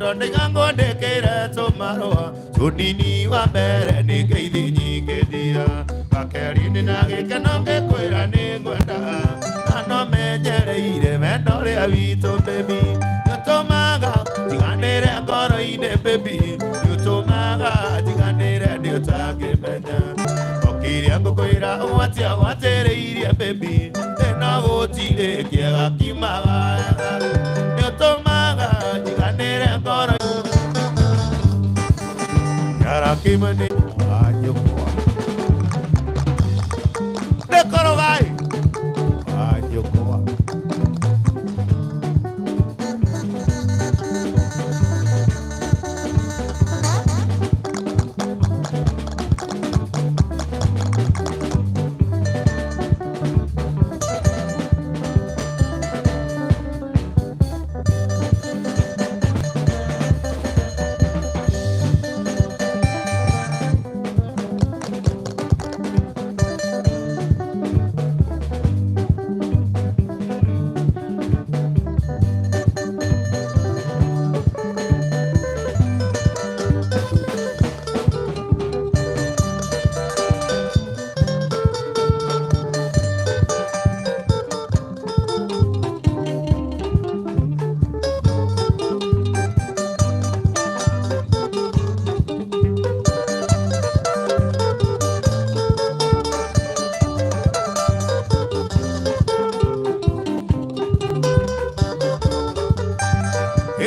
Wendo ndaiga ngwandĩkĩre tũmarũa tũnini. Wa mbere nĩ ngeithi nyingĩ ndia, wakerĩ nĩ na gĩkeno ngĩkwĩra nĩ ngwenda, na no menyereire wendo ũrĩa witũ, baby, nĩũtũmaga njiganĩre ngoro-inĩ, baby, nĩũtũmaga njiganĩre, nĩ ũtangĩmenya okĩrĩa ngũkwĩra ũgwatia gwatĩrĩirie, baby, ĩno gũtirĩ kĩega kiumaga wega, nĩũtũmaga njiganĩre ngoro Yarakimani anyukwa Nekorogai anyukwa.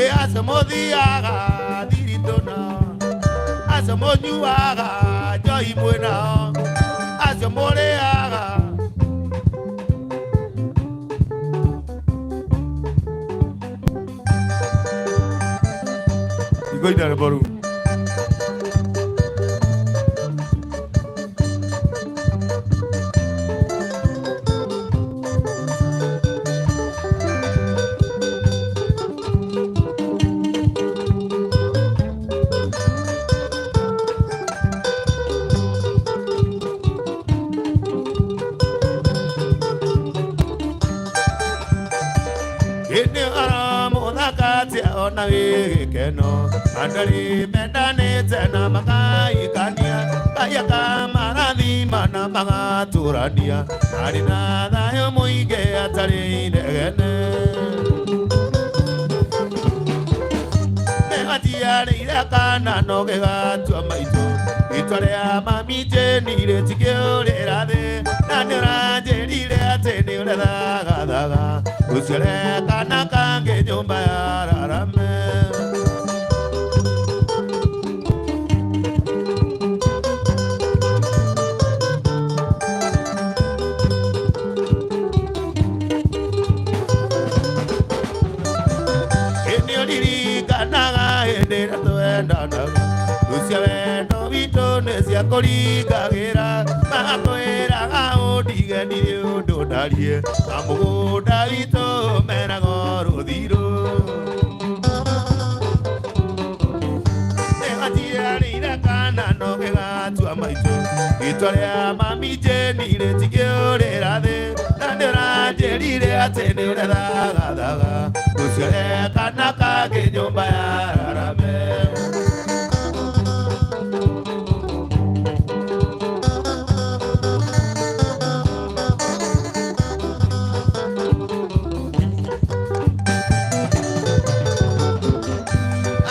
Ĩ acio mũthiaga thiritũ nao, acio mũnyuaga njohi mwĩ nao, acio mũrĩaga. Ikoina rwĩmbo rũu. Hĩndĩ aramũthakatia ona wĩ gĩkeno, andũ arĩ mendanĩte na makaikania, Ngai akamarathima na magatũrania marĩ na thayũ mũingĩ atarĩ inegene. Nĩgatiarĩire kana no gĩgatua maitũ, rĩtwa rĩa mami Jane rĩtikĩũrĩra thĩ, na nĩũranjĩrire atĩ nĩũrethagathaga ũciare kana kangĩ nyũmba ya rarame. Hĩndĩ ũririkanaga hĩndĩ ĩrĩa twendanaga, cia wendo witũ nĩ cia kũringagĩra, makwĩraga ũndige ndirĩ ũndũ ndarie, na mũgũnda witũ meraga rũthirũ. Nĩgatiarĩire kana no gĩgatua maitũ, rĩtwa rĩa mami Jane rĩtikĩũrĩra thĩ, na nĩũranjĩrire atĩ nĩũrethagathaga ũciare kana kangĩ nyũmba ya rarame.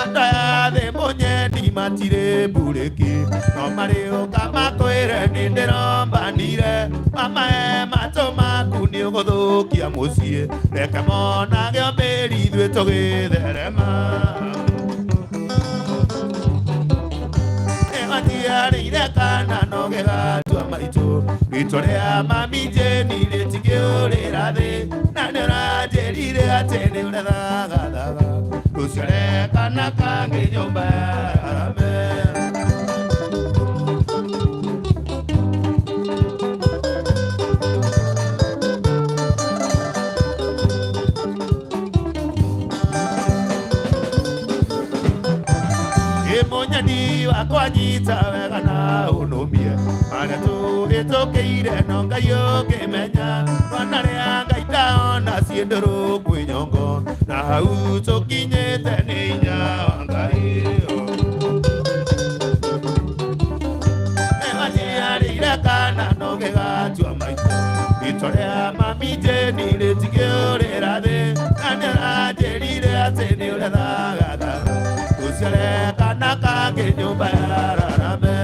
Andũ aya thĩ mũnyendi matirĩ mburĩki, no marĩũka makwĩre nĩ ndĩrombanire, mamae matũ maku nĩ ũgũthũkia mũciĩ, reke monage mbĩri ithuĩ tũgĩtherema. Nĩgatiarĩire kana no gĩgatua maitũ, rĩtwa rĩa mami Jane rĩtikĩũrĩra thĩ, na nĩũranjĩrire atĩ nĩũrethagathaga ũciare kana kangĩ nyũmba ya rarame. Ĩ mũnyeni wakwa, nyita wega na ũnũmie marĩa tũhĩtũkĩire, no Ngai ũngĩmenya rwana rĩa Ngai ndaona ciĩ ndũrũ kwĩ nyongo, na hau tũkinyĩte nĩ hinya wa Rĩtwa rĩa mami Jane rĩtingĩũrĩra thĩ, na nĩũranjĩrire atĩ nĩũrethagathaga ũciare kana kangĩ nyũmba ya rarame.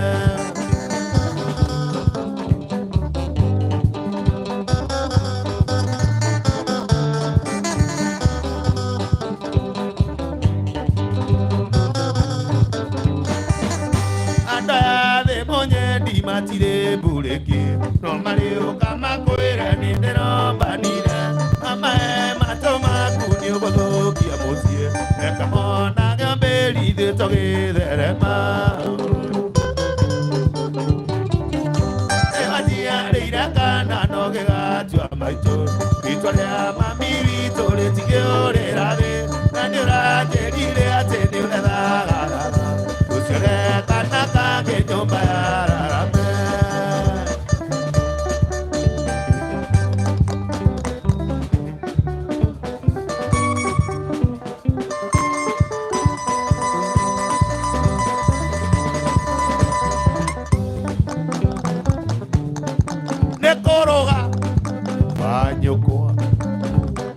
Andũ aya thĩ mũnyendi matirĩ mburĩki, no marĩũka makwĩre nĩ ndĩrombanire, amae matũ maku nĩ ũgũthũkia mũciĩ, reke monage mbĩri ithuĩ tũgĩtherema. Nĩwaciarĩire kana no gĩgatua maitũ, rĩtwa rĩa mami witũ rĩtingĩũrĩra thĩ, na nĩũranjĩrire atĩ nĩũrethagathaga ũciare kana kangĩ nyũmba ya rarame. Nĩ kũrũga wanyũkwa,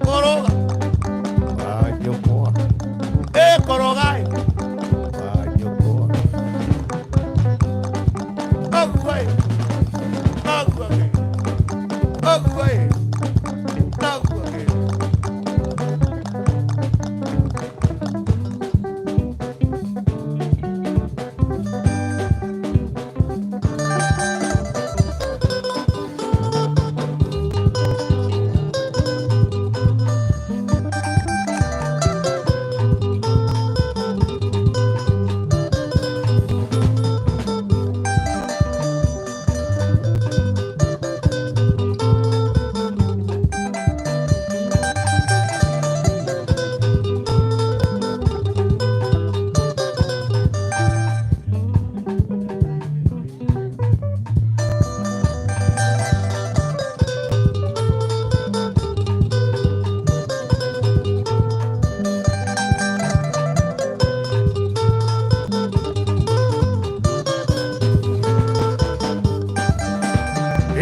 kũrũga wanyũkwa, ĩ kũrũga ĩ wanyũkwa, ũguo ĩ noguo ĩ ũguo ĩ noguo ĩ.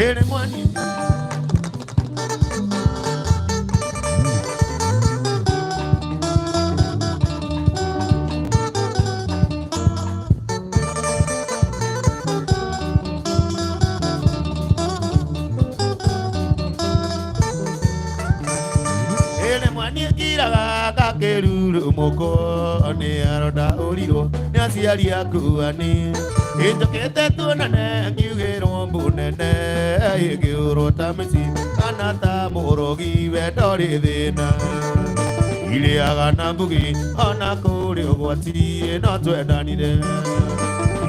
Ĩrĩ mwani ĩrĩ mwani ngiraga gakĩrurumũko nĩ aronda ũrirwo nĩ aciari aku ani ĩnjũkĩte tuonane ngiugĩrwo mbu nene ĩngĩũrwo ta mĩci kana ta mũrogi wendo rĩ thĩna irĩaga na mbugi ona kũrĩ ũgwati no twendanire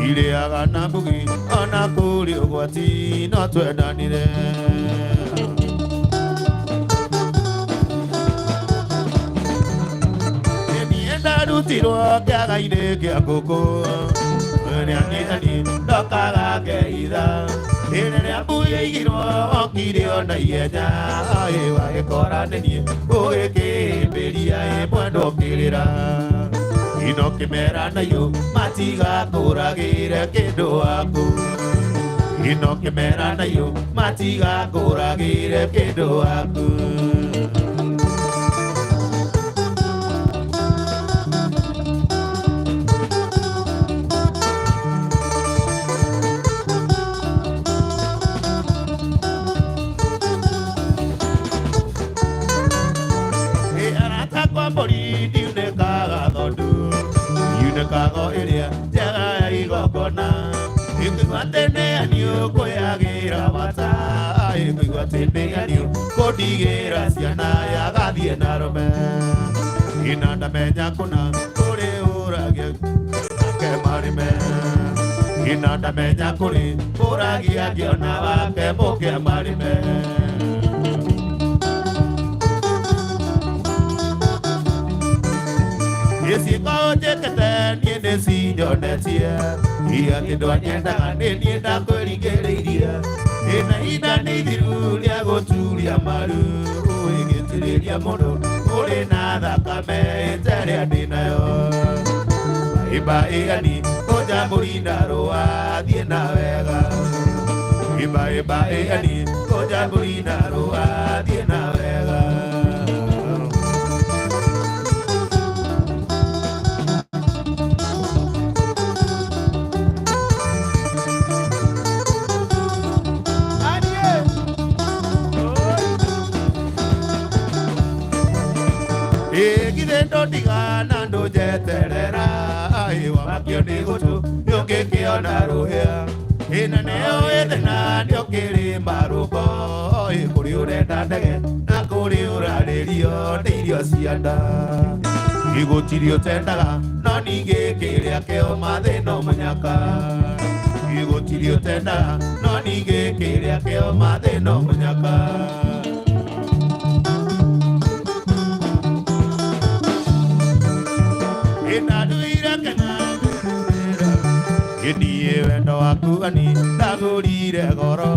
irĩaga na mbugi ona kũrĩ ũgwati no twendanire. Niĩ ndarutirwo kĩaga-inĩ kĩa ngũkũ nĩanĩani ndokaga ngeitha rĩrĩa mbu yaigirwo okire ona ihenya ĩ wagĩkora nĩ niĩ ũgĩkĩmbĩria ĩ mwendwa ũkĩrĩra ino kĩmera nayo matigakũragĩre kĩndũ waku ino kĩmera nayo matigakũragĩre kĩndũ waku. Ĩ arata kwa mbũri ndiunĩkaga thondu yunĩkaga ĩrĩa njega ya igongona ĩkũigua atĩ nĩ aniũ kwĩagĩra bata ĩkũigua atĩ nĩ aniũ kũndigĩra ciana yagathiĩ na rũme ina ndamenya kũna kũrĩ ũragia ke marĩme ina ndamenya kũrĩ ũragia ngĩona wake mũke marĩme. Gĩcigo njĩkĩte niĩ nĩcinyonetie atĩ ndwanyendaga nĩ niĩ ndakwĩringĩrĩirie ĩna ihinda nĩ ithiru rĩa gũturia maru ĩgĩtirĩria mũndũ ũrĩ na thakame ĩterĩa ndĩ nayo imba ĩgani kũnja mbũri na rũa thiĩ na wega imba imba ĩgani kũnja Kũnja mbũri na rũa thiĩ na wega. Ĩ githĩ ndũndigana ndũnjeterera ĩ wamakio nĩ gũtũ nĩũngĩkĩona rũhĩa ĩna nĩyo ĩthĩna nĩũkĩrĩ marũngo ĩ kũrĩ ũrenda ndege na kũrĩ ũrarĩrio nĩ irio cia nda igũtirĩ ũtendaga no ningĩ kĩrĩa kĩo mathĩna mũnyaka igũtirĩ ũtendaga no ningĩ kĩrĩa kĩo mathĩna mũnyaka. Indaduire kena Ĩniĩ wendo waku ani ndagũrire goro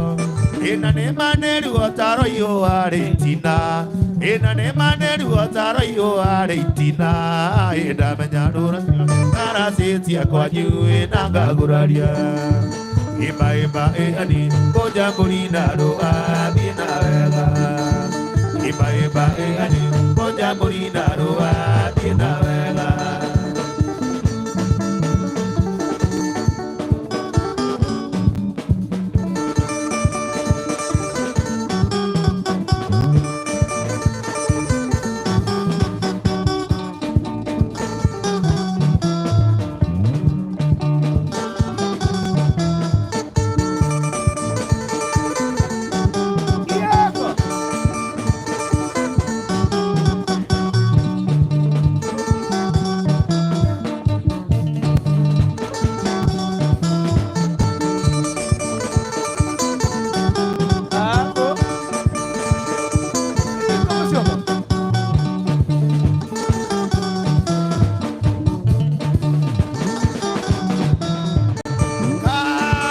ĩna nĩ maneruo taro iũa rĩitina ĩna nĩ maneruo taro iũa rĩitina ĩndamenya rũra aracĩtie kwanyu ĩna ngagũraria imba imba ĩani kũnja mbũri na rũa thiĩ na wega imba imba ĩani kũnja mbũri na rũa thiĩ na wega.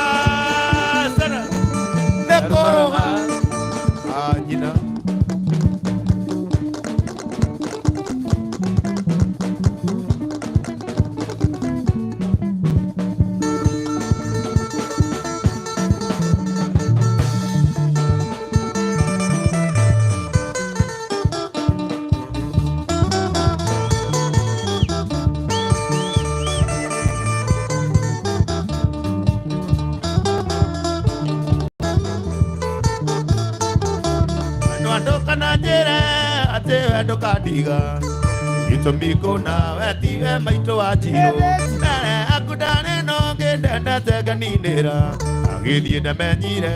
Kasara nekoroga anyina. Andũ andũkana njĩre atĩ we ndũkandiga gĩtũmi kũna we tiwe maitũ wa njirũ mbere aku ndarĩ no ngĩndendete nganinĩra agĩthiĩ ndamenyire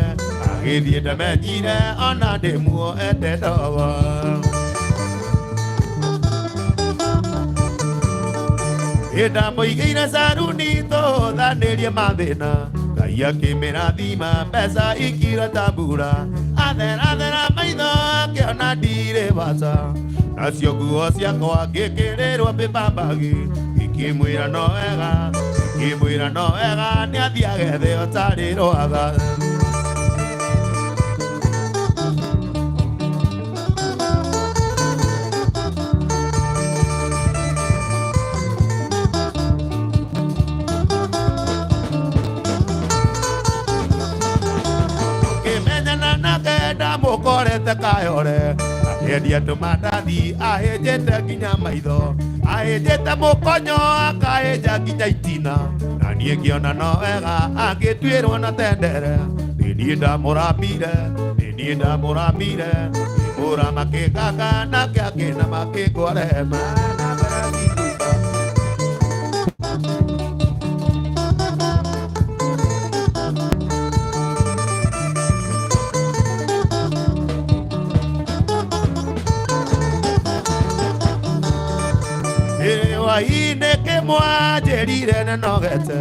agĩthiĩ ndamenyire ona ndĩ muoete ndogo. Ĩndamũigĩire caruni tũhũthanĩrie mathĩna Ngai akĩmĩrathima mbeca ikira ta mbura atherathera maitho akĩona ndirĩ bata nacio nguo ciakwa ngĩkĩrĩrwo pĩpambagi ikĩmwĩra no wega ikĩmwĩra no wega nĩathiage thĩ ũtarĩ rwaga. Ngĩmenyana nake ndamũkorete kayore akĩendia tũmandathi ahĩnjĩte nginya maitho ahĩnjĩte mũkonyo akahĩnja nginya itina na niĩ ngĩona no wega angĩtuĩrwo na tendere nĩ niĩ ndamũrambire nĩ niĩ ndamũrambire ngĩmũra makĩnganga nake akĩna makĩngwarema. Hwainĩ kĩmwanjĩrire nĩnogete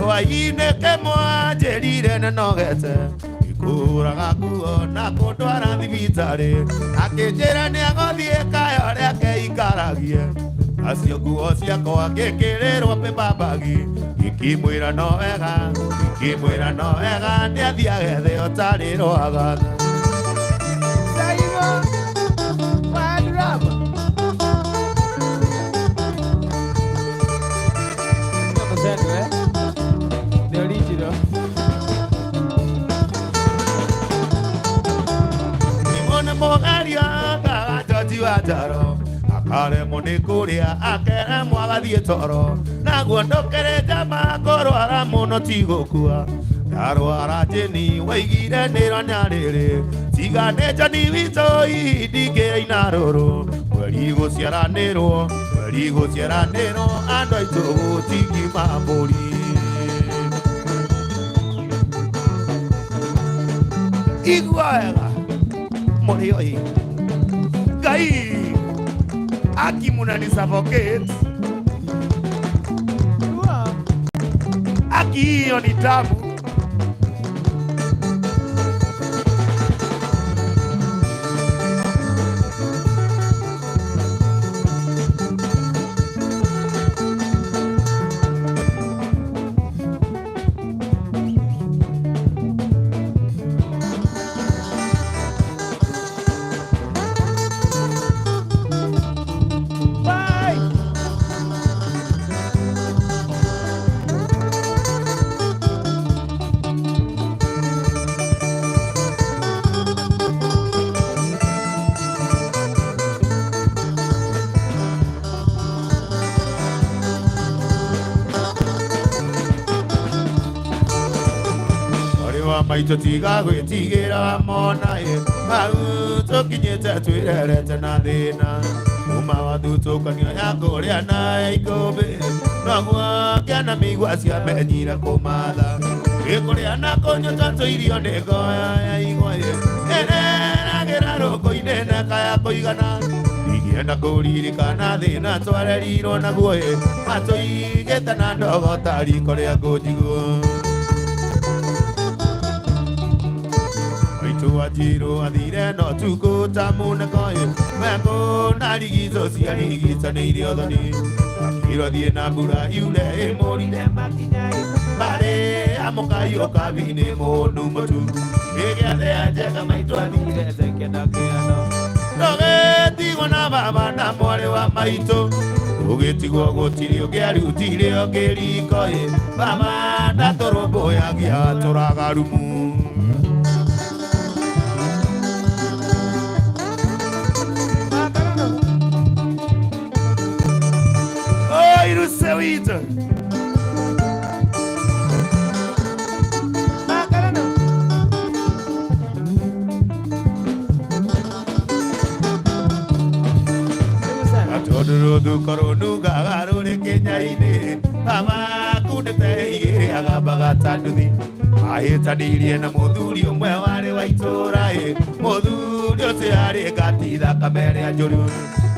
hwainĩ kĩmwanjĩrire nĩnogete ngĩkũraga nguo na kũndwara thibitarĩ akĩnjĩra nĩagũthiĩ kayo rĩake ikaragie acio nguo ciakwa ngĩkĩrĩrwo pĩpambagi ngĩkĩmwĩra no wega ngĩkĩmwĩra no wega nĩathiage thĩ ũtarĩ rwaga. The original. wa njaro akaremwo nĩ kũrĩa akeremwo agathiĩ toro naguo ndũkĩrĩ njama kũrwara mũno ti gũkua ndarwara njĩni waigire nĩro nyarĩrĩ tiga nĩ njoni witũ hihi ndingĩraina rũrũ mweri gũciaranĩrwo mweri gũciaranĩrwo andũ aitũ gũtingiuma mbũri. Igua wega mũrĩo ĩ Ngai aki munani suffocate aki hiyo ni tamu. Bye. Mwarĩ wa maitũ tiga gwĩtigĩra mona ĩ hau tũkinyĩte twĩrerete na thĩna kuma wathutũkanio ya kũrĩa na ikũmbĩ noguo kĩana mĩigua ciamenyire kũmatha ĩkũrĩa na kũnyua tũirio nĩ ngoya ya igwa ĩ ĩreragĩra rũkũ-inĩ na kaya kũigana ingĩenda kũririkana thĩna twarerirwo naguo ĩ matũigĩte na ndogo ta riko rĩa ngũnjiguo. Maitũ wanjirũ athire no tukũ ta mũneko ĩ mekũ na rigicũ ciarigicanĩire ũthoni akĩrwo thiĩ na mbura yure ĩmũrinde makinya ĩ marĩ amũkaiyo kabi-inĩ mũnu mũtu ĩgĩathĩa njega maitũ athire tũgĩtigwo na baba na mwarĩ wa maitũ ũgĩtigwo gũtirĩ ũngĩarutire ũngĩ riko ĩ baba ndatũrũmbũyagia tũraga rumu. Oi, iruse witũ. Tondũ rũthuko rũnungaga rũrĩ kĩnya-inĩ baba kundĩte igĩrĩ agambaga ta nduthi ahĩtanirie na mũthuri ũmwe warĩ wa itũũra ĩ mũthuri ũcio arĩ ngati thakame ĩrĩa njũru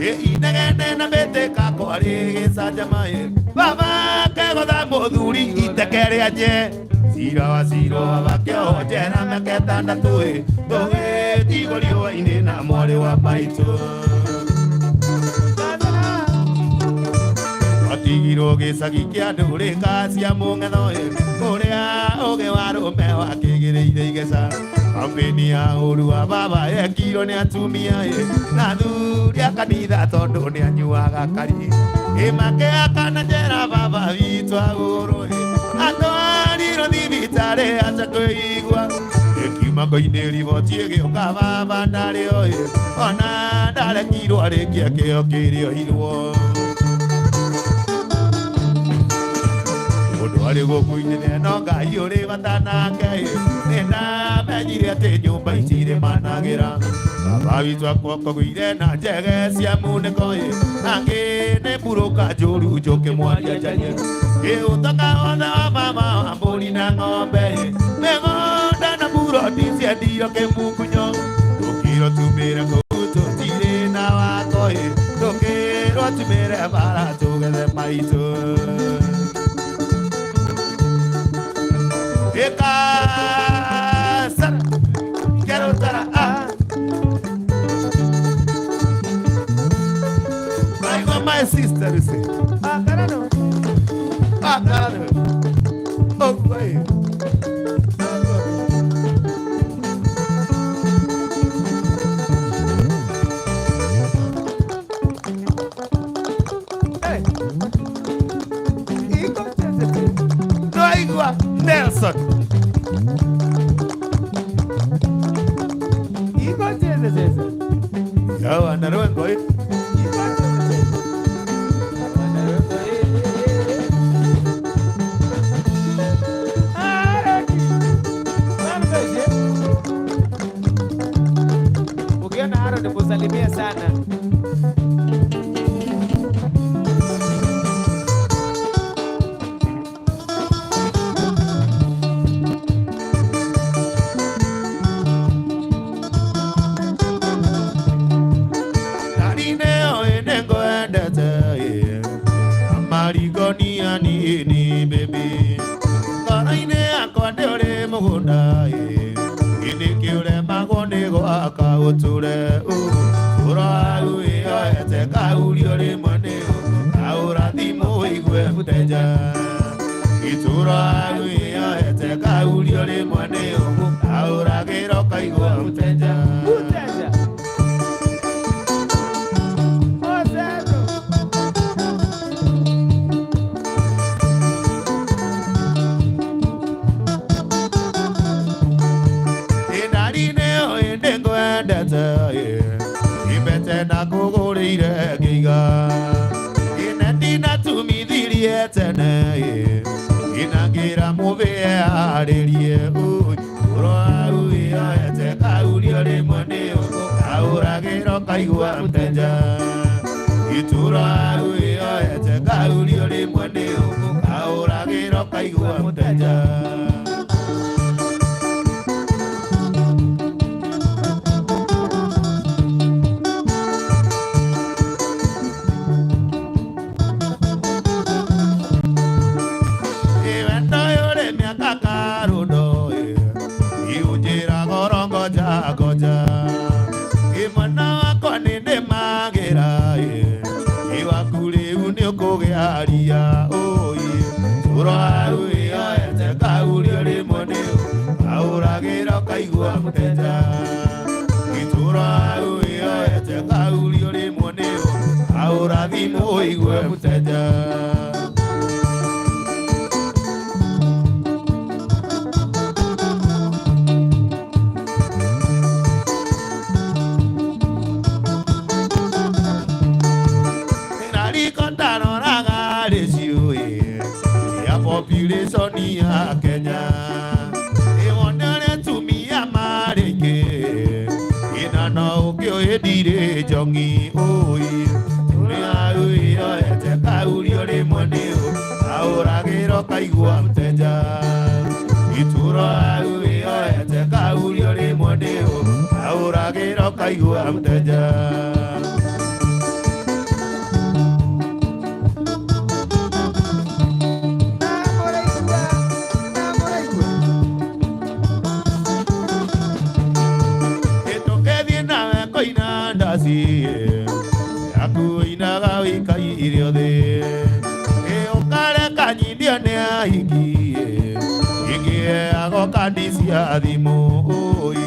ĩ inegene na mĩtĩka kwarĩ gĩcanjama ĩ baba kegũtha mũthuri iteke rĩa nje cira wa ciro bakĩohwo njera mĩaka ĩtandatũ ĩ tũgĩtigwo riũa-inĩ na mwarĩ wa maitũ atigirwo gĩcagi kĩa ndũrĩka cia mũng'etho ĩ kũrĩa ũgĩ wa rũme wakĩgĩrĩire igeca kampeni ya ũru wa baba yekirwo nĩ atumia ĩ na athuri a kanitha tondũ nĩ anyuaga kari ĩ makĩakana njera baba witũ agũrwo ĩ atwarirwo thibitarĩ acha kwĩigua ĩkiuma ngo-inĩ riboti ĩgĩũka baba ndarĩ o ĩ ona ndarekirwo arĩkie kĩo kĩrĩa oirwo. Mũndũ arĩ gũkũ-inĩ no Ngai ũrĩ bata nake ĩ nĩ ndamenyire atĩ nyũmba itirĩ managĩra baba witũ akwakogũire na njege cia munĩko ĩ angĩ nĩ mburũka njũru njũkĩ mwaria njarie ĩ ũtonga wothe wa mama wa mbũri na ng'ombe ĩ mĩgũnda na mburoti ciendirio kĩmungunyo tũkĩrwo tumĩre kũu tũtirĩ na wako ĩ tũkĩrwo tumĩre bara tũgethe maitũ. Eka quiero estar ah. I got my sister, you see. Ah, carano. Ah, carano. Oh, wait. Hey. Iko Twaigua Nelson. Iko cheze cheze. Yawa Wanarwengo eh. Ukiona Harold kusalimia sana. Karine oe nĩngwendete ĩ, na marigonia nini baby, ngoro-inĩ yakwa ndĩ ũrĩ mũgũnda ĩ, nĩkĩ ũremagwo nĩ gwaka ũtũre ũro waku wĩyoete kaurio rĩmwe nĩ kaũra thimũ ũigue mũteja itũro waku wĩyoete kaurio rĩmwe nĩ kaũragĩra ũkaigua mũteja. Mteja. Ozero. Indarine ĩndĩ ngwendete ibete na kũgũrĩire ngĩiga ine ndinatumithirie tene inangĩra mũthĩe arĩrie ũro waku wĩyoete kaurio rĩmwe nĩ kaũragĩra ũkaigua mũteja itũro waku wĩyoete kaurio rĩmwe nĩ kaũragĩra ũkaigua mũteja. Iwendo yũrĩ mĩaka karundo iunjĩra goro ngoja ngoja imwana wakwa nĩ ndĩmagĩra iwaku rĩu nĩ ũkũgĩa ria ũi tũro waku wĩyoete kaurio rĩmwe nĩ kaũragĩra ũkaigua mũteja itũro waku wĩyoete kaurio rĩmwe nĩ kaũra thimũ ũigue mũteja. Nariko ndaroraga rĩciũ ya population ya Kenya ĩwone ũrĩa atumia marĩ aingĩ ina no ũkĩũĩ ndirĩ njong'i ũi tũrĩa wĩyoete kaurio rĩmwe nĩ kaũragĩra ũkaigua mũteja itũro waku wĩyoete kaurio rĩmwe nĩ kaũragĩra ũkaigua mũteja. Namũraigua. Namũraigua. Gĩtũkĩthiĩ nawe kũina ndaci yaku ĩinaga wĩikaire thĩ ĩ ũkareka nyindio nĩ ahiki ingĩheagwo kandi cia thimũ ũi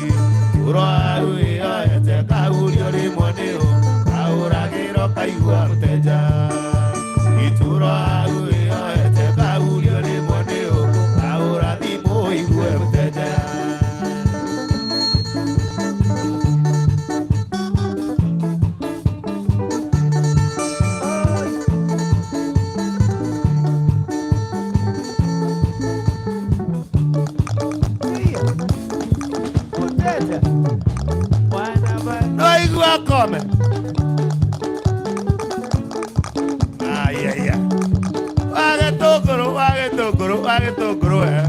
ũro waku wĩyoete kaurio rĩmwe nĩ kaũragĩra ũkaigua mũteja itũro waku wĩyoete kaurio rĩmwe nĩ kaũra thimũ ũigue mũteja. Iya. Mteja. Bwana bwana. Noigua kome. Ayaya. Wage tũngũrũ, wage tũngũrũ, wage tũngũrũ eh.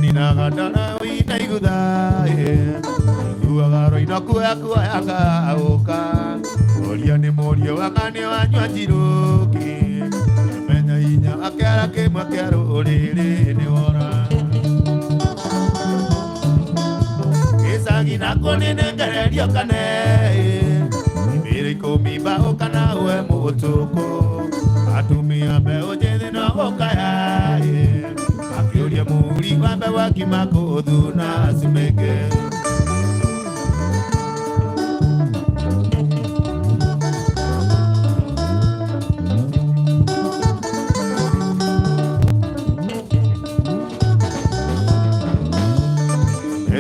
Ninaga ndara wĩna igutha iguaga roina kuoya kuoya kaũka ũria nĩ mũriũ wakane wanyua njirũki menya inya akĩara kĩmwe kĩa rũrĩrĩ nĩ wora gĩcagi nako nĩnengererio kane mĩrĩ ikũmi mbaũ kana ũwe mũtũkũ Atumia mbeũ njĩthĩ no gũkaya akĩũria mũhuri wa mbeũ akima kũthuna cimĩngĩ.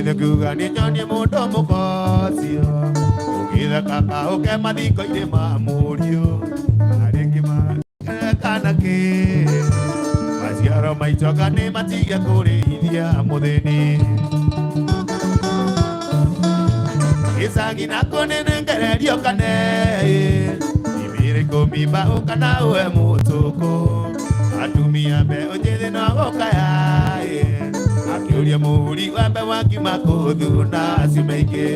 Nĩkuga nĩ nyonie mũndũ mũkocio ũgĩtheka kaũke mathiko-inĩ ma mũriũ arĩngĩ kana kĩ maciaro maicoka nĩ matige kũrĩithia mũthĩni gĩcagi nako nĩnengererio kane ibĩrĩ ikũmi mbaũ kana ũhe mũtũkũ atumia mbeũ njĩthĩ no gũkaya akĩũria mũhuri wa mbeũ akiuma kũthuna cimaingĩ.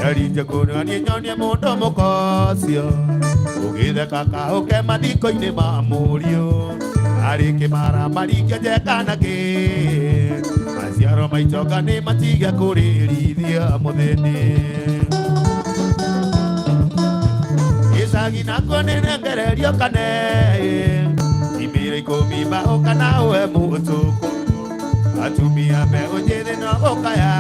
Yarije kũrania nyonie mũndũ mũkocio ũgĩtheka kaũke mathiko-inĩ ma mũriũ arĩ kĩmara maringe kana kĩ maciaro maicoka nĩ matige kũrĩrithia mũthĩni gĩcagi nakuo nĩnengererio kane imĩrĩ ikũmi mbaũ kana ũhe mũtũkũ atumia mbeũ njĩthĩ no gũkaya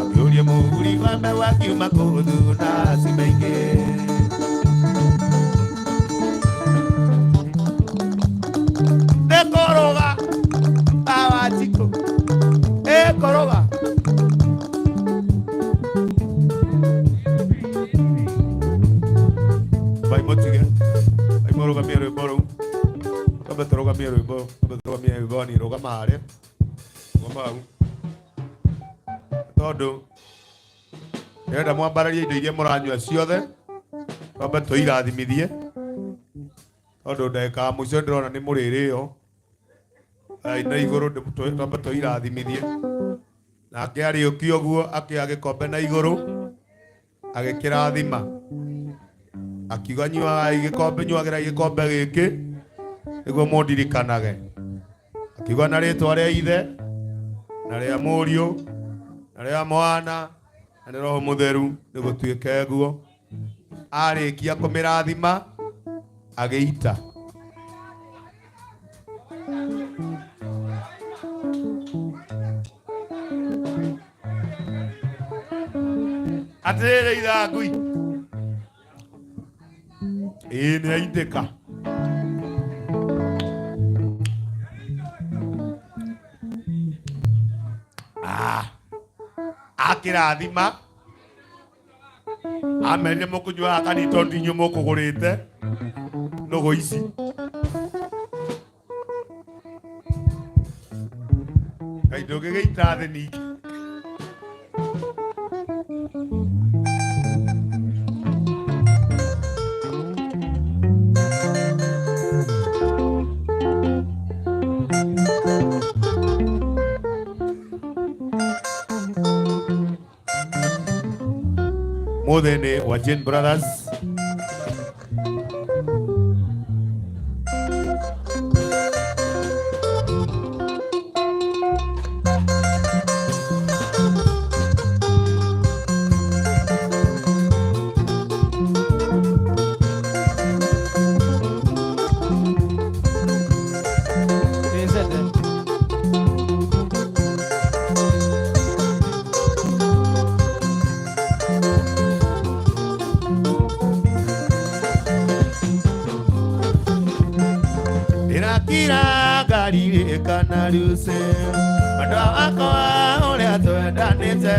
akĩũria mũhuri wa mbeũ akiuma kũthuna cimaingĩ. Nĩkũrũga awanjikũ ĩkũrũga bai mũtige bai mũrũgamie rwĩmbo rũu twambe tũrũgamie rwĩmbo twambe tũrũgamie rwĩmbo ni rũgama harĩa rũgama hau tondũ ndĩrenda mwambararie indo iria mũranyua ciothe twambe tũirathimithie tondũ ndagĩka ya mũico ndĩrona nĩ mũrĩrĩo ai na igũrũ twambe tũirathimithie nake arĩũkia ũguo akĩoya gĩkombe na igũrũ agĩkĩrathima akiuga nyuagai gĩkombe nyuagĩrai gĩkombe gĩkĩ nĩguo mũndirikanage akiuga na rĩtwa rĩa ithe na rĩa mũriũ na rĩa mwana na rĩa roho mũtheru nĩgũtuĩke guo arĩkia kũmĩrathima agĩita. Atĩrĩrĩ ithangui ĩĩ nĩ aitĩka. Ah, akĩrathima amerire mũkũnyuaga kani tondũ inyuĩ mũkũgũrĩte nũgũ ici Ngai ndũngĩgĩita thĩ ningĩ. Mũthĩ nĩ wa Jane Brothers. Tezete. Ndĩrakira ngaririkana ruse mwendwa wakwa ũrĩa twendanĩte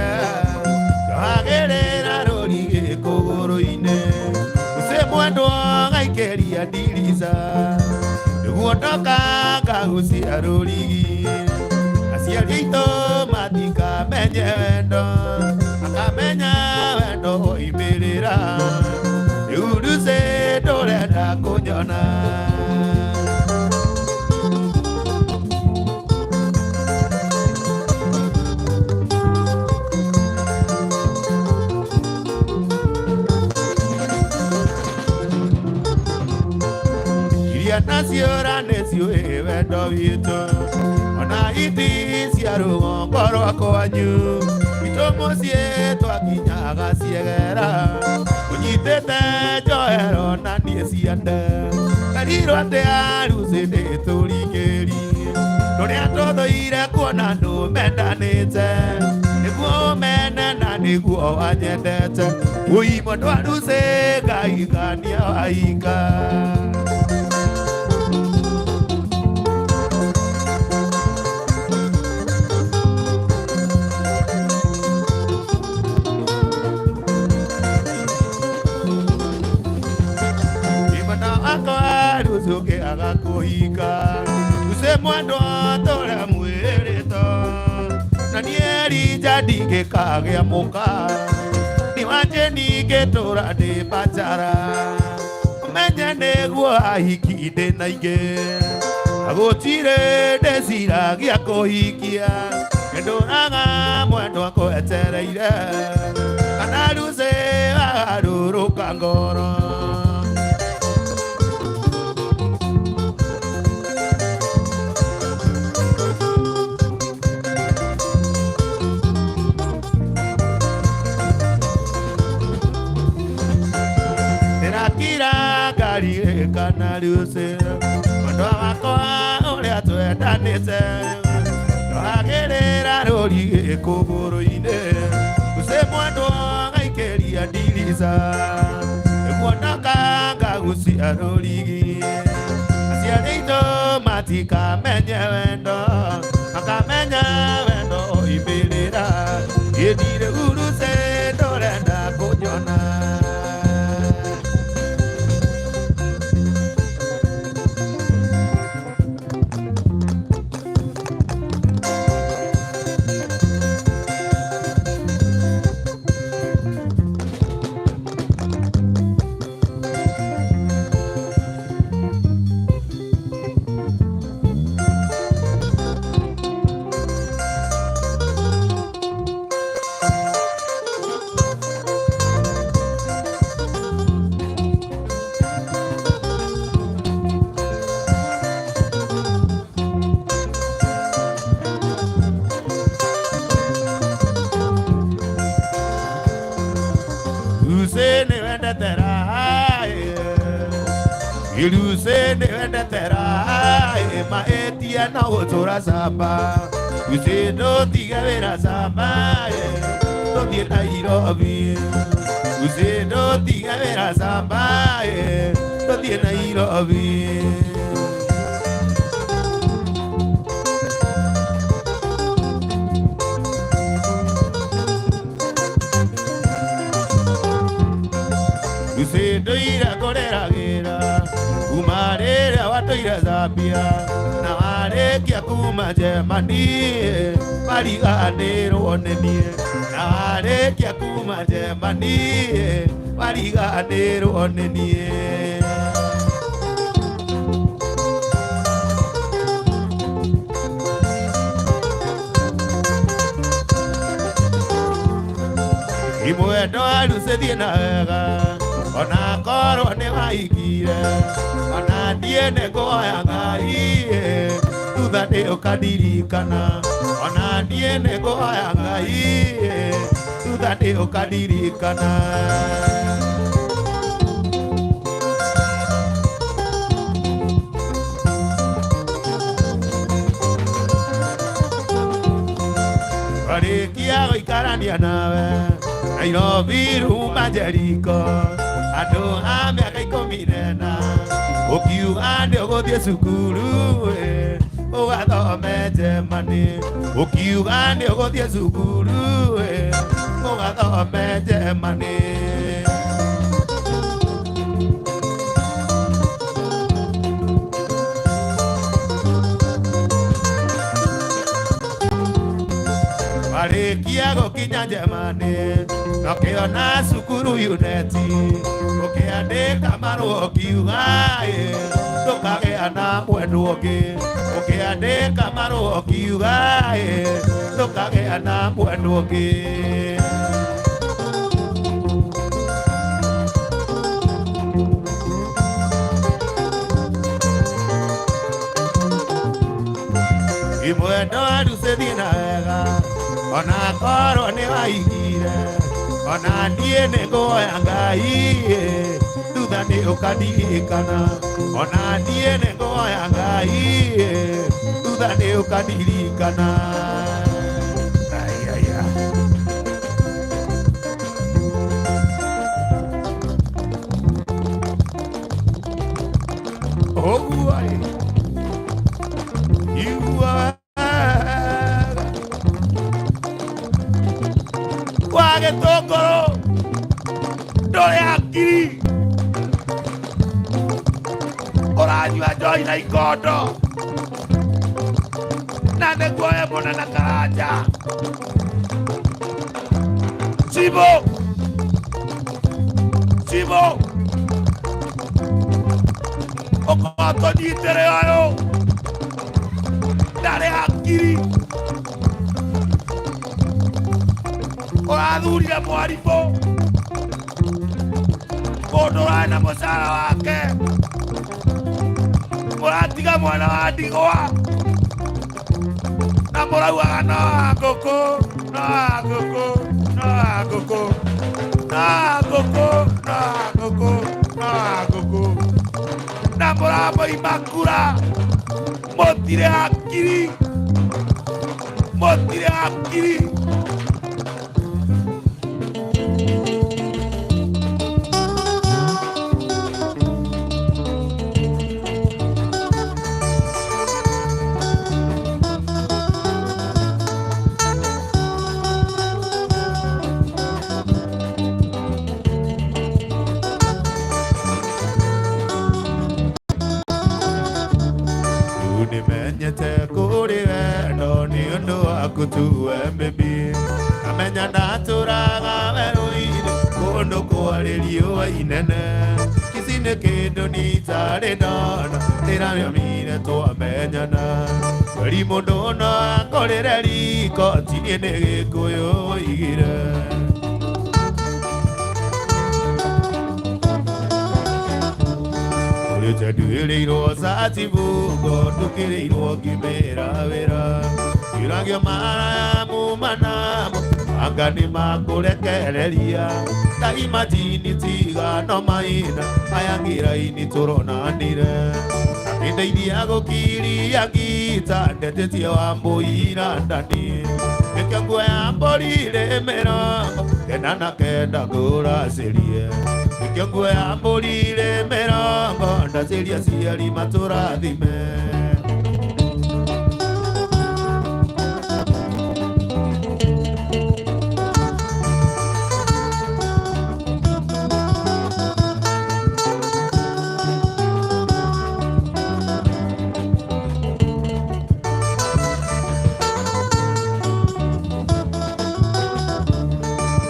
twagĩrĩra rũrigĩ kũgũrũ-inĩ ũcio mwendwa gaikĩria ndirica nĩguo ndoka ngagucia rũrigi aciari aitũ matikamenye wendo makamenya wendo woimĩrĩra rĩu ruse ndũrenda kũnyona. Ingĩũra nĩciũĩ wendo witũ ona iti cia rũgongo rwa kwanyu witũ mũciĩ twakinyaga ciegera ũnyitĩte njohero na niĩ ciande karirwo atĩa rucĩ nĩtũringĩrie tũrĩa tũthũire kuona andũ mendanĩte nĩguo mene na nĩguo wanyendete ũimo ndwarucĩ ngaikania waika. Imana akwa ruzuke agakuhika Use mwendo tore mwĩrĩto na niĩ rija ndingĩkagĩa mũka nĩ wanje ningĩtũra ndĩ bachara ũmenye nĩguo ahiki ndĩ na ingĩ na gũtirĩ ndĩciragia kũhikia nĩndũraga mwendwa kwetereire kana rucĩ wagarũrũka ngoro. Ndĩrakira ngari kana rucĩ mwendwa wakwa ũrĩa twendanĩte twagĩrĩra rũri kũgũrũ-inĩ rucĩ mwendwa gaikĩria ndirica nĩguo ndakanga rũrigi aciari aitũ matikamenye wendo makamenya wendo oimĩrĩra ĩndirĩ urucĩ ndũrenda kũnyona. Ruse nĩwendete raha Ruse nĩwendete raha mahĩtia no gũtũra camba Ruse ndũtige wĩra camba tũthiĩ Nairobi Ruse ndũtige wĩra camba tũthiĩ Nairobi. Ruse ndũire kũrĩragĩra kuma rĩrĩa watũire Zambia na warĩkia kuma Germany wariganĩrwo nĩ niĩ na warĩkia kuma Germany wariganĩrwo nĩ niĩ. Imwendo arucĩthiĩ na wega ona korwo nĩ waigire ona niĩ nĩ ngũhoya Ngai thutha nĩ ũkandirikana ona niĩ nĩ ngũhoya Ngai thutha nĩ ũkandirikana. Warĩkia gũikarania nawe Nairobi ruma Jeriko andũ a mĩaka 14 ũkiuga nĩ ũgũthiĩ cukuru ũgathome Germany ũkiuga nĩ ũgũthiĩ cukuru ũgathome Germany. Warĩkia gũkinya Germany ũkĩona cukuru uneti ũkĩandĩka marũa ũkiuga ndũkagĩa na mwendwa ũngĩ ũkĩandĩka marũa ũkiuga ndũkagĩa na mwendwa ũngĩ. Tũthiĩ na wega ona korwo nĩ waigire ona niĩ nĩ nguoya Ngai thutha nĩ ũkandirikana ona niĩ nĩ nguoya Ngai thutha nĩ ũkandirikana. Ai, ai, ai. Ũguo ĩ igua wega wa gĩtũngũrũ ndũrĩ hakiri ũranyua njohi na ikondo na nĩguo we mũnene Karanja Cibũ Cibũ ũkorwo tũnyitĩre ũyũ ndarĩ hakiri ũrathurire mwarimũ mũndũ ũrarĩ na mũcara wake mũratiga mwana wa ndigwa na mũraugaga no wa ngũkũ no wa ngũkũ no wa ngũkũ no wa ngũkũ no wa ngũkũ no wa ngũkũ na mũramũima kura mũtirĩ hakiri mũtirĩ hakiri. Rĩu nĩmenyete kũrĩ wendo nĩ ũndũ waku tu we baby amenya ndatũraga werũ-inĩ kũndũ kwarĩ riũa inene ici nĩ kĩndũ nitarĩ ndona ndĩramĩomire twamenyana mweri mũndũ no akorĩre riko tinie nĩ gĩkũyũ oigire. Ũrĩte nduĩrĩirwo cati bungo ndũkĩrĩirwo ngĩmĩra wĩra iragio maraya mumanamo anga nĩ makũrekereria ta imajini tigano maina aya ngĩra-inĩ tũronanire akĩndeithia gũkiria ngita ndetĩtie wa mbũira ndani nĩkĩo nguoya mbũri rĩ mĩrongo kenda na kenda ngũracĩrie nĩkĩo nguoya mbũri rĩ mĩrongo ndacĩria aciari matũrathime.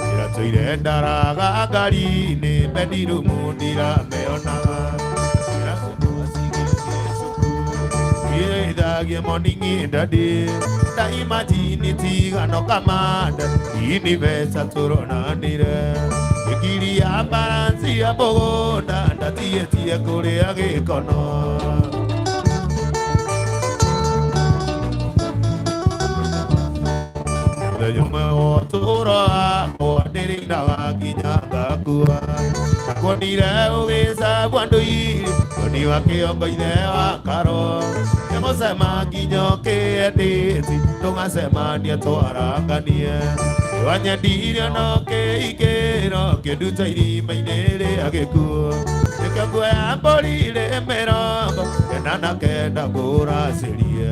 Ndĩratũire ndaraga ngari-inĩ bedroom ndiramĩonaga Ithagie morning daddy ta imagine tigano kamanda ini mbeca tũronanire ngiri ya balance ya mũgũnda ndatietie kũrĩa gĩkono. Mũthenya ũmwe wa ũtũũro wakwa ndĩrĩinaga nginya ngakua ndakuonire ũgĩcabwo ndũire ũni wa kĩongo ithe wa karo nĩgũcema nginya ũkĩendĩti tũgacemania twaranganie wanyendirie no kĩingĩro kĩnduta irima-inĩ rĩa gĩkuũ nĩkĩo nguoya mbũri rĩ mĩrongo kenda na kenda ngũracĩrie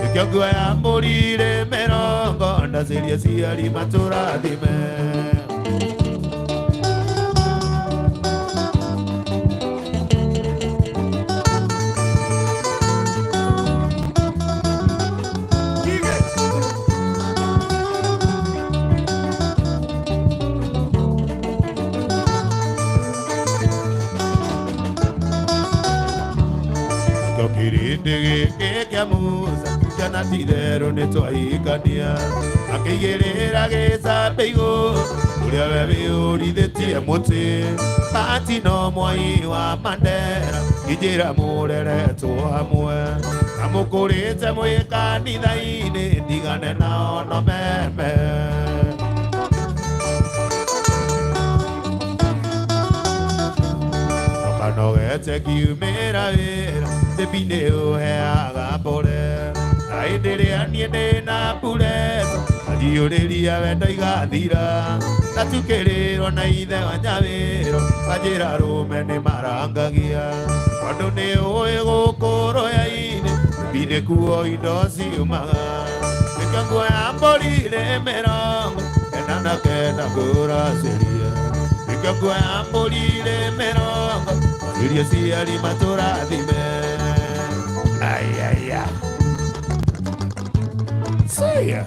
nĩkĩo nguoya mbũri rĩ mĩrongo ndacĩrie aciari matũrathime. Kibe. Kĩo kĩrĩndĩ gĩkĩ kĩa Musa kĩana ti-itherũ nĩtwahikania akĩigĩrĩra gĩcambĩ igũrũ ũrĩa we wĩũrithĩtie mũtĩ Pati no mwai wa Mandera injĩra mũreretwo hamwe Na mũkũrĩte mwĩ kanitha-inĩ ndigane nao no meme. Kanogete kiumĩra wĩra thĩbi nĩ ũheaga mbore na hĩndĩ ĩrĩa niĩ ndĩna mbureto anjiyũrĩria wendo igathira ndatukĩrĩrwo na ithe wa nyawĩro anjĩra rũme nĩ marangagia tondũ nĩ ũĩ gũkũ rũya-inĩ thĩbi nĩkuo indo ciumaga nĩkĩo nguoya mbũri rĩ mĩrongo kenda na kenda ngũracĩria nĩkĩo nguoya mbũri rĩ mĩrongo irio ciari matũrathime ayaya saya.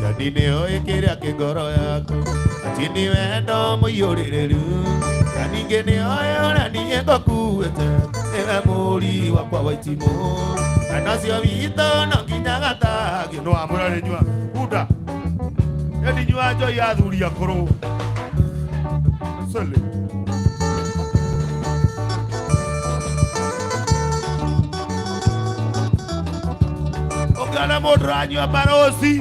Jani nĩ oĩ kĩrĩa kĩ ngoro yaku ati nĩ wendo mũiyũrĩrĩru na ningĩ nĩ oĩ ũrĩa niĩ ngũkuĩte nĩwe mũri wakwa wa itimũ na nacio witũ no nginya gatagio. No amwĩra nĩ nyua bunda ĩndi nyua njoi ya athuri akũrũ Sele. Ũngĩona mũndũ ũranyua barosi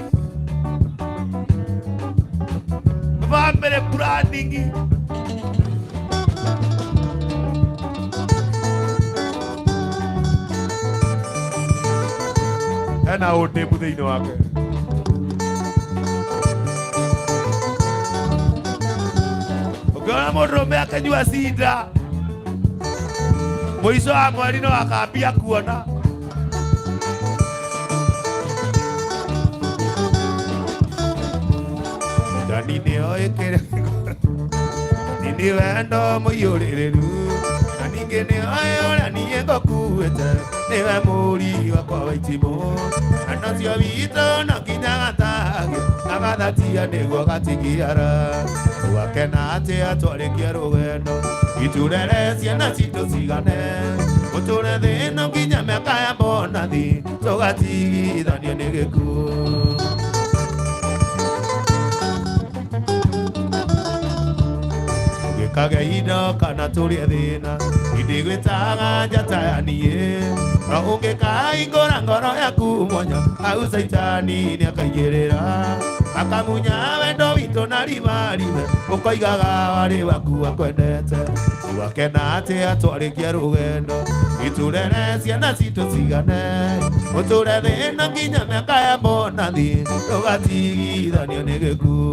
family planning ena ũndĩmu thĩinĩ wake. Ũngĩona mũndũrũme akĩnyua cinda mũico wa mweri no akambia kuona. Jani nĩ oĩ kĩrĩa kĩ ngoro ati nĩ wendo mũiyũrĩrĩru na ningĩ nĩ oĩ ũrĩa niĩ ngũkuĩte nĩwe mũri wakwa wa itimũ na nocio witũ no nginya gatagio agathatia nĩguo gatigiara ũgakena atĩa twarĩkia rũgendo iturere ciana citũ cigane ũtũre thĩ ĩno nginya mĩaka ya bonathi tũgatigithanio nĩ gĩkuũ. Tũgĩkage indo kana tũrĩe thĩna indigwĩtaga njata ya niĩ no ũngĩkaingũra ngoro yaku mwanya hau caitani nĩakaigĩrĩra akamunya wendo witũ na rimarime ũkoigaga warĩ waku akwendete ũgakena atĩa twarĩkia rũgendo iturere ciana citũ cigane ũtũre thĩ ĩno nginya mĩaka ya bonathi tũgatigithanio nĩ gĩkuũ.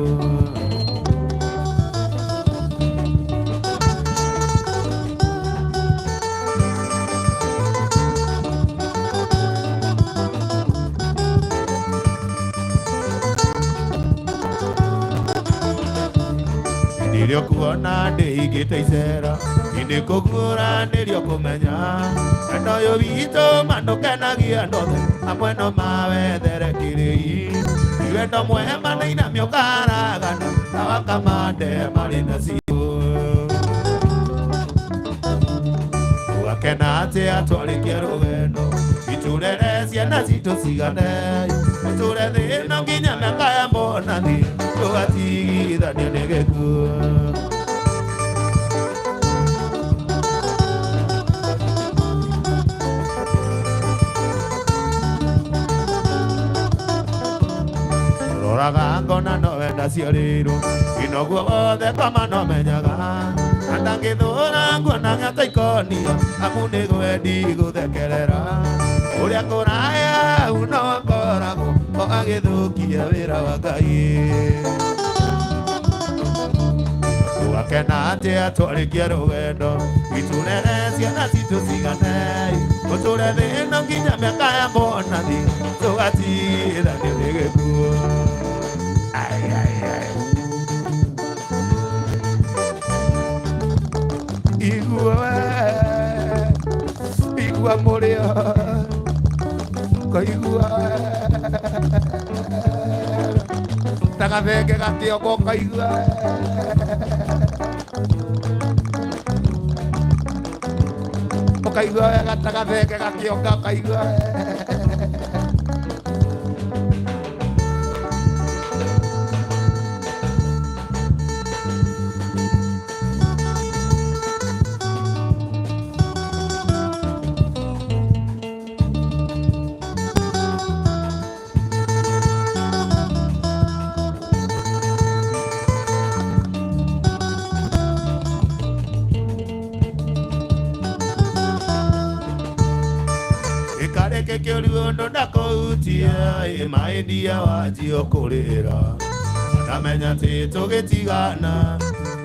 Nĩrĩo kuona ndĩhingĩte icera indĩ kũguũra nĩrĩo kũmenya wendo ũyũ witũ ma ndũkenagia andũ othe amwe no mawethere kĩrĩi wendo mwema nĩinamio ũkaharagana na wakamande marĩ na ciũ ũgakena atĩa twarĩkia rũgendo iturere ciana citũ cigane ũtũre thĩ ĩno nginya mĩaka ya bonathi tũgatigithanio nĩ gĩkuũ. Roraga ngona no wenda Ndaciarĩirwo inoguo wothe ngoma no menyaga na ndangĩthũra nguonaga ta ikonia amu nĩ gwendi gũthekerera ũrĩa kũraya no akoragwo o agĩthũkia wĩra wa Ngai. Tũgakena atĩa twarĩkia rũgendo itũrere ciana citũ ciganei tũtũre thĩ ĩno nginya mĩaka ya monathi tũgatithanio nĩ gĩkuũ. Ai, ai, ai. Igua we, igua mũrĩo, ngaigua ta gathenge gakĩongo ngaigua. Ũkaigua wega ta gathenge gakĩonga ũkaigua. Ikareke kĩũru ũndũ ndakũhutia ĩ maĩndia wanjio kũrĩra ndamenya atĩ tũgĩtigana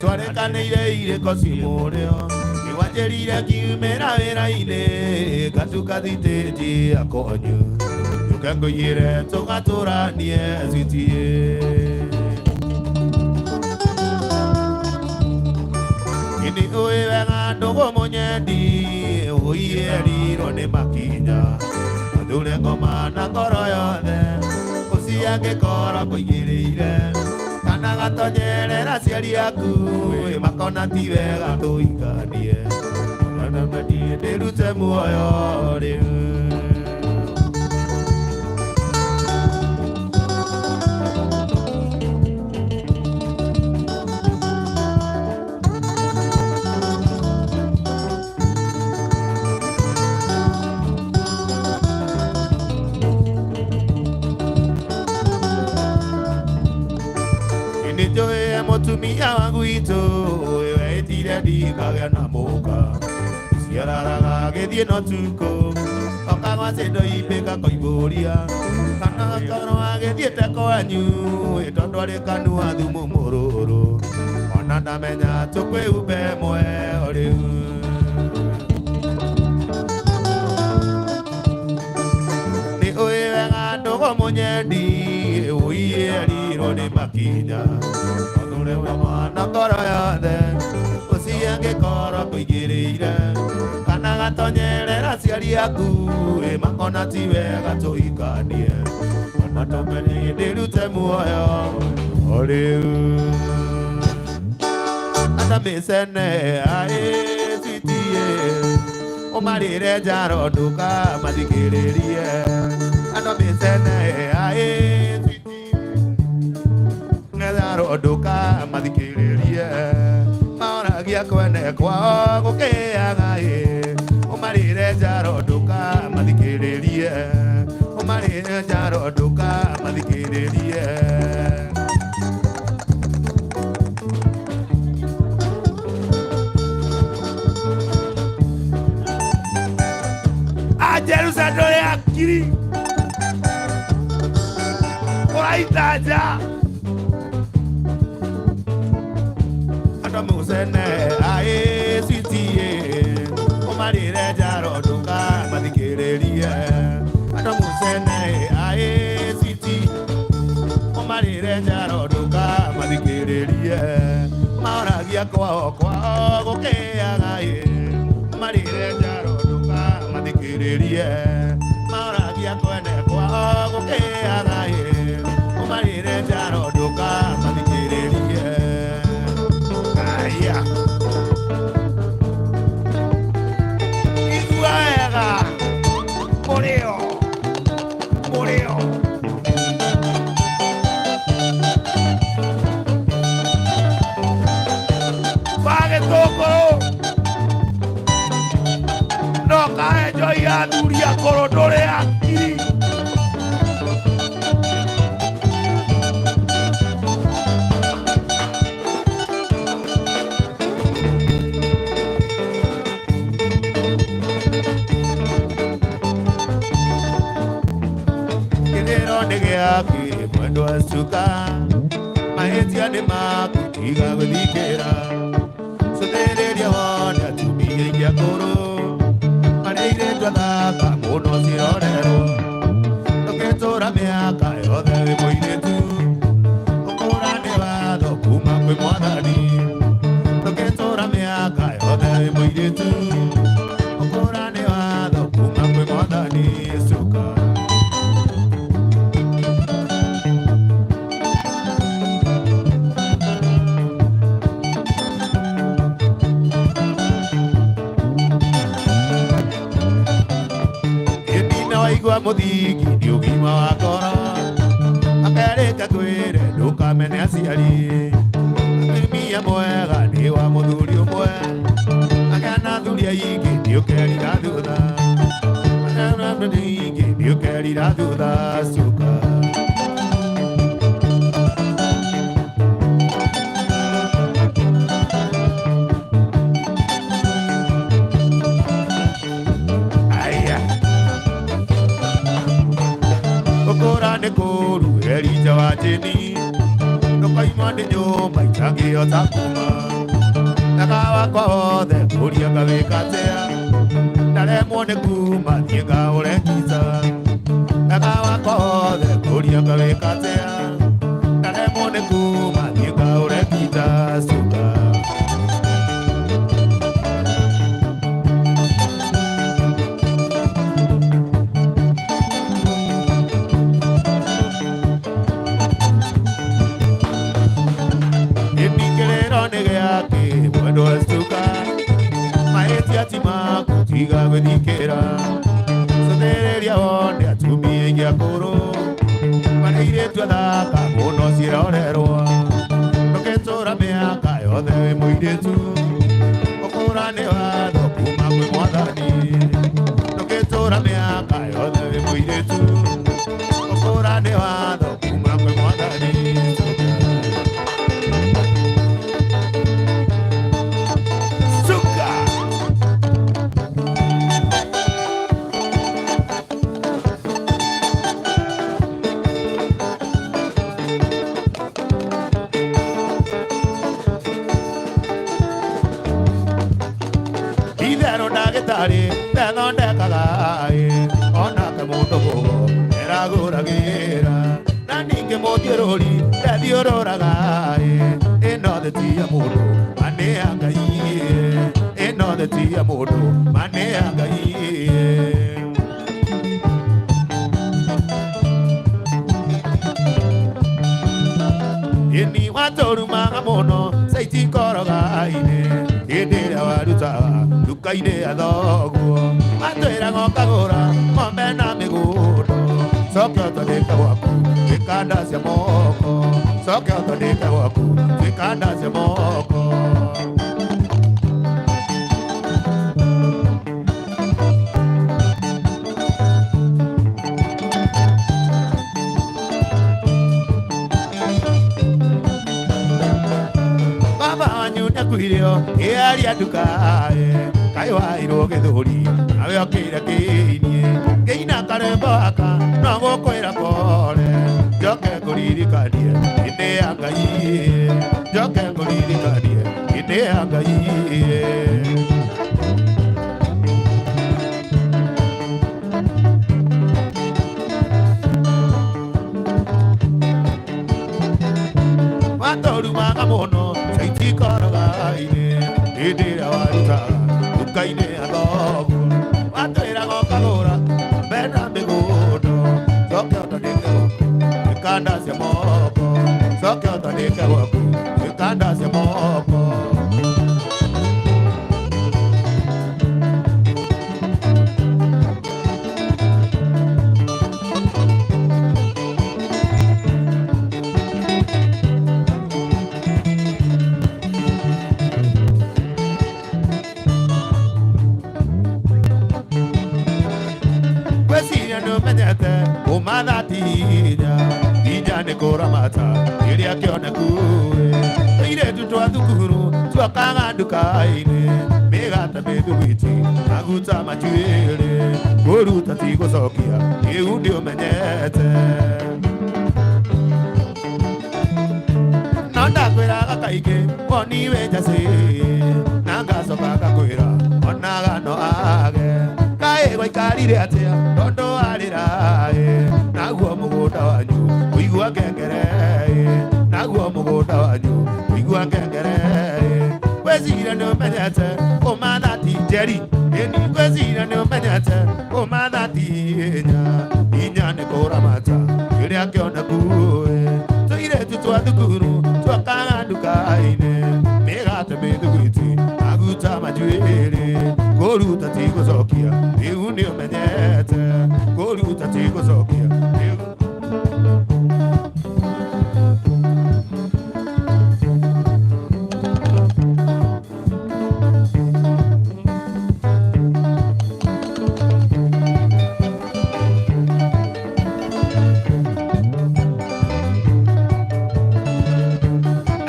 twarekanĩire irĩko ci mũrĩo nĩwanjĩrire ngiumĩra wĩra-inĩ ngatuka thitĩnji akonyu yũke ngũiyĩre tũgatũranie citie. Ini ũĩ wega ndũgũ mũnyendi ũiyĩrirwo nĩ makinya athure ngoma na ngoro yothe ũciangĩkorwo kũigĩrĩire kana gatonyerera aciari aku makona ti wega tũikanie ona mendie ndĩrute muoyo rĩu. Nĩnjũĩ mũtumia wa gwitũ wetire ndikagĩa na mũka ciararaga gĩthiĩ no tukũ okagwa cindo imbĩka koimbũria kana akorwo agĩthiĩte kwanyu tondũ arĩ kanua thumu mũrũrũ ona ndamenya tũkwĩhumba ĩmwe o rĩu. Nĩ ũĩ wega ndũgũ mũnyendi ũiyĩrirwo nĩ makinya ũthure mwana ngoro yothe ũciangĩkorwo kũigĩrĩire kana gatonyerera aciari aku ĩ makona ti wega tũhikanie ona tũmenye ndĩrute muoyo o rĩu. Atamĩcene aĩ citie ũmarĩre njaro ndũkamathikĩrĩrie andũ mĩcene aĩ citie njaro ndũkamathikĩrĩrie maoragia kwene kwao gũkĩaga ĩ ũmarĩre njaro ndũkamathikĩrĩrie ũmarĩre njaro ndũkamathikĩrĩrie. Ajerusa ndũrĩ akiri ũraita nja. Andũ mũcene aĩ citie ũmarĩre njaro ndũkamathikĩrĩrie andũ mũcene aĩ citi ũmarĩre njaro ndũkamathikĩrĩrie maoragia kwao kwao gũkĩaga ĩ ũmarĩre njaro ndũkamathikĩrĩrie maoragia kwene kwao gũkĩaga ĩ ũmarĩre njaro ndũkamathikĩrĩrie. Aya. Igua wega mũrĩo mũrĩo. Wa gĩtũngũrũ no kahe njoi ya athuri akũrũ ndũrĩ akiri. Mwendwa cuka mahĩtia nĩ maku tiga gũthikĩra cũthĩrĩria wone atumia aingĩ akũrũ marĩa airĩtu athaka mũno cirorerwo ndũngĩtũra mĩaka yothe wĩ mũirĩtu ũkũra nĩ watho kuma kwĩ mwathani ndũngĩtũra mĩaka yothe wĩ mũirĩtu ũkũra nĩ watho kuma kwĩ mwathani cuka. Ĩndĩ waigua mũthingi nĩ ũgima wa ngoro akerĩka kwĩre ndũkamene aciari atumia mwega nĩ wa mũthuri ũmwe agĩa na athuri aingĩ nĩ ũkerira thutha agĩa na athuri aingĩ nĩ ũkerira thutha cuka. Aya. Gũkũra nĩ kũũru Elija wa Jeni ndũkaimwo nĩ nyũmba itangĩhota kuma Daga wakwa wothe ngũria ngawĩka atĩa ndaremwo nĩ kuma thiĩ ngahũre ngita Daga wakwa wothe ngũria ngawĩka atĩa ndaremwo nĩ kuma thiĩ ngahũre ngita cuka. Ĩndĩ nĩ gĩake mwendwa cuka mahĩtia ti maku tiga gwĩthikĩra cũthĩrĩria wone atumia aingĩ akũrũ marĩa airĩtu athaka mũno cirorerwo ndũngĩtũra mĩaka yothe wĩ mũirĩtu ũkũra nĩ watho kuma kwĩ mwathani ndũngĩtũra mĩaka yothe wĩ mũirĩtu ũkũra nĩ watho kuma kwĩ mwathani. Suka! Itherũ ndagĩtarĩ ndethondekaga ĩ onake mũndũ mũgo eragũragĩra na ningĩ mũthiũrũri ndethiũrũraga ĩ ĩno thĩ ti ya mũndũ ma nĩ ya Ngai ĩno thĩ ti ya mũndũ ma nĩ ya Ngai. Ĩni watũrumaga mũno caitikoroga-inĩ hĩndĩ ĩrĩa warutaga nduka-inĩ ya thoguo watwĩraga ũkagũra ng'ombe na mĩgũnda coke ũtondeke gwaku twĩkanda cia moko coke ũtondeke gwaku twĩkanda cia moko. Baba wanyu nĩakuirio ĩaria ndukae kaĩ wairwo gĩthũri nawe ũkĩire kĩinie ngĩina karembo gaka no gũkwĩra pole njoke ngũririkanie hĩndĩ ya Ngai njoke ngũririkanie hĩndĩ ya Ngai. Watũrumaga mũno caitikoroga-inĩ hĩndĩ ĩrĩa warutaga nduka-inĩ ya thoguo watwĩraga ũkagũra ng'ombe na mĩgũnda coke ũtandĩke gwaku twĩkanda cia moko coke ũtandĩke gwaku twĩkanda cia moko. Ngwĩciria nĩũmenyete kũmatha ti hinya hinya nĩ kũramata kĩrĩa kĩoneku tũirĩtu twa thukuru tuokaga nduka-inĩ mĩgate mĩthugwiti maguta machuĩrĩ kũruta ti gũcokia kĩu nĩũmenyete. Kaingĩ woni wĩ njacĩ na ngacoka ngakwĩra onaga no age kaĩ gwaikarire atĩa tondũ warĩra ĩ naguo mũgũnda wanyu kũigua ngengere ĩ naguo mũgũnda wanyu kũigua ngengere ĩ ngwĩciria nĩ ũmenyete kũmatha ti njeri ĩni ngwĩciria nĩ ũmenyete kũmatha ti inya inya nĩ kũramata kĩrĩa kĩoneku ĩ tũirĩtu twa thukuru twakaga nduka-inĩ mĩgate mĩthugwiti maguta manjuĩrĩ kũruta ti gũcokia rĩu nĩ ũmenyete kũruta ti gũcokia rĩu.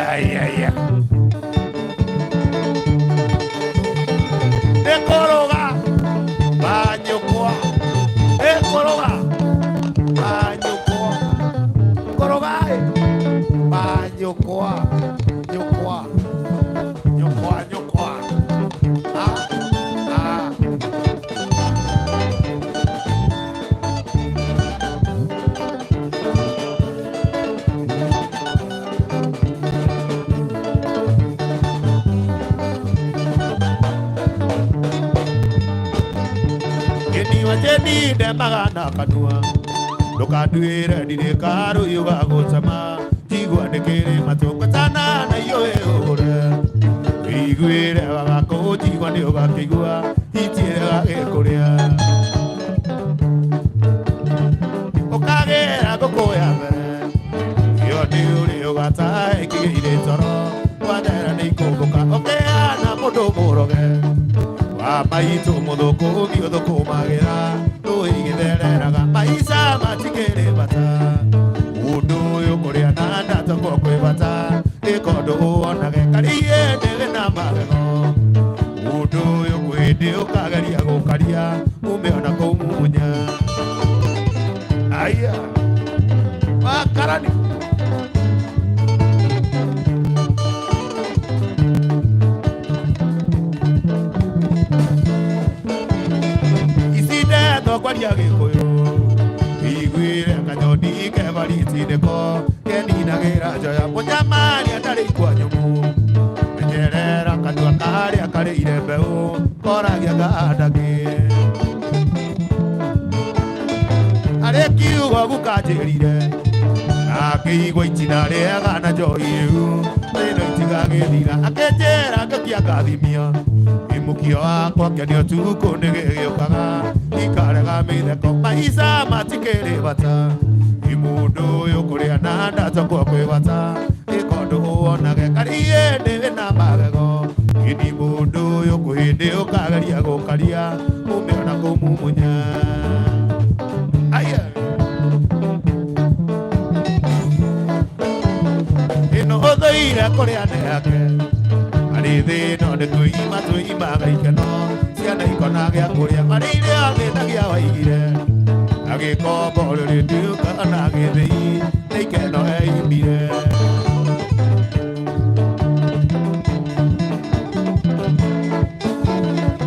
Ai, ai, ai. Ekoroga banyũkwa ekoroga banyũkwa koroga ĩ banyũkwa nyũkwa nyũkwa nyũkwa ah ah. Kĩniwa njeni ndemaga na kanua ndũkanduĩre ndirĩ karũyũ ga gũcama njigua nĩkĩrĩ matũngũtana na iũĩ ũgũre wĩiguĩre wagakũnjigua nĩ ũgakĩigua itiĩre gagĩkũrĩa ũkagĩra ngũkũ ya mbere ĩyo nĩ ũrĩ ũgatae ĩkĩgĩire toro wathera nĩ ikũmbũka ũkĩhana mũndũ mũroge wa maitũ mũthũkũmi ũthũkũmagĩra rũĩ gĩthereraga maica matikĩrĩ bata ũndũ ũyũ kũrĩa na ndatoko kwĩ bata ĩkondũ wonage kariĩ ndĩrĩ na magego ũndũ ũyũ kwĩndĩ ũkageria gũkaria ume ona kũmunya Aya makarani ici ndetwo kwaria gĩkũyũ wĩiguĩre kanyoni kebaritindĩko keninagĩra njoya mũnyamaria ndarĩ ikwa nyũmũ menyerera kanua karĩa karĩire mbeũ koragia gandakĩ arĩ kiugo gukanjĩrire akĩigua itina rĩaga na njohi rĩu thĩna itigagĩthira akĩnjĩra ngĩkia ngathimia imũkio wakwa kĩanio tukũ nĩgĩgĩũkaga ikarega mĩtheko maica matikĩrĩ bata imũndũ ũyũ kũrĩa na ndatokwo kwĩ bata ĩkondũ wonage kariĩ ndĩrĩ na magego ĩni mũndũ ũyũ kwĩndĩ ũkageria gũkaria ume ona kũmumunya. Aya Ĩno ũthũire kũrĩa nĩ yake arĩ thĩna nĩ twĩima twĩimaga ikeno ciana ikona gĩa kũrĩa marĩ iria thĩnagia waigire agĩkombo rĩrĩtuĩka na gĩthĩi nĩ ikeno eimire.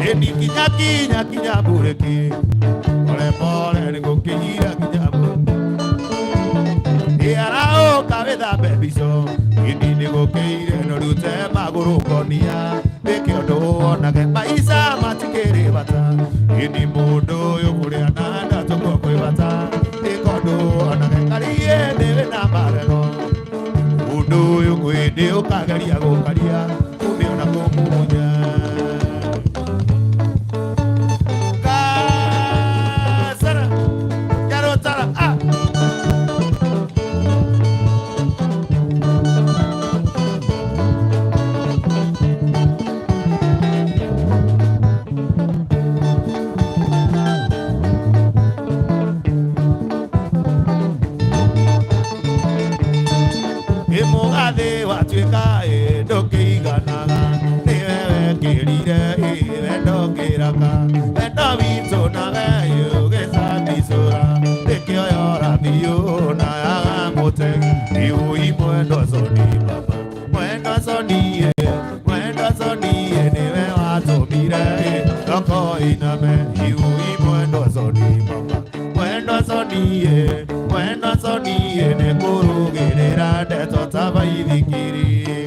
Ĩni kinya kinya kinya burĩki pole pole nĩ gũkĩira kinya burĩki ĩaraũka wĩthambe mbico ĩni nĩ gũkĩire no rute magũrũ ngonia wĩke ũndũ wonage maica matikĩrĩ bata ĩni mũndũ ũyũ kũrĩa na ndatũkwo kwĩ bata ĩka ũndũ wonage kariĩ ndĩrĩ na magego mũndũ ũyũ kwĩndĩ ũkageria gũkaria ume ona kũmumunya. Kasara Yarotara ah. Ĩmũgathĩ watuĩka ĩ ndũkĩiganaga nĩwe wekĩrire ĩ wendo kĩraka wendo witũ nawe ũgĩcambicũra nĩkĩoyora biũ na yaga mũtegi iũi mwendo coni baba mwendo. Soniĩ, mwendwa Soniĩ nĩwe watũmire thoko iname. Iui mwendwa Soni mama, mwendwa Soniĩ, mwendwa Soniĩ nĩ kũrũgĩrĩra ndeto ta baithikiri.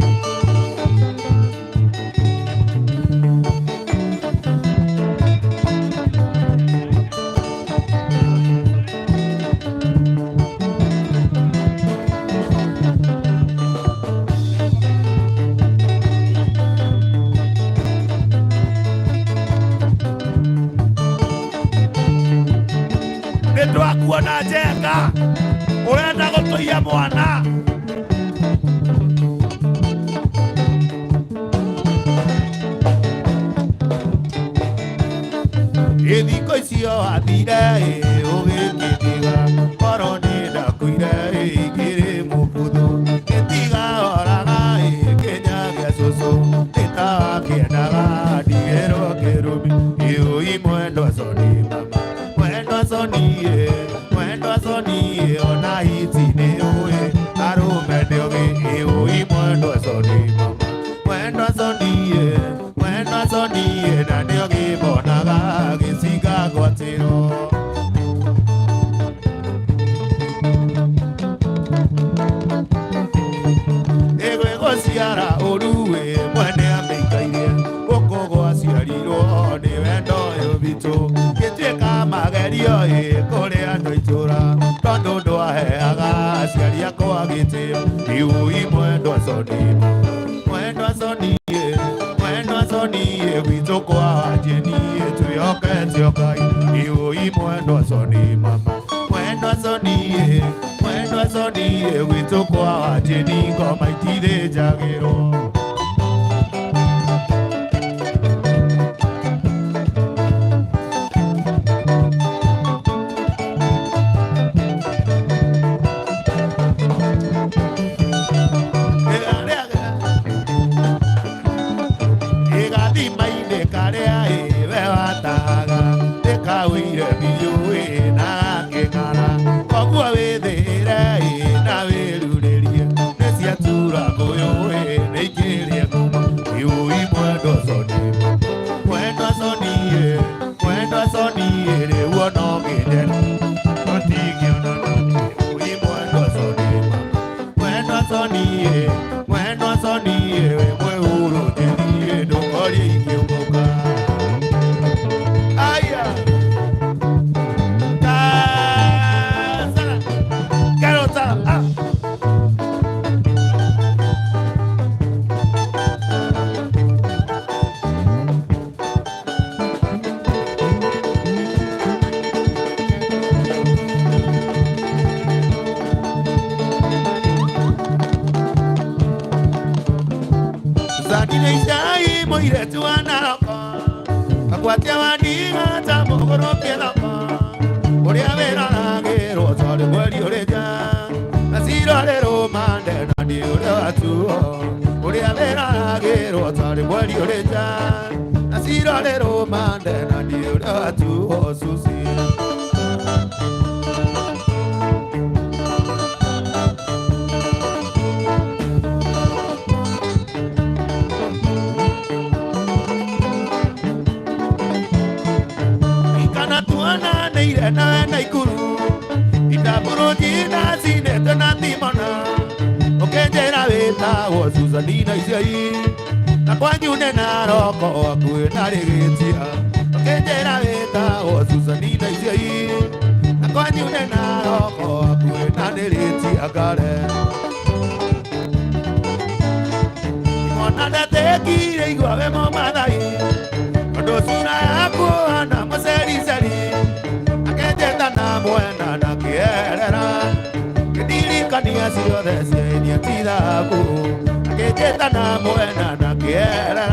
Nĩ twakuona njenga ũrenda gũtũiya mwana. Ithiko icio wathire ũgĩkĩndiga korwo nĩ ndakuire ingĩrĩ mũbuthu ĩtiga oraga kĩnya gĩa cũcũ nĩtakĩendaga ndigĩrwo kĩrumi. Iũi mwendwa Soni mama, mwendwa Soni mwendwa Soni ona hiti nĩ ũĩ arũme nĩ ũgĩ. Iũi mwendwa Soni mama, mwendwa Soni, mwendwa Soni na nĩ ũgĩmonaga gĩcinga ngwatĩro. Ĩgwĩgũciara ũruĩ mwene amĩikaire gũkũ gwaciarirwo nĩ wendo ũyũ witũ gĩtuĩka magerio ĩ kũrĩ andũ itũra tondũ ndwaheaga aciari akwa gĩtĩo. Iui mwendwa Soni, mwendwa Soni, mwendwa Soni gwitũ kwa Wanjĩni twĩhokete Ngai. Iui mwendwa Soni mama, mwendwa Soni, mwendwa Soni gwitũ kwa Wanjĩni ngoma itithĩnjagĩrwo. Ĩgathima-inĩ karĩa ĩwe wataga ndĩkawĩire biũ na kĩng'ara koguo wĩthĩre na wĩrurĩrie nĩ ciatura ngũyũ nĩ ikĩrĩe nguma. Iui mwendwa Soni, mwendwa Soni, mwendwa Soni rĩu ona ũngĩnjera tũtingĩonana. Iui mwendwa Soni, mwendwa Soni, mwendwa Soni wĩ mwĩhuru njĩthiĩ ndũkorie ingĩũmbũka. Aya Tazara. Garota. Ah. Zandine icai mũirĩtu wa Naroko akwatia wandiga ta mũgũrũkie thoko ũrĩa wĩroragĩrwo tondũ mweri ũrĩ nja na cirorĩrwo mande na ndi ũrĩa watuo ũrĩa wĩroragĩrwo tondũ mweri ũrĩ nja na cirorĩrwo mande na ndi ũrĩa watuo suci. Kana tuonanĩire nawe Naikuru itambũrũki ndacinĩtwo na timona ũkĩnjĩra wĩtagwo Susanina Iciai na kwanyu nĩ Naroko hakuhĩ na Rĩgĩtia ũkĩnjĩra wĩtagwo Susanina Iciai na kwanyu nĩ Naroko hakuhĩ na Rĩgĩtia ngare mona ndatekire igua we Mũmathai tondũ cura yaku hana mũcericeri akenjeta na mwena na kĩerera kĩndirikania ciothe ciainia ti thahabu akĩnjĩta na mwena na kĩerera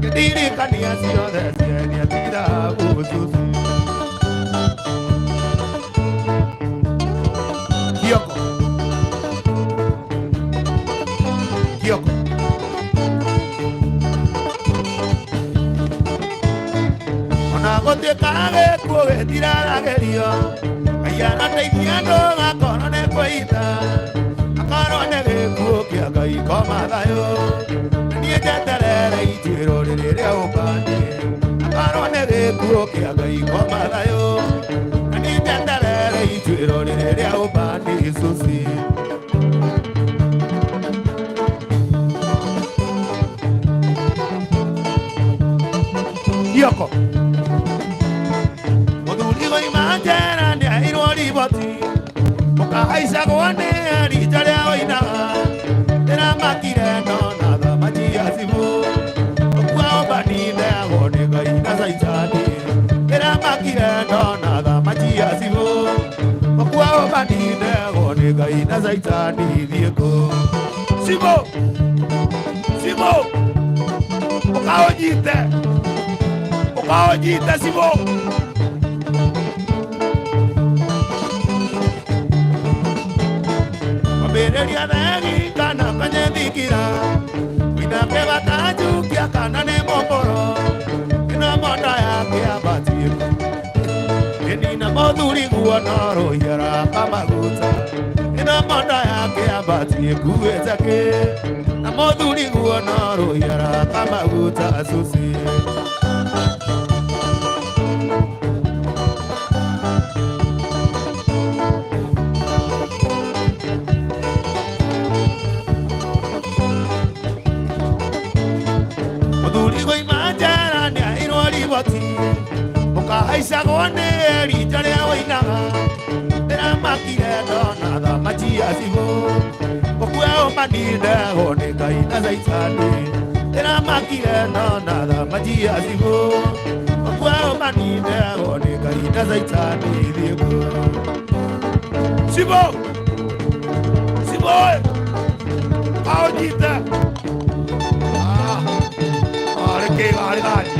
kĩndirikania ciothe ciainia ti thahabu cucu. Kioko. Kioko. Ona gũtuĩka gĩkuũ gĩtiraragĩrio Ngai arateithia andũ gakorwo nĩ kwĩita. Akorwo nĩ gĩkuũ kĩa Ngai koma thayũ, na niĩ njeterere ituĩro rĩrĩ rĩa ũmbani. Akorwo nĩ gĩkuũ kĩa Ngai koma thayũ, na niĩ njeterere ituĩro rĩrĩ rĩa ũmbani Susi. Kioko. Mũthuri goima njera nĩaheirwo riboti, mũkahaicagwo nĩ rita rĩa ũinaga. Ndĩramakire ndona thamaki ya cibũ, ũkua ũmbani ndeagwo nĩ Ngai na caitani. Ndĩramakire ndona thamaki ya cibũ, ũkua ũmbani ndeagwo nĩ Ngai na caitani thiĩ kũ. Simo. Simo. Ũkaũnyite. Ũkaũnyite Simo. Kwambĩrĩria thegi kana kwenye thikira, wĩna kĩgata kana nĩ mũmbũro, ĩno mondo yake abatiĩ ĩnina mũthuri guo no rũhiara kamaguta, ĩno mondo yake abatiĩ kuĩte kĩ, na mũthuri guo no rũhiara kamaguta Susi. Mũthuri goima njera nĩaheirwo riboti, mũkahaicagwo nĩ rita rĩa ũinaga. Ndĩramakire ndona thamaki ya cibũ, gũkua ũmani ndehwo nĩ Ngai na caitani. Ndĩramakire ndona thamaki ya cibũ, gũkua ũmani ndehwo nĩ Ngai na caitani thiĩ kũ. Simo. Simo. Ũkaũnyite. Ah. Arĩ kĩga arĩ gani.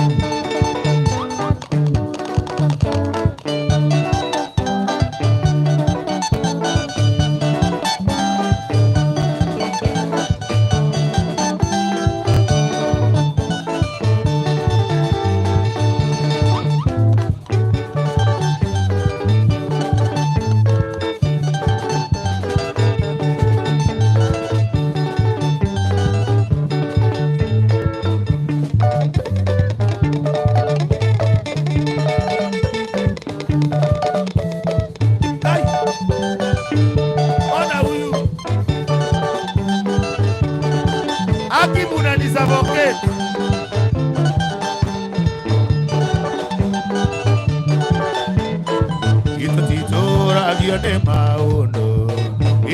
Ai. Ona huyu. Aki munanisuffocate. Itũtitũragio nĩ maũndũ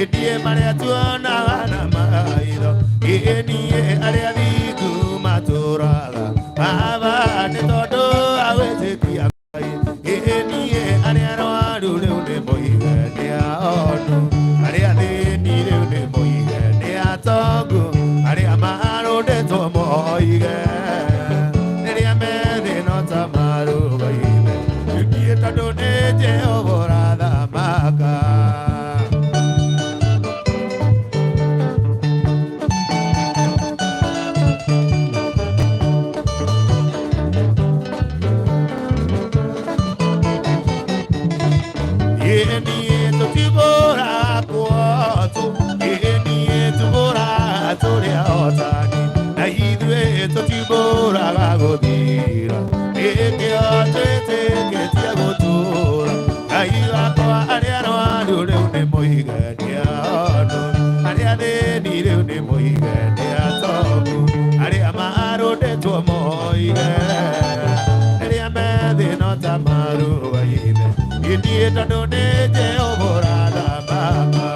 ĩthiĩ marĩa tuonaga na maitho, ĩ niĩ arĩa thingu matũraga baba nĩ tondũ agwĩtĩkia Ngai. Ĩ niĩ arĩa arwaru rĩu nĩ moige nĩ aonu, arĩa athĩni rĩu nĩ moige nĩ atongu, arĩa marũndĩtwo moige rĩrĩa methĩ no ta marũgaime. Niĩ tondũ nĩ Jehova ũrathamaka. Ĩ niĩ tũtibũragwo tũ, ĩ niĩ tũbũraga tũrĩ ahotani, na ithuĩ tũtibũraga gũthira, nĩkĩo twĩtĩkĩtie gũtũũra. Ngai wakwa arĩa arwaru rĩu nĩ moige nĩ aonu, arĩa athĩni rĩu nĩ moige nĩ atongu, arĩa marũndĩtwo moige rĩrĩa methĩ no ta marũgaime. Niĩ tondũ nĩ Jehova ũrathamaka.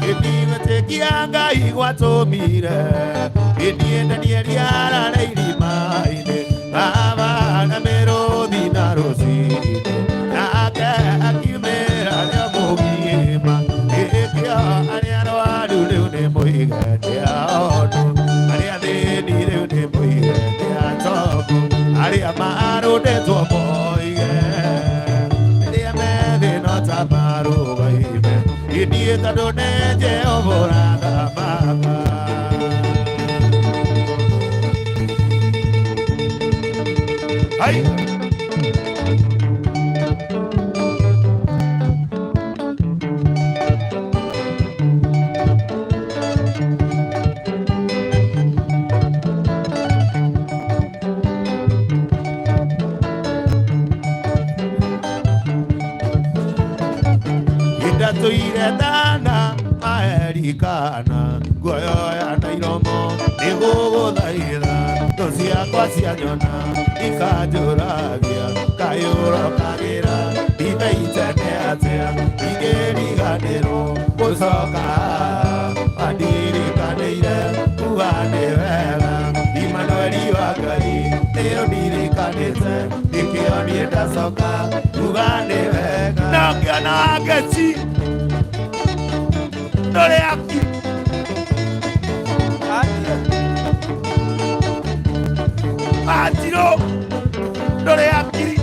Gwĩtĩkia Ngai gwatũmire niĩ Danieli arare irima-inĩ, baba na mĩrũthi na rũcinĩ, nake akiumĩra rĩo mũgima. Ĩkĩo arĩa arwaru rĩu nĩ moige nĩ aonu, arĩa athĩni rĩu nĩ moige nĩ atongu, arĩa marũndĩtwo moige rĩrĩa methĩ no ta marũgaime. Niĩ tondũ nĩ Jehova ũrathamaka. Ai. Indatũire thana maerikana nguoyoya na iromo nĩgũgũthaitha thũ ciakwa cianyona ikanjũragia kayũrokagĩra ndithaitene atĩa ingĩriganĩrwo gũcoka andirikanĩire kuga nĩ wega Imanueli wa Ngai nĩyo ndirikanĩte nĩkĩo niĩ ndacoka kuga nĩ wega. Na ũngĩona wangeci ndũrĩ aki. Wanjirũ ndũrĩ akiri.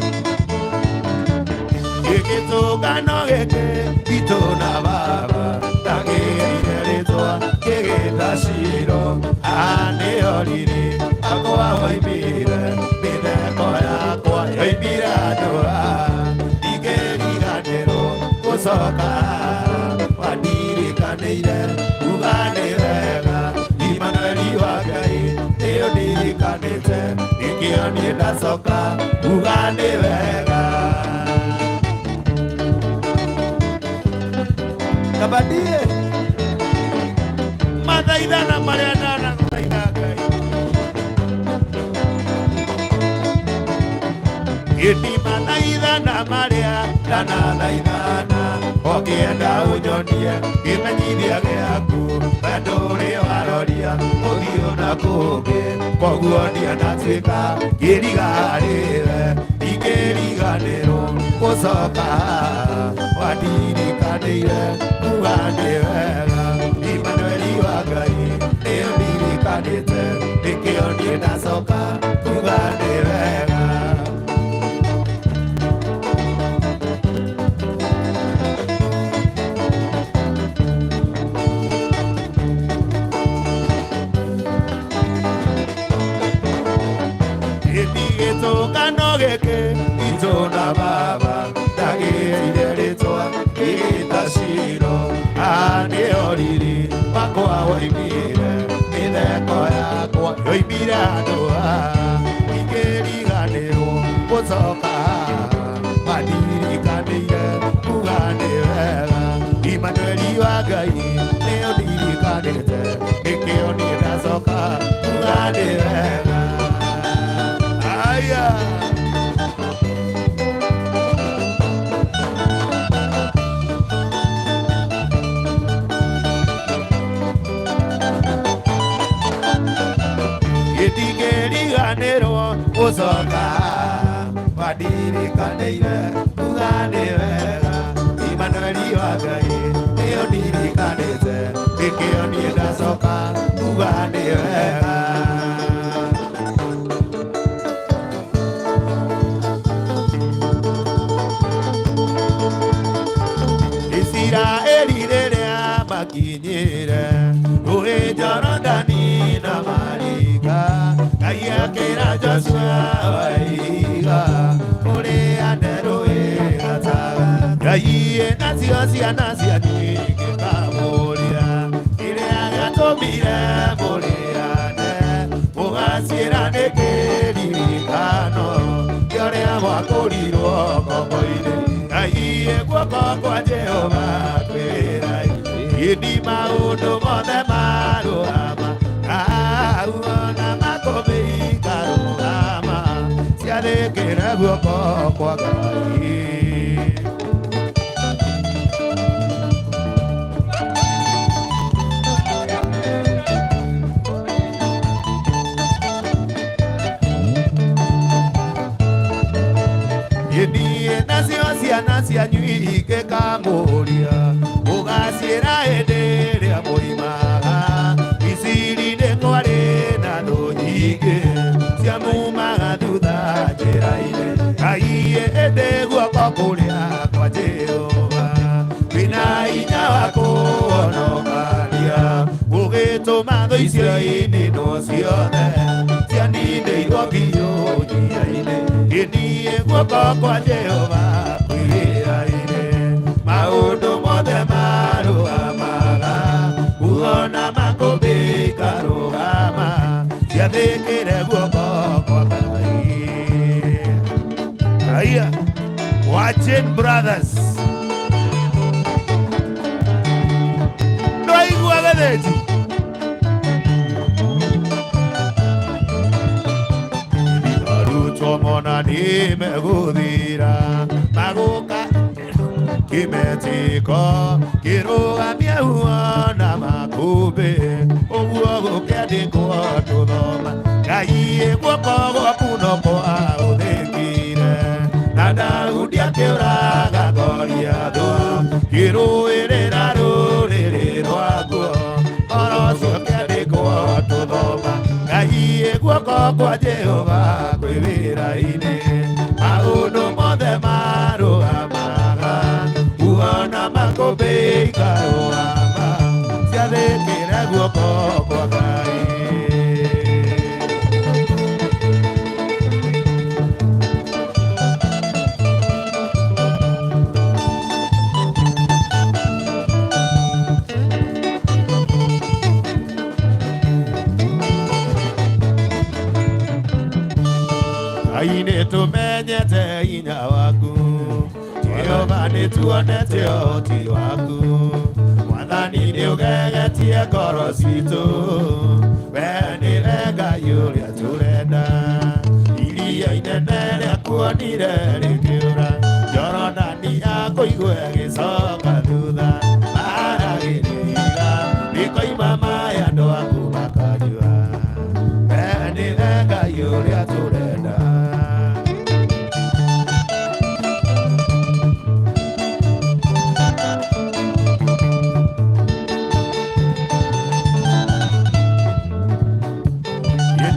Gĩgĩtũngano gĩkĩ gitũ na baba ndagĩire rĩtwa kĩgĩta Shilo. Haha nĩho riri akwa woimire mĩtheko yakwa yoimire andũ haha ndingĩriganĩrwo gũcoka wandirikanĩire kuga nĩ wega Imanueli wa Ngai nĩyo ndirikanĩte nĩkĩo niĩ ndacoka kuga nĩ wega. Kabadie. Mathaithana marĩa ndanathaitha Ngai. Ĩni mathaithana marĩa ndanathaithana ũkĩenda ũnyonie kĩmenyithia gĩaku wendo ũrĩa waroria ũthiũ na kũngĩ koguo niĩ ndatuĩka kĩrigarĩre ndingĩriganĩrwo gũcoka wandirikanĩire kuga nĩ wega Imanueli wa Ngai nĩyo ndirikanĩte nĩkĩo niĩ ndacoka kuga nĩ wega. Gĩtigĩtũngano gĩkĩ gitũ na baba ndagĩire rĩtwa gĩgĩta Shilo. Haha nĩho riri wakwa woimire mĩtheko yakwa yoimire handũ haha ingĩriganĩrwo gũcoka mandirikanĩire kuga nĩ wega Imanueli wa Ngai nĩyo ndirikanĩte nĩkĩo niĩ ndacoka kuga nĩ wega. Aya. Gĩtingĩriganĩrwo gũcoka wandirikanĩire kuga nĩ wega Imanueli wa Ngai nĩyo ndirikanĩte nĩkĩo niĩ ndacoka kuga nĩ wega. Isiraeli rĩrĩa makinyire rũĩ Jorodani na marika Ngai akĩra Joshua waiga ũrĩane rũĩ gatagatĩ Ngai nacio ciana cianyu ingĩkamũria kĩrĩa gĩatũmire mũrĩane mũgaciĩra nĩ kĩririkano kĩa ũrĩa mwakũrirwo ngombo-inĩ Ngai guoko kwa Jehova kwĩrai ĩni maũndũ mothe marũgama au ona makũmbĩ ikarũgama ciathĩkĩre guoko kwa Ngai. Ĩniĩ nacio ciana cianyu ingĩkamũria mũgaciĩra hĩndĩ ĩrĩa mũimaga Misiri nĩ kwarĩ na thũ nyingĩ ciamumaga thutha njĩra-inĩ Ngai ĩndĩ guoko kũrĩa kwa Jehova kwĩna hinya wa kũhonokania gũgĩtũma thũ icio ininwo ciothe cianinĩirwo biũ njia-inĩ. Ĩniĩ guoko kwa Jehova kwĩ wĩra-inĩ, maũndũ mothe marũgamaga, kuona makũmbĩ ikarũgama, ciathĩkĩre guoko kwa Ngai. Haya. Wachin Brothers. Ndwaigua gĩthĩnji. Arutwo mona nĩ megũthira, magũka kĩmetĩko kĩrũgamie huo na makũmbĩ, ũguo gũkĩandĩkwo tũthoma. Ngai guoko gwaku no kwaũthĩkire, na Daudi akĩũraga Goliathũ, kĩrũĩrĩra rũrĩrĩ rwaguo, ũhoro ũcio ũkĩandĩkwo tũthoma. Ngai guoko kwa Jehova kwĩ wĩra-inĩ, maũndũ mothe marũgamaga, kuona makũmbĩ ikarũgama, ciathĩkĩre guoko kwa Ngai. Ngai nĩ tũmenyete hinya waku, Jehova nĩ tuonete ũhoti waku, Mwathani nĩ ũgegetie ngoro citũ, we nĩwe Ngai ũrĩa tũrenda. Iria inene rĩakuonire rĩkĩũra, Jorodani yakũigua ĩgĩcoka thutha, maragĩrĩiga rĩkoima maĩ andũ aku makanyua, we nĩwe Ngai ũrĩa tũrenda.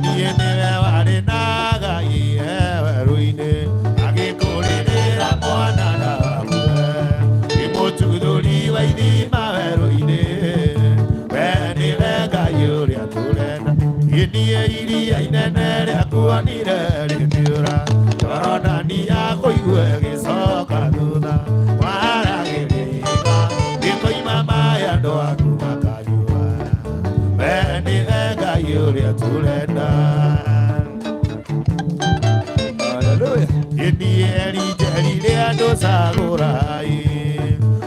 Niĩ nĩwe warĩ na Ngai e werũ-inĩ, agĩkũrĩrĩra mwana ndagakue, kĩmũtuthũri wa ithima werũ-inĩ, we nĩwe Ngai ũrĩa tũrenda. Niĩ iria inene rĩakuonire rĩkĩũra, Jorodani yakũigua ĩgĩcoka thutha, waragĩrĩra rĩkoima maĩ andũ aku makanyua, we nĩwe Ngai ũrĩa tũrenda. Hallelujah. Niĩ erinjeri rĩa ndũcagũrai,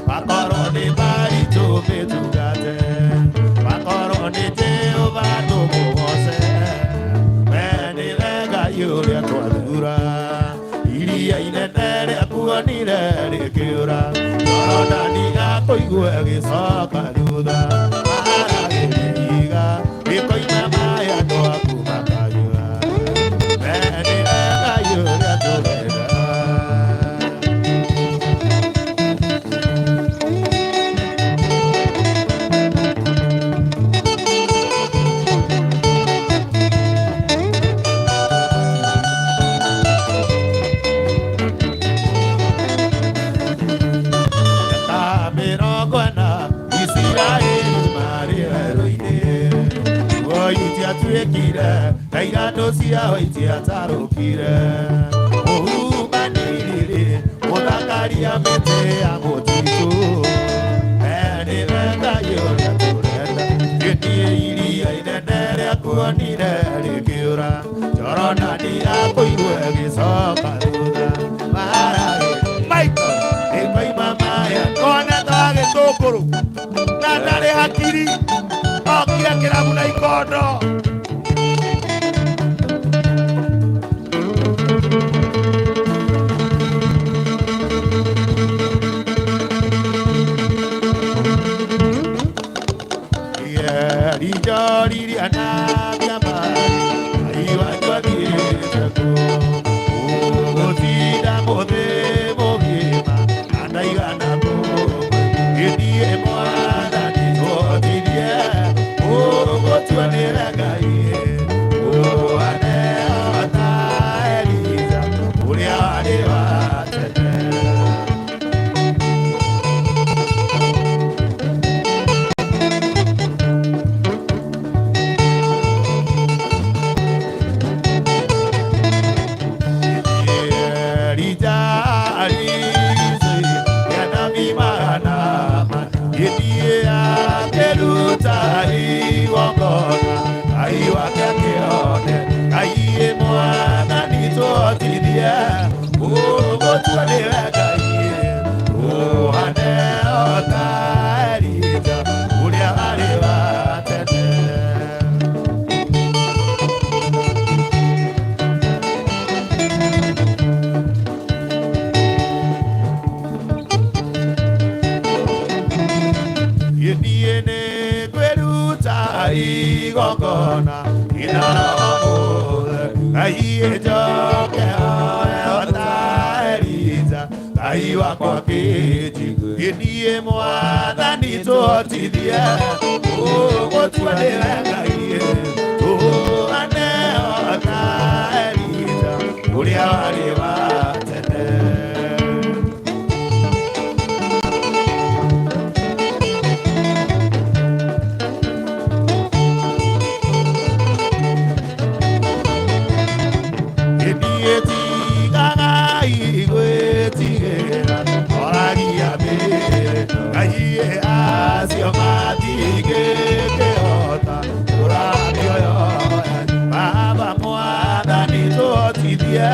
makorwo nĩ maritũ mĩtungate, makorwo nĩ Jehova tũmũgoce, we nĩwe Ngai ũrĩa twathura. Iria inene rĩakuonire rĩkĩũra, Jorodani yakũigua ĩgĩcoka thutha, maragĩrĩiga rĩkoima maĩ andũ aku makanyua, we nĩwe Ngai ũrĩa tũrenda. Ta mĩrongo ĩna Isiraeli marĩ werũ-inĩ, nguo itiatuĩkire na iratũ ciao itiatarũkire, mũhubanĩrĩrĩ mũthakaria mĩtĩ ya mũtitũ, we nĩwe Ngai ũrĩa tũrenda. Niĩ iria inene rĩakuonire rĩkĩũra, Jorodani yakũigua ĩgĩcoka thutha, maragĩrĩria Michael. ĩkoima maĩ andũ Kona ta wa gĩtũngũrũ. Na ndarĩ hakiri. Okire kĩrabu na ikondo. Ũrĩa warĩ wa tene. Igongona inaromothe Ngai njoke hoe ta Elija Ngai wakwa kĩnjigue niĩ mwathani tũhotithie ũgũtua nĩwe Ngai tũhane o ta Elija ũrĩa warĩ wa tene. Acio matingĩkĩhota kũra mĩoyo yanyu. Baba mwathani tũhotithie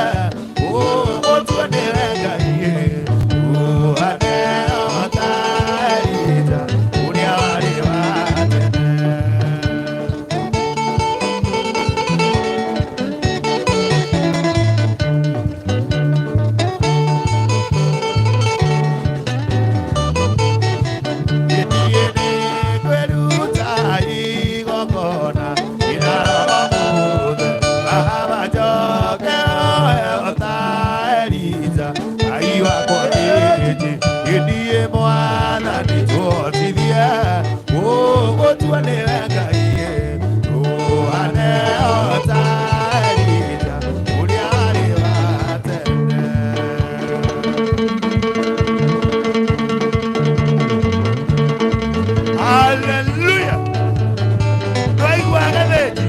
ũgũtua nĩwe Ngai ũhane o ta Elija ũrĩa warĩ wa tene. Niĩ nĩngwĩruta igongona inaromothe Baba njoke oe o ta Elija Ngai wakwa kĩnji niĩ mwathani tũhotithie ũgũtua nĩwe Ngai tũhane o ta Elija ũrĩa warĩ wa tene. Haleluya. Twaigua gathĩnji.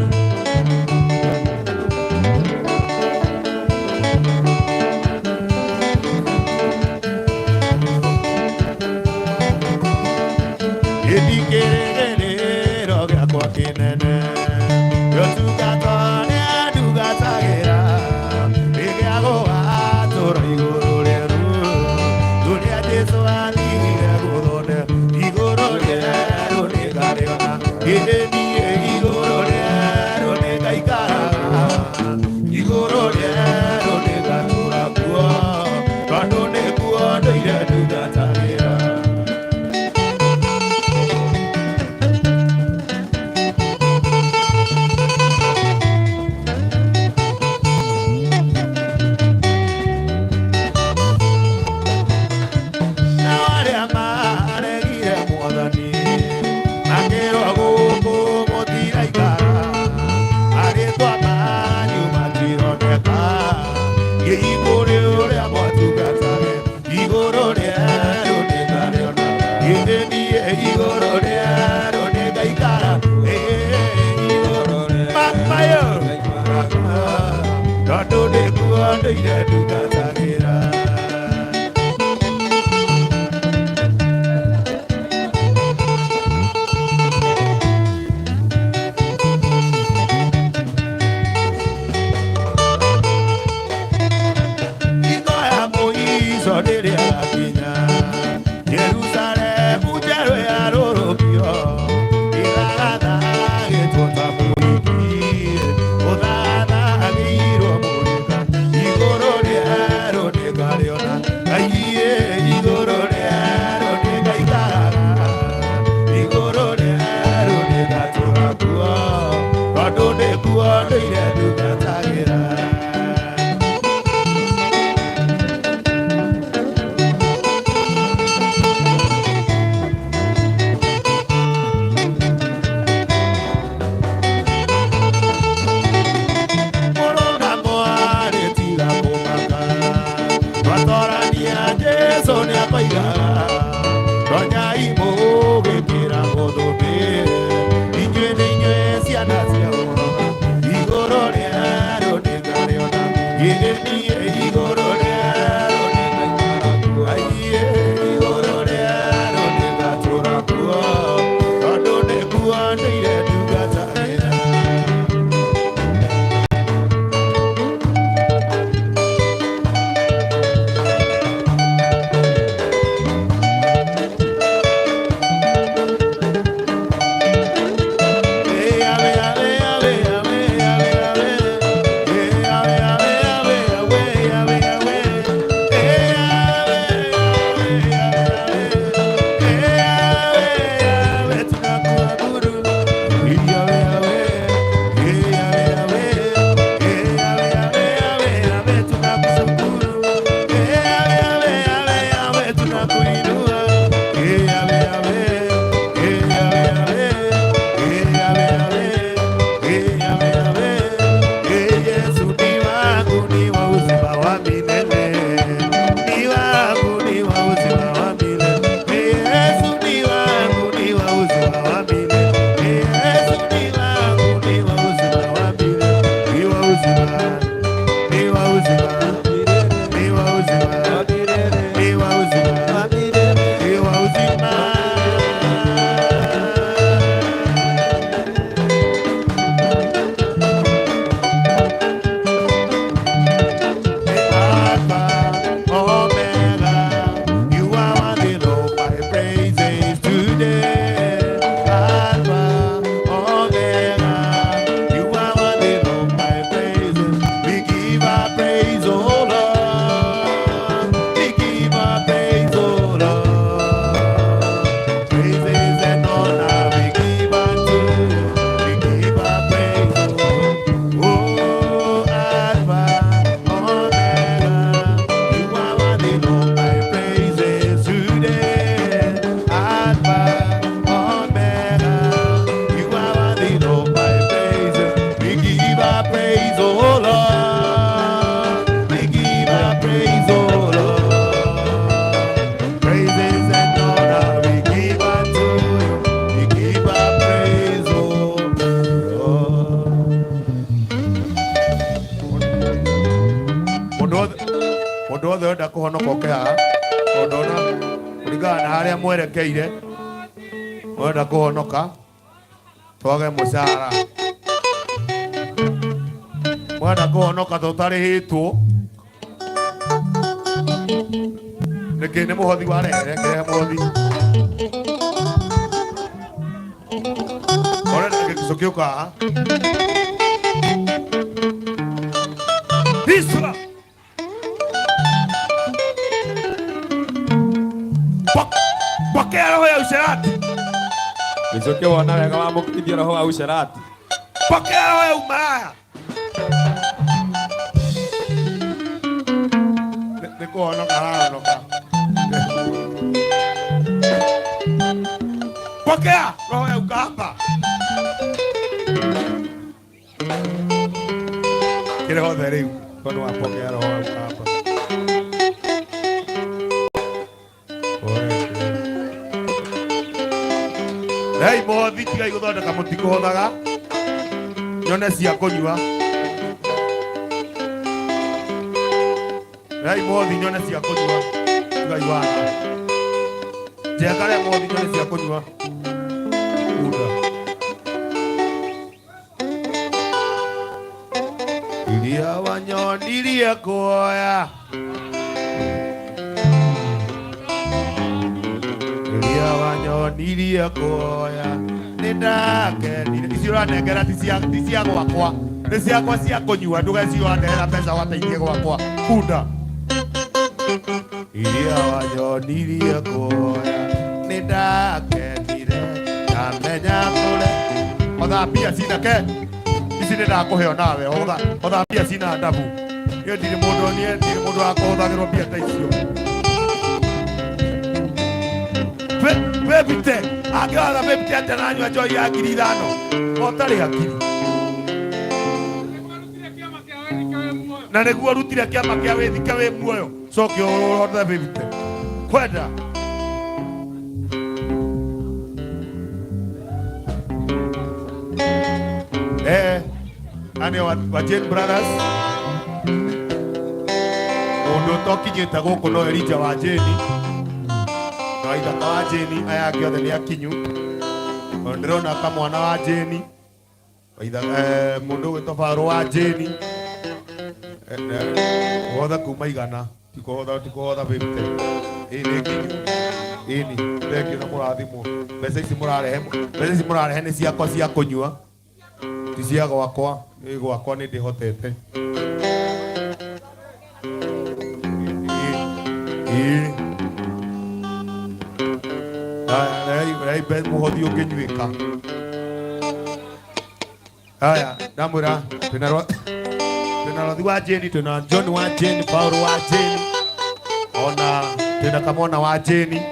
Gĩthikĩrĩro gĩakwa kĩnene gĩotungata nĩa ndungatagĩra rĩrĩa gũgatũra igũrũ rĩerũ tũrĩa Jesũ athire gũthondeka igũrũ rĩerũ nĩngarĩona ĩĩ niĩ igũrũ rĩerũ nĩngaikaraga igũrũ rĩerũ nĩngatũra kuo tondũ nĩkuo ndũire ndungatagĩra. Na arĩa maregire mwathani makĩrwo gũkũ mũtiraikara marĩtwa manyu matironeka igũrũ ũrĩa mwatungatage igũrũ rĩerũ nĩngarĩona ĩĩ niĩ igũrũ rĩerũ nĩngaikara ĩĩ igũrũ mayo tondũ nĩkuo ndũire ndungatagĩra. Hingo ya mũico rĩrĩa yakinya Jerusalemu njerũ yarũrũkio ĩthathaagĩtwo ta mũhiki ũthathaagĩirwo mũrĩka igũrũ rĩerũ nĩngarĩona Ngai igũrũ rĩerũ nĩngaikaraga igũrũ rĩerũ nĩngatũra kuo tondũ nĩkuo ndũire ndungatagĩra. Mũrũ na mwarĩ tiga kũmaka twatorania Jesũ nĩakoigaga tonyai mũgĩkĩra mũthũmbĩ inyuĩ nĩ inyuĩ ciana cia ũhoro igũrũ rĩerũ nĩngarĩona ĩĩ niĩ igũrũ rĩerũ nĩngaikara kuo aiĩ igũrũ rĩerũ nĩngatũra kuo tondũ nĩkuo ndũire ndungatagĩra. Kũringana na harĩa mwerekeire, mwenda kũhonoka twage mũcara, mwenda kũhonoka tũtarĩhĩtwo nĩkĩ? Nĩ mũhothi warehe, rekerehe mũhothi. Ũrenda gĩkucũ kĩũka haha. Hisla. Pokea roho ya usherati. Gĩcoke wona wega wamũkĩrithia roho wa ucerati. Pokea roho ya umalaya. Nĩ kũhonoka arahonoka. Pokea roho ya ukahaba. Kĩrĩ hothe rĩu tondũ wapokea roho wa ukahaba. Rei mũhothi, tigai gũthondeka mũtikũhothaga nyone cia kũnyua. Rei mũhothi nyone cia kũnyua, tigai wana njeka. Rei mũhothi nyone cia kũnyua. Bunda iria wanyonirie kuoya, iria wanyonirie kuoya, nĩ ndakenire. Icio ũranengera ti cia gwakwa, nĩ ciakwa cia kũnyua. Ndũgecio wandehera mbeca wateithie gwakwa. Bunda iria wanyonirie kuoya, nĩ ndakenire ndamenya kũre. Otha mbia cinake ici nĩ ndakũhe onawe. Otha, otha mbia cina ndabu. Niĩ ndirĩ mũndũ, niĩ ndirĩ mũndũ wa kũhũthagĩrwo mbia ta icio. Bebite angĩhotha bebite atĩa nanyua njohi ya 5,000 ũtarĩ hakiri? Na nĩguo rutire kĩama kĩa wĩthike wĩ muoyo, coke ũhothe bebite kwenda. Ani wa Jane Brothers, mũndũ ũtokinyĩte gũkũ no Elijah wa Jane na Waithaka wa Jane, aya angĩ othe nĩ akinyu. Tondũ ndĩrona kamwana wa Jane Waithaka, mũndũ ũgwĩtwo Barũ wa Jane, wothe kuma 100 tikũhotha, tikũhotha 50. Ĩĩ, nĩ nginyu. Ĩni thengiũ na mũrathimwo. Mbeca ici mũrarehe, mbeca ici mũrarehe nĩ ciakwa cia kũnyua, ti cia gwakwa. Nĩ gwakwa nĩ ndĩhotete. Ĩĩ. Aya, rehai mũhothi ũngĩnyuĩka. Haya, ndamwĩra twĩna Rothi wa Jane, twĩna John wa Jane, Paul wa Jane, ona twĩna kamwana wa Jane.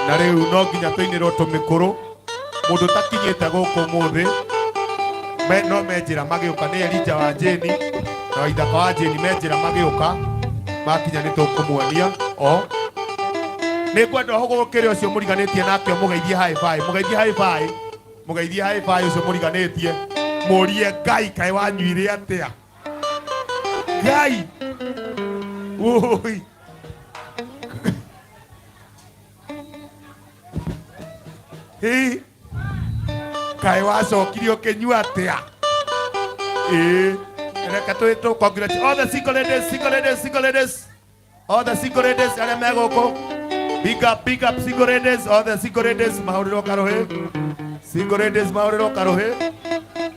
Na rĩu no nginya tũinĩrwo tũmĩkũrũ. Mũndũ ũtakinyĩte gũkũ ũmũthĩ no menjĩra magĩũka nĩ Elijah wa Jane na Waithaka wa Jane, menjĩra magĩũka, makinya nĩ tũkũmuonia. O nĩ ngwenda ũhũgũkĩre ũcio mũriganĩtie nake, ũmũgeithie hi fi, mũgeithie hi fi, mũgeithie hi fi ũcio mũriganĩtie, mũrie Ngai kaĩ wanyuire atĩa? Ngai ũi. Hĩ, kaĩ wacokire ũkĩnyua atĩa? Ĩĩ, reke twĩ tũ congratulate all the single ladies, single ladies, single ladies, all the single ladies arĩa me gũkũ. Big up, big up single ladies, all the single ladies mahũrĩrwo karũhĩ. Single ladies mahũrĩrwo karũhĩ.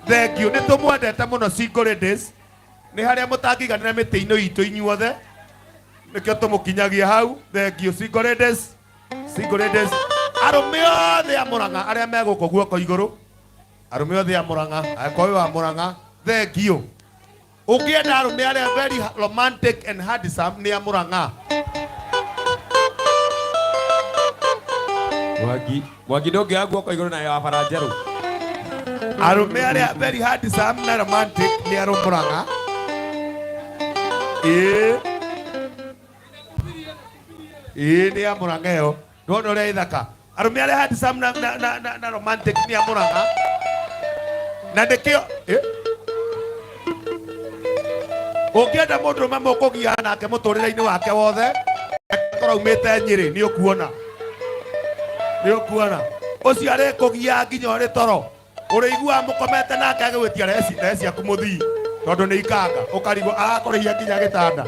Thank you, nĩ tũmwendete mũno single ladies. Nĩ harĩa mũtangĩiganĩra mĩtĩ-inĩ itũ inyuothe, nĩkĩo tũmũkinyagia hau. Thank you single ladies, single ladies. Arũme othe a Mũrang'a arĩa me gũkũ, guoko igũrũ. Arũme othe a Mũrang'a, angĩkorwo wĩ wa Mũrang'a, thank you. Ũngĩenda arũme arĩa very romantic and handsome, nĩ a Mũrang'a. Mwangi, Mwangi, ndũngĩoya guoko igũrũ na wa bara njerũ. Arũme arĩa very handsome na romantic nĩ arũ Mũrang'a. Ĩĩ, ĩĩ, nĩ a Mũrang'a. Ĩyo ndwona ũrĩa ĩthaka. Arũme arĩa handsome na romantic nĩ a Mũrang'a, na nĩkĩo ũngĩenda mũndũrũme mũkũgiana nake mũtũrĩre-inĩ wake wothe. Akorwo aumĩte Nyĩrĩ nĩ ũkuona, nĩ ũkuona ũcio arĩkũgia nginya ũrĩ toro ũrĩiguaga mũkomete nake agĩgwĩtia reci reci ciaku mũthii tondũ nĩ ikanga ũkarigwo arakũrĩhia nginya gĩtanda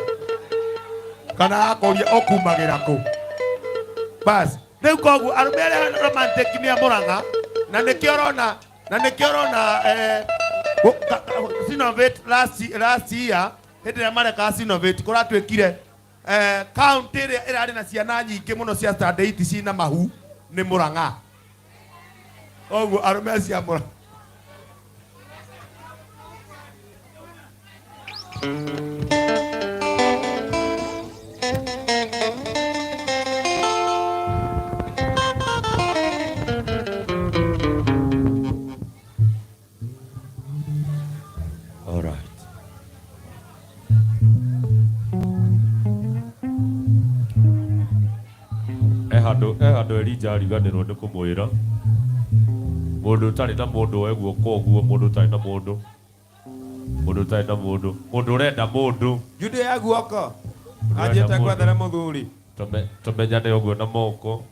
kana akũria ũkumagĩra kũ. Bas rĩu koguo arũme arĩa romantic nĩ a Mũrang'a, na nĩkĩo ũrona, na nĩkĩo ũrona Synovate last year hĩndĩ ĩrĩa marekaga Synovate kũratuĩkire county ĩrĩa ĩrarĩ na ciana nyingĩ mũno cia standard 8 cina mahu nĩ Mũrang'a. Koguo arũme acio a Mũrang'a All right. He handũ he handũ Elija ariganĩrwo nĩ kũmwĩra mũndũ ũtarĩ na mũndũ oe guoko ũguo, mũndũ ũtarĩ na mũndũ, mũndũ ũtarĩ na mũndũ, mũndũ ũrenda mũndũ. Jude ya guoko. Mũndũ ũrenda Anjĩte mũndũ. ngwethere mũthuri. Tũmenyane ũguo na moko.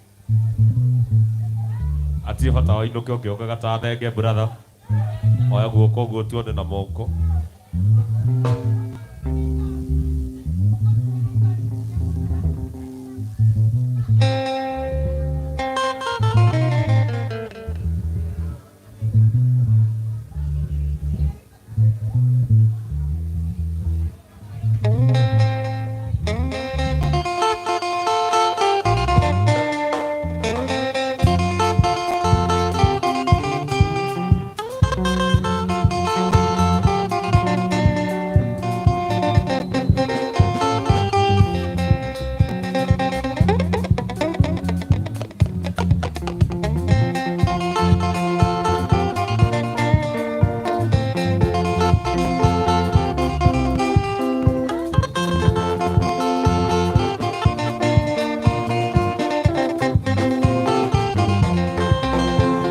Hatirĩ bata wa inũke ũkĩongaga ta thenge brother. Oya guoko ũguo tuone na moko.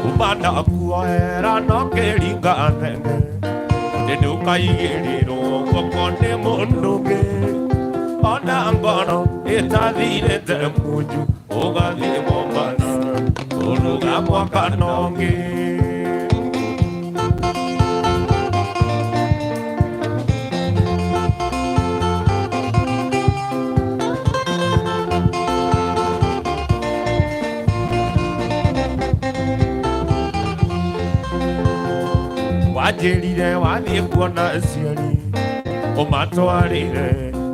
Umana kuoera no kĩringa thenge atĩ ndũkaigĩrĩrwo guoko nĩ mũndũ ũngĩ ona ngoro ĩtathirĩte munju ũgathiĩ Mombasa kũruga mwaka na ũngĩ. Wanjĩrire wathiĩ kuona aciari ũmatwarĩre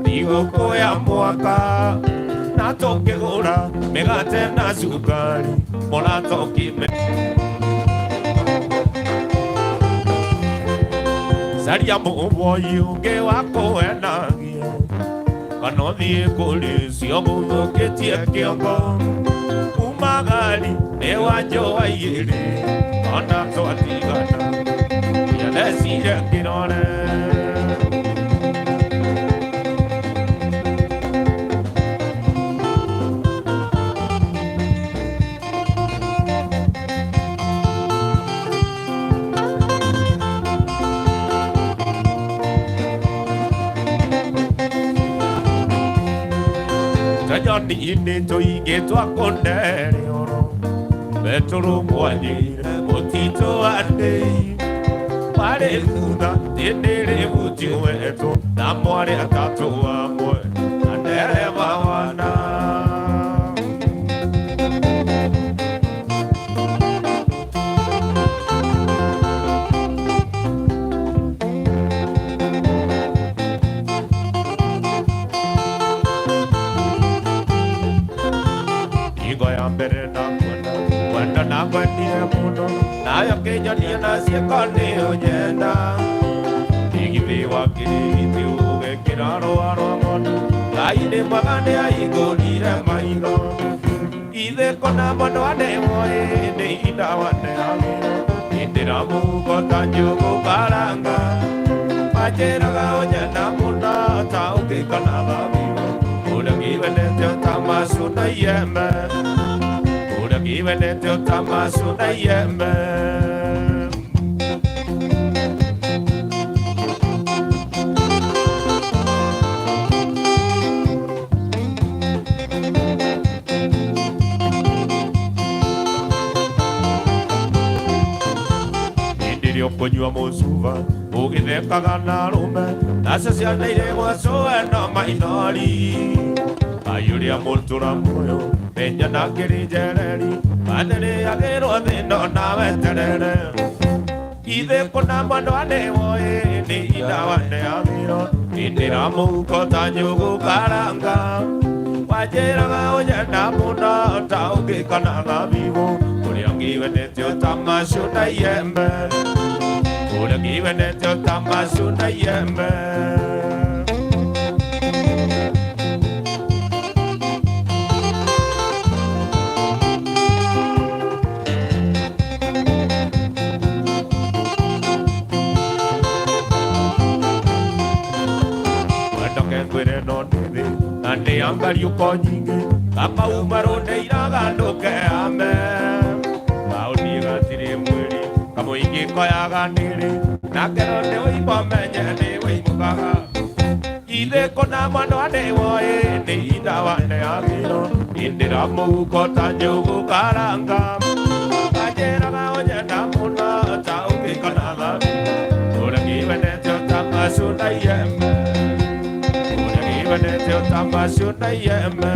thigũkũ ya mwaka na tũkĩgũra mĩgate na cukari mũrata ũkime caria mũboi ũngĩ wa kũenagia kana ũthiĩ kũrĩ cio mũthũkĩtie kĩongo umagari nĩ wanjũa igĩrĩ ona twatigana ndiathecire kĩrore. Tũnyoni-inĩ tũingĩ twa kũndere oro Betũrũ mwanyire mũtitũ wa ndĩi warĩ thutha ndĩndĩrĩ buti wetũ na mwarĩ atatũ amwe na ndereba wana. Hingo ya mbere ndakwenda kwenda nakwendire mũno nayo kĩnyonia na ciĩko nĩ ũnyenda igithĩ wa kĩrĩgiti ũgekĩra rũa rwa ng'ondu Ngai nĩ mwega nĩ ahingũrire maitho ithe kona mũndũ anemwoĩ nĩ ihinda waneagĩrwo hĩndĩra mũhuko ta njũgũ karanga manjĩraga ũnyenda mũno ta ũkĩ kana thabibũ ũrĩa kĩwendete ta macu na iembe ũrĩa kĩwendete ta macu na iembe. Rĩrĩa ũkũnyua mũcuba ũgĩthekaga na arũme nacio ciana irĩ gwacũe no maithori Ngai ũrĩa mũtũra muoyo menya na kĩrĩ njereri manĩrĩagĩrwo thĩno na weterere ithe kũna mwendwa nĩwoĩ nĩ indawa neagĩrwo indĩra mũhuko ta nyũgũ karanga wanjĩraga ũnyenda mũno ta ũngĩkana thabibũ ũrĩa ngĩwendete ũtamacu na iembe ũrĩa ngĩwendete ũtamacu na iembe. Wendo ngwĩre no nĩthĩ na nĩ angariũko nyingĩ kamauma rũndeiraga ndũkeame kaũniĩ gatirĩ mwĩrĩ kamũingĩ koyaga nĩrĩ na ngero nĩ wĩimbo menye nĩ wĩimũkaga ithe kũna mwendwa nĩwoĩ nĩ indawa neagĩrwo indĩra mũhuko ta njũgũ karanga kanjĩraga ũnyenda mũno ta ũngĩkona thabibũ ũrĩa ngĩwendete ũtamacu na iembe ũrĩa ngĩwendete ũtamacu na iembe.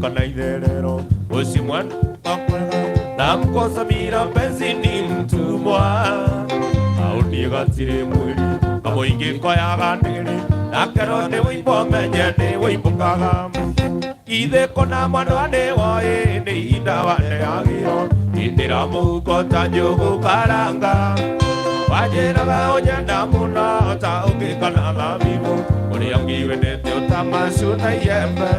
Kana itherero usimwana na mkosa mira mpenzi ni mtumwa aũniĩ gatirĩ mwĩrĩ kamũingĩ koyaga nĩrĩ na kero nĩ wĩimbo menye nĩ wĩimbũkaga ithe kũna mwendwa nĩwoĩ nĩ indawa neagĩrwo indĩra mũhuko ta njũgũ karanga wanjĩraga ũnyenda mũno ta ũngĩkana thabibũ ũrĩa ngĩwendete ũtamacu na iembe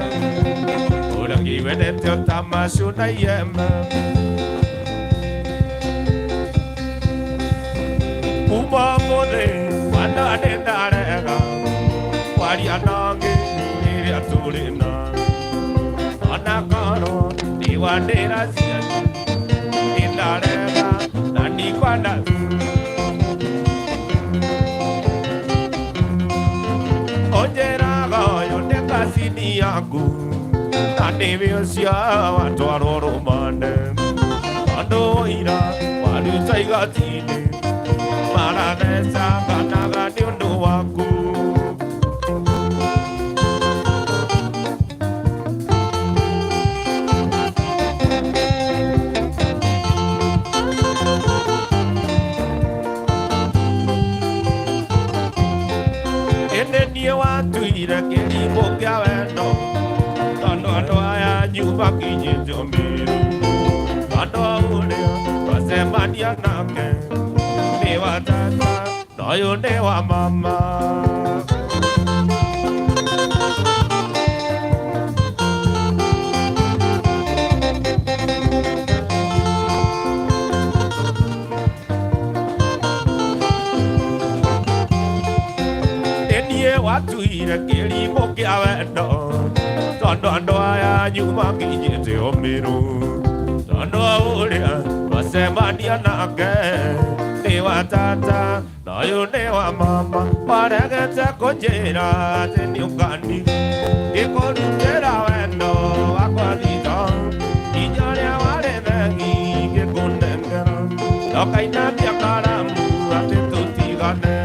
ũrĩa ngĩwendete ũtamacu na iembe. Kuma mũthĩ mwana nĩ ndarega kwaria nangĩ rĩrĩa tũrĩ na ona korwo nĩwandĩra ciana nĩ ndarega na ndikwenda ũnjĩraga ũyũ nĩ kacini yaku na nĩwe ũcio watwarwo rũmande tondũ ũira waruta igoti-inĩ marathecanganaga nĩ ũndũ waku. Ĩndĩ niĩ watuire kĩrimũ kĩa wendo tondũ andũ aya anyu makinyĩte mĩru tondũ ũrĩa twacemania nake nĩ wa tata na ũyũ nĩ wa mama. Niĩ watuire kĩrimũ kĩa wendo tondũ andũ aya anyu makinyĩte o mĩru tondũ ũrĩa twacemania nake nĩ wa tata na ũyũ nĩ wa mama waregete kũnjĩra atĩ nĩ ũkandi ngĩkũrutĩra wendo wakwa thitho nginya ũrĩa warĩ thegi ngĩkũnengera ndokainamia karamu atĩ tũtigane.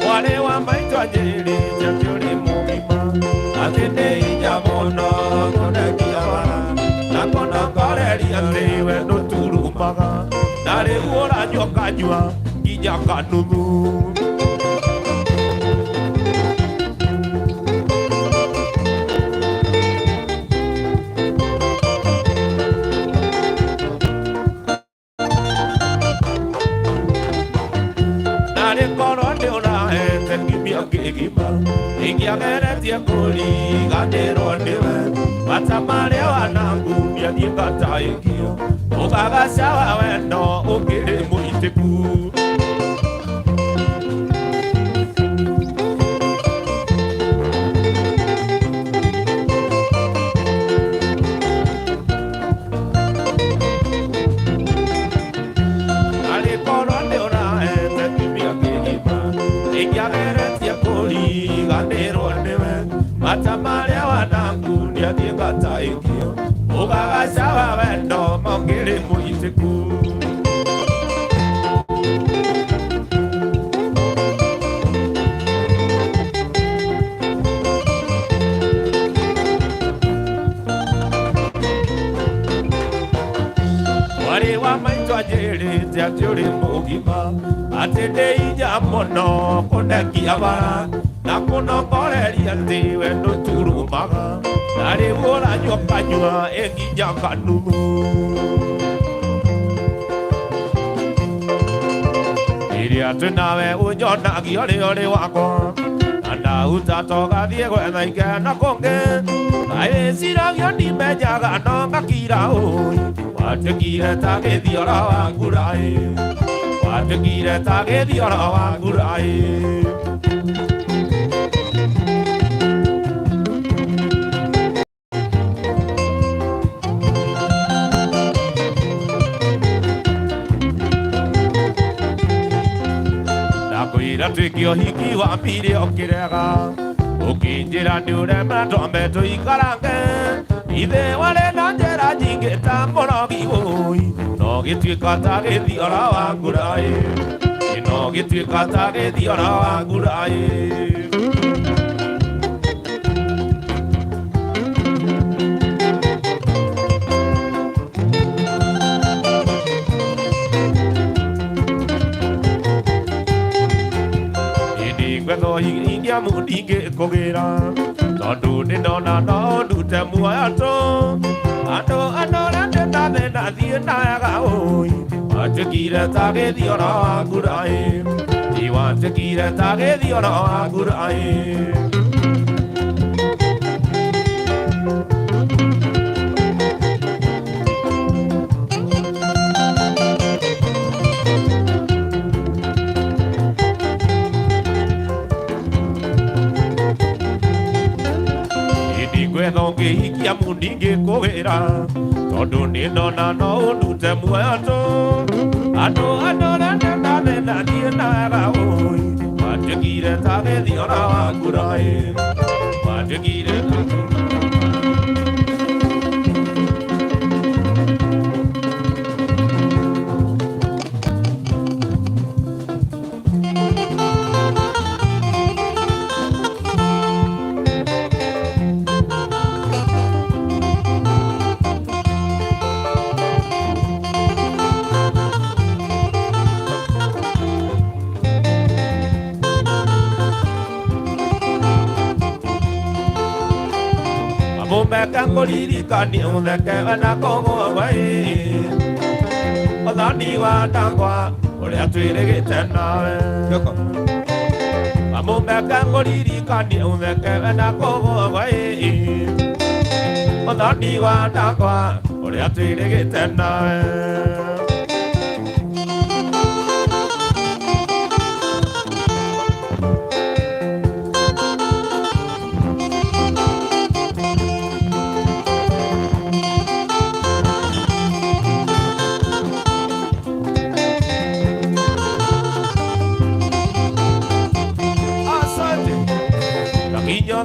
Warĩ wa maitũ anjĩrĩte atĩ ũrĩ mũgima atĩ nĩ hinya mũno kũndekia wara na kũnongoreria atĩ we ndũturumaga na rĩu ũranyua ũkanyua nginya kanuthu. Narĩ korwo nĩ ũrahete kiumia kĩgima ingĩageretie kũriganĩrwo nĩwe mata marĩa wanangumia Nĩathiĩ ngataĩkio ũgagaca wa wendo ũkĩrĩ mũitĩku. Arĩkorwo nĩ ũraete kiumia kĩgima ingĩageretie kũriganĩrwo nĩwe mata marĩa wanaku nĩathiĩ ngataĩkio ũgagaca wa wendo mongĩrĩ mũitĩku. Mwarĩ wa maitũ anjĩrĩte atĩ ũrĩ mũgima atĩ ndĩinya mũno kũnekia bara na kũnongoreria atĩ we ndũturumaga na rĩu ũranyua kanyua ĩnginya kanunu. Rĩrĩa twĩ nawe ũnyonagia ũrĩ ũrĩ wakwa na ndahuta togathiĩ gwetha ikeno kũngĩ kaĩciragio ndimenyaga no ngakira ũi watuĩkire ta gĩthiora wa nguraĩ watuĩkire ta gĩthiora wa nguraĩ. Ndakwĩra twĩke ũhiki wa mbire ũkĩrega ũkĩnjĩra nĩ ũrema twambe tũikarange ithe warĩ na njĩra nyingĩ ta mũrogi ũi no gĩtuĩka ta gĩthiora wa nguraĩ no gĩtuĩka ta gĩthiora wa nguraĩ. Ngwetho ingĩamu ndingĩkũgĩra tondũ nĩ ndona no ndute muoyo tũ andũ anora ndĩnathe nathiĩ nayaga ũi watuĩkire ta gĩthiora wa nguraĩ watuĩkire ta gĩthiora wa nguraĩ. Ngwetho ngĩhikia mu ndingĩkũgĩra tondũ nĩ ndona no ũndute muoyo tũ andũ anora ndendathe nathiĩ nayaga ũi watuĩkire ta gĩthiora wa nguraĩ watuĩkire ta Mumeka ngũririkanie ũtheke na kũgũa ũthoni wa ndangwa ũrĩa twĩrĩgĩte nawe. Mamumeka ngũririkanie ũtheke na kũgũa ũthoni wa ndangwa ũrĩa twĩrĩgĩte nawe.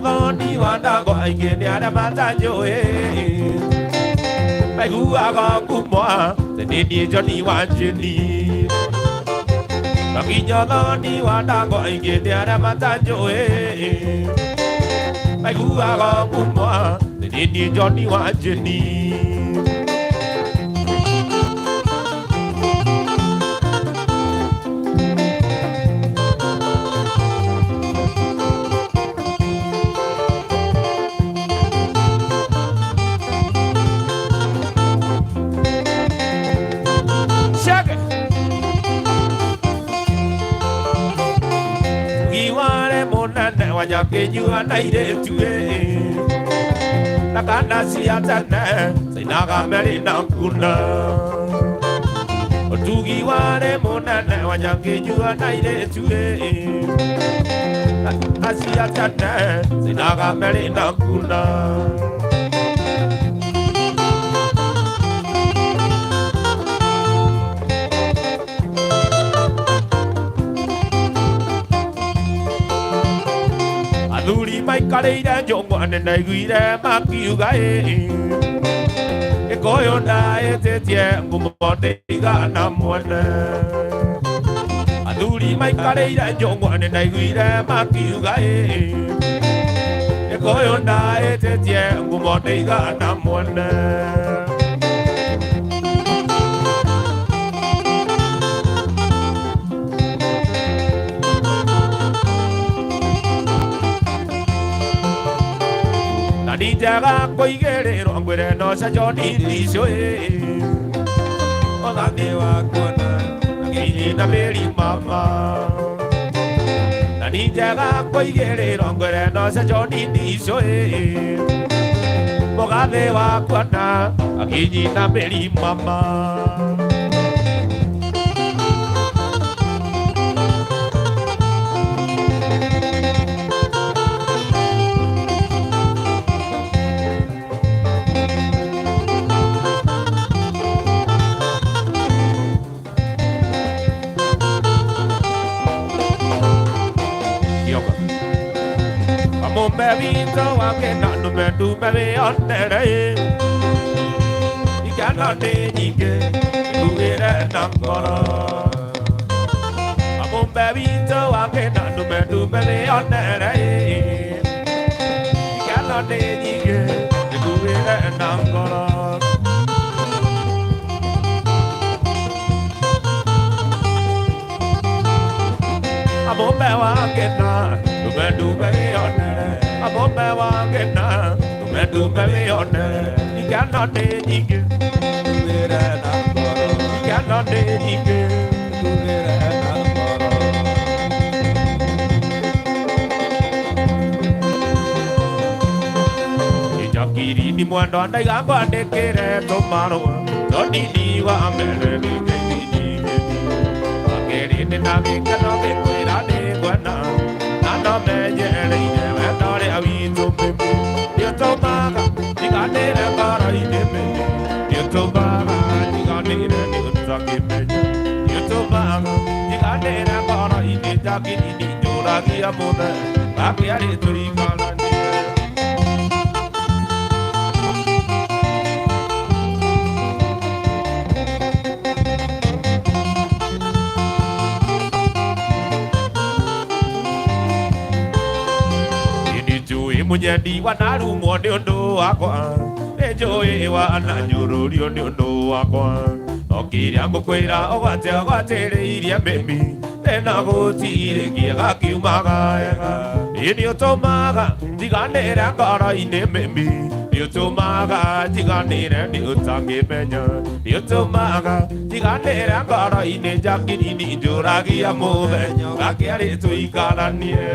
Thoni wa ndangwa aingĩ nĩ arĩa matanjũĩ maiguaga ngumo atĩ nĩ niĩ Johnny wa Njini. Makinya thoni wa ndangwa aingĩ nĩ arĩa matanjũĩ maiguaga ngumo atĩ nĩ niĩ Johnny wa Njini. Wanyakinyua na irĩtu na kana cia tene Sinaga meri na kuna Otugi ware munene Wanyangijua na iretu Acia tene Sinaga meri na kuna Athuri maikarĩire njũng'wa nĩndaiguire makiuga ĩ Gĩkũyũ ndaĩtĩtie ngumo ndĩigana mwene Athuri maikarĩire njũng'wa nĩndaiguire makiuga ĩ Gĩkũyũ ndaĩtĩtie ngumo ndĩigana mwene Na ninjaga kũigĩrĩrwo ngwĩre no caco ndindicio ĩ Mũgathĩ wakuona akĩnyina mĩri mama Na ninjaga kũigĩrĩrwo ngwĩre no caco ndindicio ĩ Mũgathĩ wakuona akĩnyina mĩri mama Kĩoko Amũme witũ wake na ndume ndume wĩonere Ikeno nĩ nyingĩ ngugĩre na ngoro Amũme witũ wake na ndume ndume wĩonere Ikeno nĩ nyingĩ ngugĩre na ngoro Amũme wake na ndume ndume wĩonere Amũme wake na ndume ndume wĩonere Ikeno nĩ nyingĩ Ngugĩre na ngoro Ikeno nĩ nyingĩ Ngugĩre na ngoro Ijakiri ni mwendo ndaiga ngwandĩkĩre tũmarũa Tondini wa mbere nĩ ngeithi nyingĩ Wakerĩ ndĩ na gĩkeno ngĩkwĩra nĩ ngwenda Na no menyereire wendo ũrĩa witũ mĩmĩ Nĩũtũmaga njiganĩre ngoro-inĩ mĩmĩ Nĩũtũmaga njiganĩre nĩ ũtakĩmenya Nĩũtũmaga njiganĩre ngoro-inĩ njakiri njũragia mũthenya Gakĩarĩ tũikaranie Nĩ njũĩ mũnyendi wanarumwo nĩ ũndũ wakwa Nĩ njũĩ wananyũrũrio nĩ ũndũ wakwa No kĩrĩa ngũkwĩra ũgwate ũgwatĩrĩirie mĩmĩ Thĩna gũtirĩ kĩega kiumaga wega Ĩ nĩ ũtũmaga njiganĩre ngoro-inĩ mĩmĩ Nĩ ũtũmaga njiganĩre nĩ ũtangĩmenya Nĩ ũtũmaga njiganĩre ngoro-inĩ njakiri njũragia mũthenya Gakĩarĩ tũikaranie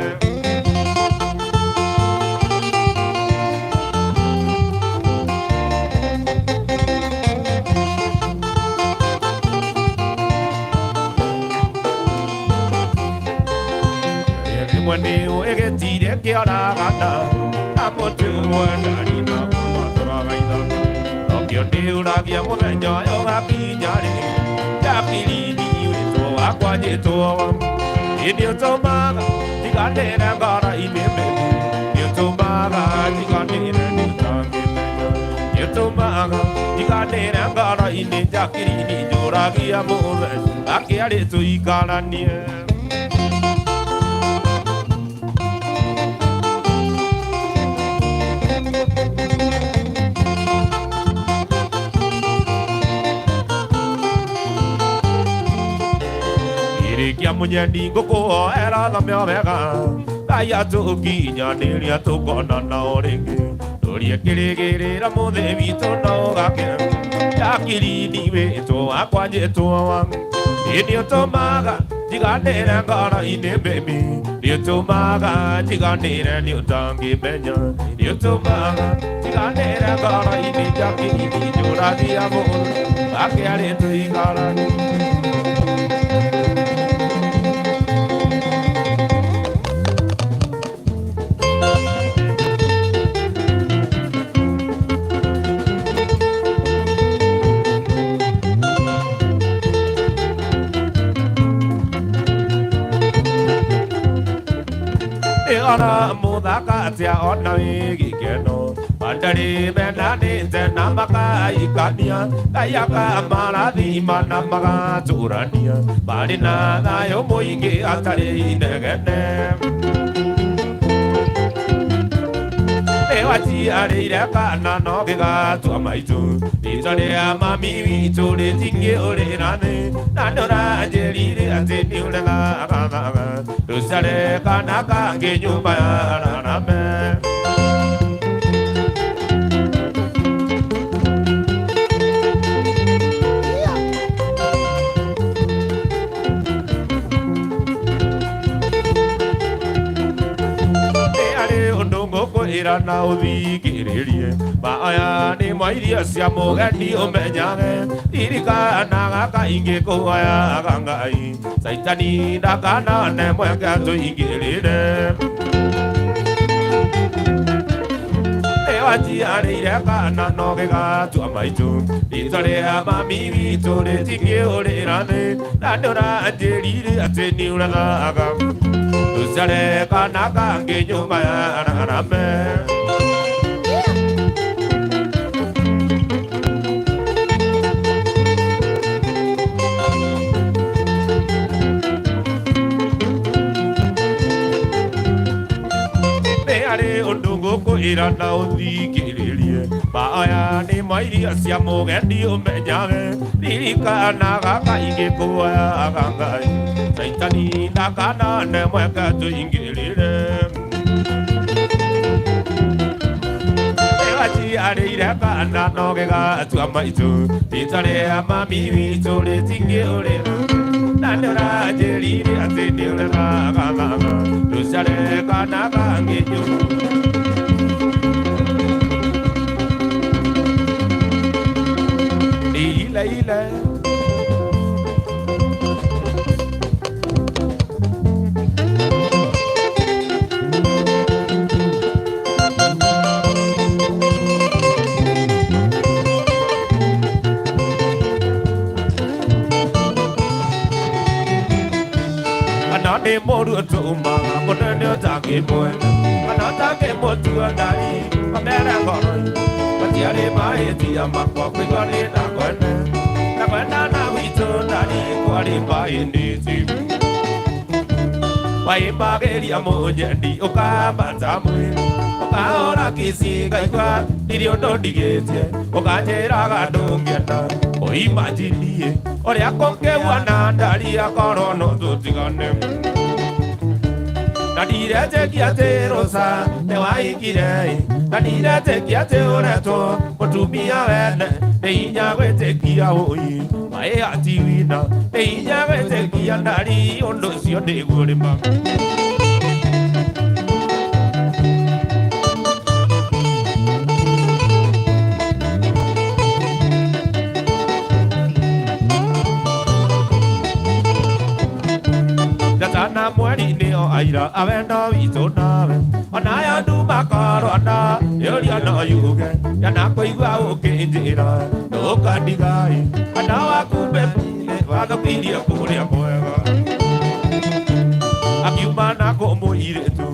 Rĩmwe nĩ ĩgĩtire kĩoragana na mũtĩ ũmwe ndari na matũragaithana Nokĩo ndĩũragia mũthenya ũyũ ũgakinya rĩ Njakirini wĩtwo wakwa njĩtwo wa Ĩ nĩ ũtũmaga njiganĩre ngoro-inĩ mĩmĩ Nĩ ũtũmaga njiganĩre nĩ ũtangĩmenya Nĩ ũtũmaga njiganĩre ngoro-inĩ njakirini njũragia mũthenya Gakĩarĩ tũikaranie Kĩrĩkia mũnyendi ngũkũhoera thome o wega Ngai atũkinyanĩria tũkonana o rĩngĩ Tũrie kĩrĩgĩrĩra mũthĩ witũ no ũgakĩra Njakirini wĩtwo wakwa njĩtwo wa Ĩ nĩ ũtũmaga njiganĩre ngoro-inĩ mĩmĩ Nĩ Nĩũtũmaga njiganĩre nĩ ũtangĩmenya nĩũtũmaga njiganĩre ngoro-inĩ njakini njũragia mũndũ akĩarĩ tũikaranie. Ona muthaka atia ona wĩ gĩkeno mandarĩ mendanĩte na makaikania Ngai akamarathima na magatũrania marĩ na thayũ mũingĩ atarĩ inegene. Nĩwaciarĩire kana no gĩgatua maitũ ritwa rĩa mami witũ rĩtingĩũrĩra thĩ na ndũranjĩrire atĩ nĩũregagathaga rũciare kana kangĩ nyũmba ya rarame. Ngũkwĩra na ũthikĩrĩrie maya nĩ mwa irio cia mũgeni ũmenyage ririkanaga kaingĩ kũhoyaga Ngai Caitani ndakanone mweke tũingĩrĩre. Nĩwaciarĩire kana no gĩgatua maitũ ritwa rĩa mami witũ rĩtingĩũrĩra thĩ na ndũranjĩrire atĩ nĩũregaga rũciare kana kangĩ nyũmba ya rarame. Nĩ ũndũ ngũkwĩra na ũthikĩrĩrie maya nĩ mwa irio cia mũgeni ũmenyage ririkanaga kaingĩ kũhoyaga Ngai Caitani ndakanone mweke tũingĩrĩre. Nĩwaciarĩire kana no gĩgatua maitũ ritwa rĩa mami witũ rĩtingĩũrĩra na ndũranjĩrire atĩ nĩũregagathaga rũciare kana kangĩ nyũmba. Ile ile ana nĩ mũru ũtũmaga mũnene ũtangĩmwenda kana ũtangĩmũtua ndari mamere ngoro-inĩ matiarĩ mahĩtia makwa kũigua nĩ ndakwenda ndakwenda na witũ ndari kwarĩ mahĩndĩti waimagĩria mũnyendi ũkambata mwĩrĩ ũkahora kici ngaigua ndirĩ ũndũ ndigĩtie ũkanjĩraga ndũngĩenda ũimajinie ũrĩa kũngĩguana ndari akorwo no tũtigane na ndiretĩkia atĩ rũca nĩwaikire na ndiretĩkia atĩ ũretwo mũtumia wene nĩ hinya gwĩtĩkia ũi maĩ atiwina nĩ hinya gwĩtĩkia ndari ũndũ ũcio nĩguo rĩma. Njata mweri nĩo aira awendo witũ nawe onayo nduma korwo na yũria no yuge yanakũigua ũkĩnjĩra ndũkandigai kana waku bebile wathũkirie kũrĩa mwega akiuma na kũmũirĩtu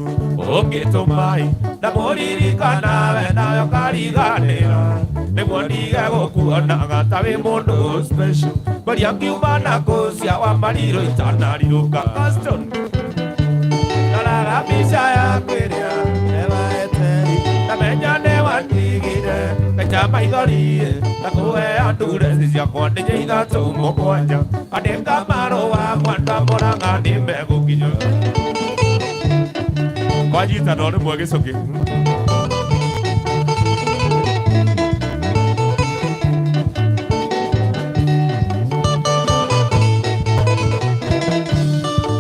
ũngĩtũmai ndamũririkana we nawe ũkariganĩra nĩguo ndige gũkuonaga ta wĩ mũndũ special ngwaria ngiuma na kũcia wa marirũ itanarirũka Custom ndoraga mbica yaku ĩrĩa nĩwaete ndamenya nĩwandigire ngaica maithori ndakũhea ndureci ciakwa nĩ ithatũ mũgwanja andĩka marũa mwenda mũrang'a nĩmegũkinya kwanyitana o rĩmwe gĩcũkĩ.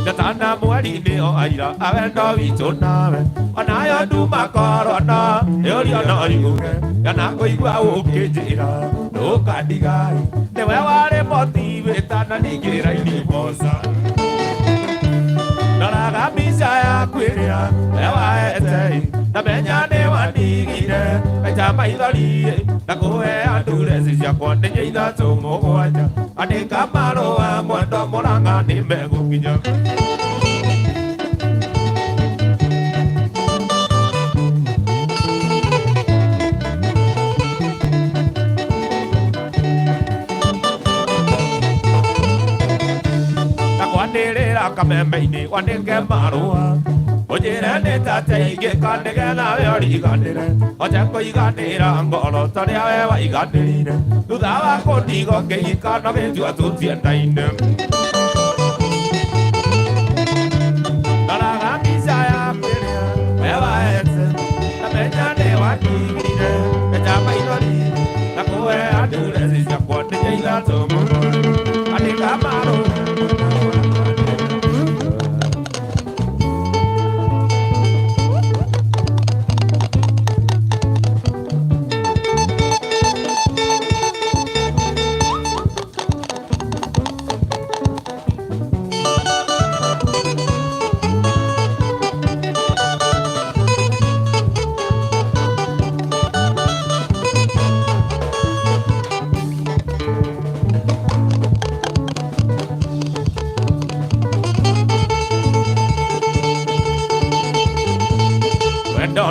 Njata Na mweri nĩo aira awendo witũ nawe onayo nduma korona yũrio no yuge kana kũigua ũkĩnjĩra ndũkandigai nĩwe warĩ motivĩta na ningĩ raini mboca ndoraga mbica yaku ĩrĩa we waete na menya nĩ wandigire ngaita maithori na kũhe andureci ciakwa nĩ ithatũ mũgwanja andĩka marũa mwendo mũrang'a nĩ megũkinya. Kwanĩrĩra kameme-inĩ wandĩke marũa ũnjĩre nĩ tate ingĩka nĩgetha we ũriganĩre hote kũiganĩra ngoro torĩa we waiganĩrire thutha wa kũndigo ngĩhika no gĩtua tũtiendaine. Ndoraga mbica yaku ĩrĩa we waete na menya nĩ wandigire ngeja maithori na kũhe andureci ciakwa nĩnya ithatũ mũno andĩka marũa.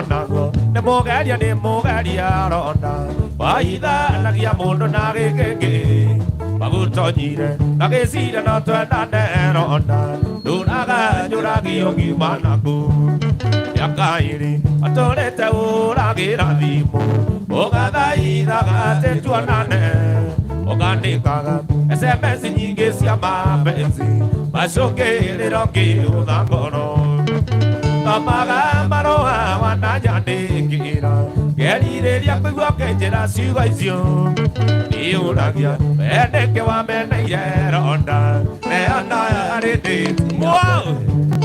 Naguo nĩ mũgeria nĩ mũgeria ronda wahithanagia mũndũ na gĩkĩngĩ magutonyire na gĩcira no twendane ronda ndũraga njũragio ngima naku mĩaka ĩrĩ atũrĩte ũragĩra thimũ ũgathaithaga atĩ tuonane ũkandĩkaga SMS nyingĩ cia mapenzi macũngĩrĩro ngĩũtha ngoro thomaga marũa wananjandĩkĩra ngerirĩria kũigua ũkĩnjĩra ciugo icio niũragia we nĩkĩ wameneire ronda neyo noyo arĩ ndĩti.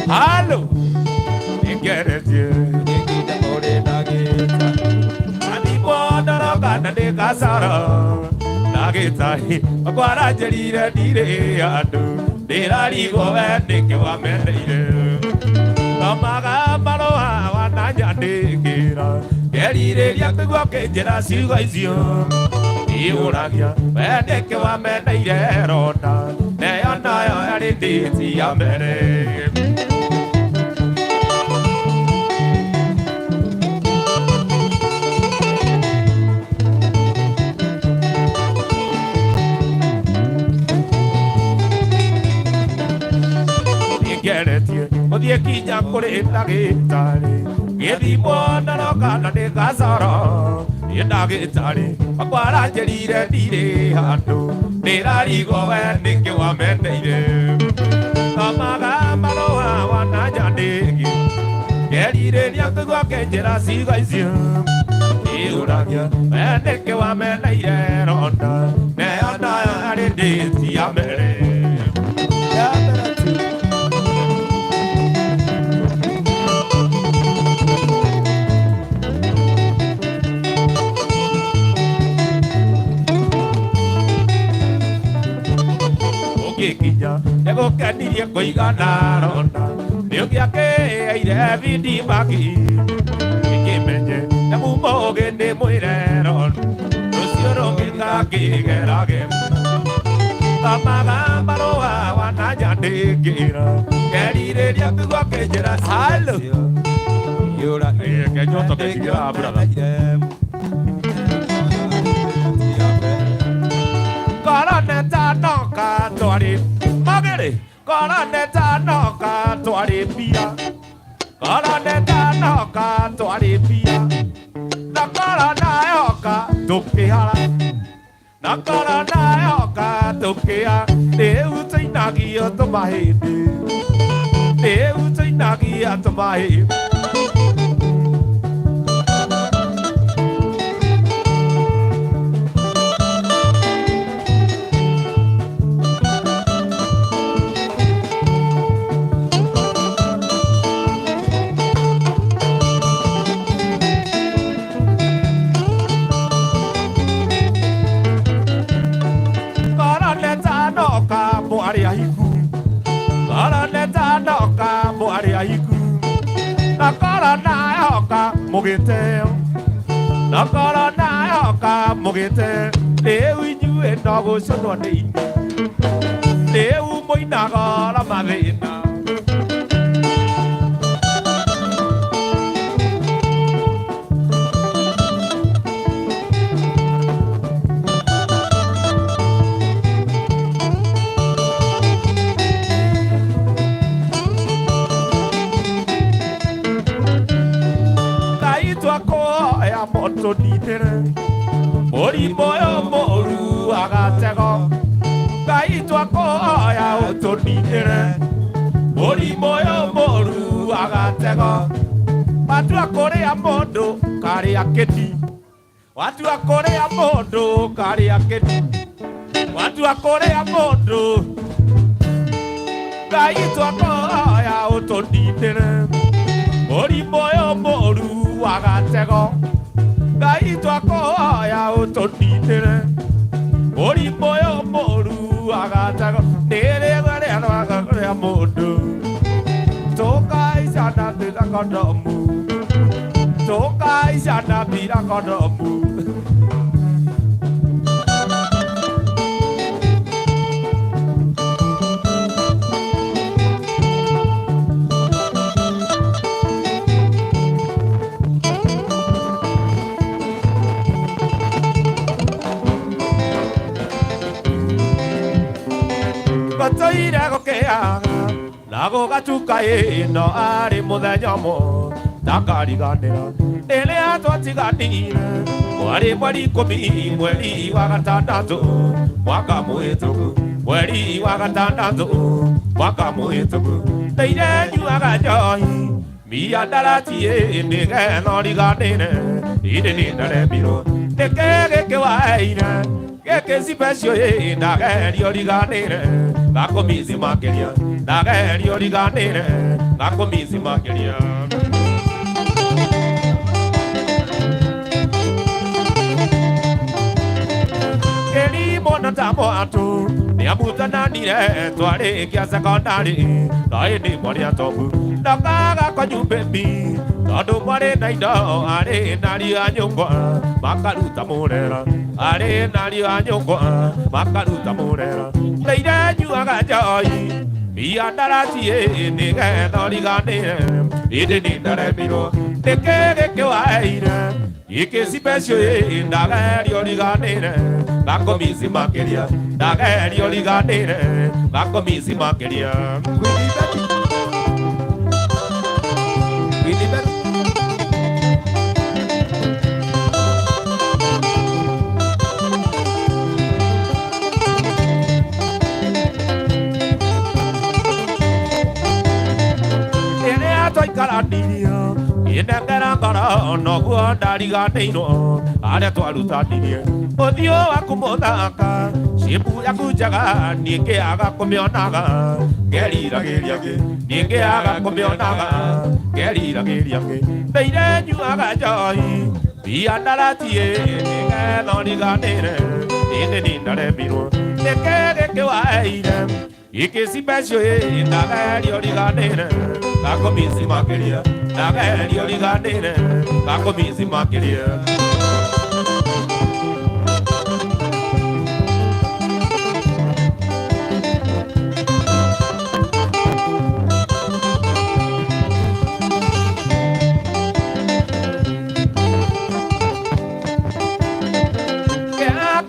Halo, nĩngeretie na ndĩgacara ndagĩtarĩ makwaranjĩrire ndirĩ andũ ndĩrarigwo we nĩkĩ wameneire thomaga marũa wananjandĩkĩra ngerirĩria kũigua ũkĩnjĩra ciugo icio niũragia we nĩkĩ wameneire ronda neyo noyo yarĩ ndĩti ya mbere. Ngeretie ũthiĩ kinya kũrĩ ndagĩtarĩ gĩthimwo ndoroka na ndĩgacoro niĩ ndagĩtarĩ makwaranjĩrire ndirĩ handũ ndĩrarigwo we nĩkĩ wameneire thomaga marũa wananjandĩkĩra ngerirĩria kũigua ũkĩnjĩra ciugo icio niũragia we nĩkĩ wameneire ronda neyo noyo yarĩ ndĩti ya mbere. Ũngĩkinya nĩgũkenirie kũigana ronda nĩũngĩakĩire bindimaki ĩkĩmenye nĩ mumo ũgĩ nĩ mwĩre ronda rũciũ rũngĩkakĩgerage thomaga marũa wananjandĩkĩra ngerirĩria kũigua ũkĩnjĩra. Halo, kenyoto ketigĩra brother. Korona tanoka twari magere korona tanoka twari mbia korona tanoka twari mbia na korona yoka tukihara na korona yoka tukia riu tuinagio tũmahĩndĩ riu. Mũinagia tũmaĩ. Koroneta noka mwarĩ ahiku, koroneta noka mwarĩ ahiku, na korona yoka mũgĩteo, na korona yoka mũgĩte, rĩu inyuĩ no gũcũnwo nĩ inyuĩ, rĩu mũinaga na mathĩna. Ngai twakoya mũtũninĩre mũrimũ ũyũ mũũru agatego. Ngai twakoya ũtũninĩre mũrimũ ũyũ mũũru agatego. Watua kũrĩa mũndũ karĩa kĩni, watua kũrĩa mũndũ karĩa kĩni, watua kũrĩa mũndũ. Ngai twakoya ũtũninĩre mũrimũ ũyũ mũũru agatego. Ngai twakoya ũtũninĩre mũrimũ ũyũ mũũru agatego. Nĩrĩgwa rĩa rĩa mũndũ tũkaicana bila kondomu, tũkaicana bila kondomu. Gũtũire gũkĩaga na gũgatuka ĩno arĩ mũthenya ũmwe ndakariganĩra rĩrĩa twatiganire mwarĩ mweri ikũmi mweri wa gatandatũ mwaka mũhĩtũku, mweri wa gatandatũ mwaka mũhĩtũku. Ndeire nyuaga njohi miandarati nĩgetha ũriganĩre ĩndĩ nĩ ndaremirwo nĩkĩ gĩkĩ waheire gĩkĩ special ĩ ndageria ũriganĩre ngakũmici makĩria, ndageria ũriganĩre ngakũmici makĩria. Kĩrimũ na ta mwatũ nĩamutananire twarĩkia sekondarĩ no ĩndĩ mwarĩ atongu ndokaga kwanyu baby tondũ mwarĩ na indo arĩ na ria nyũngwa makaruta mũrera, arĩ na ria nyũngwa makaruta mũrera. Ndeire nyuaga njohi miandarati nĩgetha ũriganĩre ĩndĩ nĩ ndaremirwo nĩkĩ gĩkĩ waheire gĩkĩ special ĩ ndageria ũriganĩre ngakũmici makĩria, ndageria ũriganĩre ngakũmici makĩria. Queen Betty. Rĩrĩa twaikaranirie inengera ngoro noguo ndariganĩirwo arĩa twarutanirie ũthiũ waku mũthaka ciĩmbu yaku njega niĩ ngĩaga kũmĩonaga ngeriragĩria ngĩ niĩ ngĩaga kũmĩonaga ngeriragĩria ngĩ. Ndeire nyuaga njohi miandarati nĩgetha ũriganĩre ĩndĩ nĩ ndaremirwo nĩkĩ gĩkĩ waheire gĩkĩ special ĩ ndageria ũriganĩre ngakũmici makĩria, ndageria ũriganĩre ngakũmici makĩria.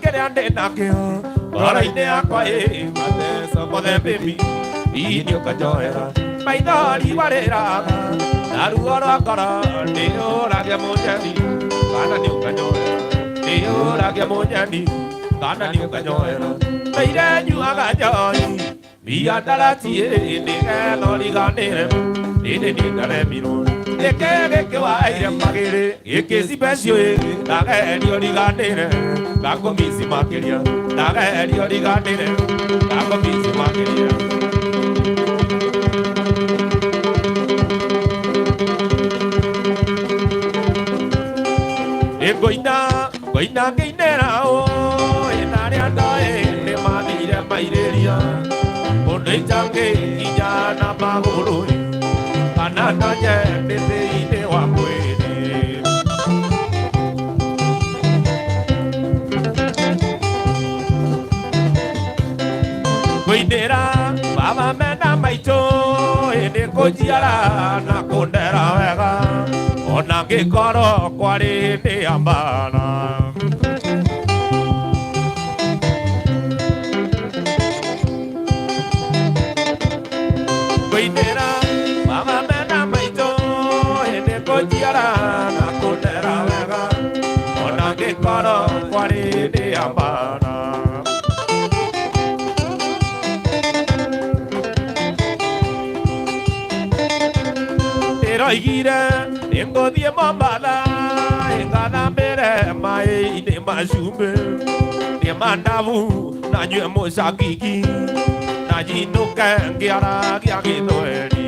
Kĩrĩa ndĩ nakĩo ngoro-inĩ yakwa ĩ mateco mothe baby ini ũkanjoera maithori warĩraga na ruo rwa ngoro nĩũragia mũnyeni kana nĩ ũkanjoera, nĩũragia mũnyeni kana nĩ ũkanjoera. Ndeire nyuaga njohi Miadarati nĩgetha ũriganĩre ĩndĩ niĩ ndaremirwo nĩkĩ gĩkĩ waire magĩrĩ gĩkĩ cibecio ndageria ũriganĩre ngakũmici makĩria ndageria ũriganĩre ngakũmici makĩria. Ngũina ngũina ngĩinĩra ũĩ na arĩa ndoĩ nĩ mathire mairĩria kũndũ itangĩkinya na magũrũ kana ndonye mĩtĩ-inĩ wa mwĩrĩ. Ngũinĩra baba mena maitũ ĩndĩ kũnjiara na kũndera wega ona ngĩkorwo kwarĩ hĩndĩ ya mbara. Ngũinĩra baba mena maitũ ĩndĩ kũnjiara na kũndera wega ona ngĩkorwo kwarĩ hĩndĩ ya mbara. Ndĩroigire nĩngũthiĩ Mombatha ngathambĩre maĩ-inĩ ma cumbĩ ndĩe mandabu na nyue mũcakiki na nyinũke ngĩaragia gĩthweri.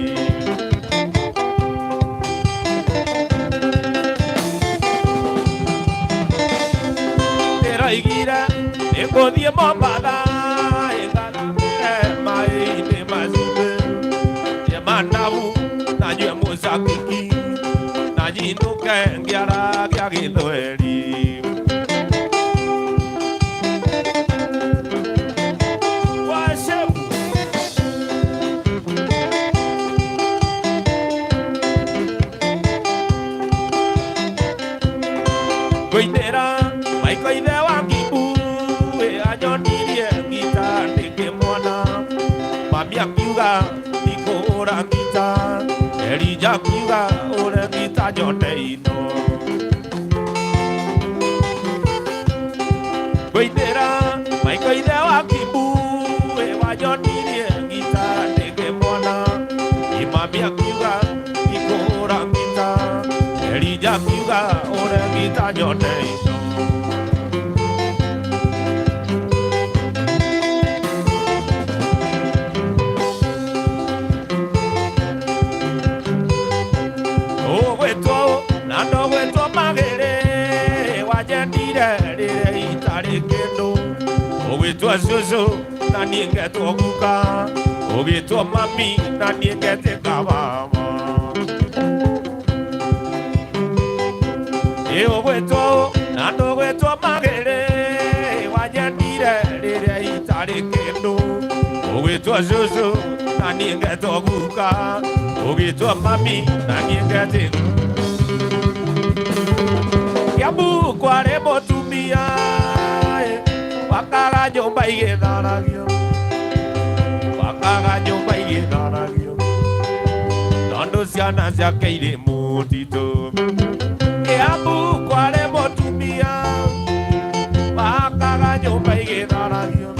Ndĩroigire nĩngũthiĩ Mombatha ngathambĩre maĩ-inĩ ma cumbĩ ndĩe mandabu na nyue mũcakiki na nyinũke ngĩaragia gĩthweri. Wacemu. Ngũinĩra Maiko ithe wa Kibu anyonirie ngita ndĩkĩmwona mami akiuga ndikũhũra ngita Elija akiuga ũre ngita nyone ino. Ngũinĩra Maiko ithe wa Kibu wanyonirie ngita ndĩkĩmwona mami akiuga ndikũhũra ngita Elija akiuga ũre ngita nyone ino. Ũgwĩtwo na ndũgwĩtwo magĩrĩ wanyendire rĩrĩa itarĩ kĩndũ ũgwĩtwo cũcũ na niĩ ngetwo guka ũgĩtwo mami na niĩ ngetĩka mama. Ĩ ũgwĩtwo na ndũgwĩtwo magĩrĩ wanyendire rĩrĩa itarĩ kĩndũ ũgwĩtwo cũcũ na niĩ ngetwo guka ũgĩtwo mami na niĩ ngetĩka. Kiambu kwarĩ mũtumia wakaga nyũmba igĩtharagio wakaga nyũmba igĩtharagio tondũ ciana ciake irĩ mũtitũ. Kiambu kwarĩ mũtumia wakaga nyũmba igĩtharagio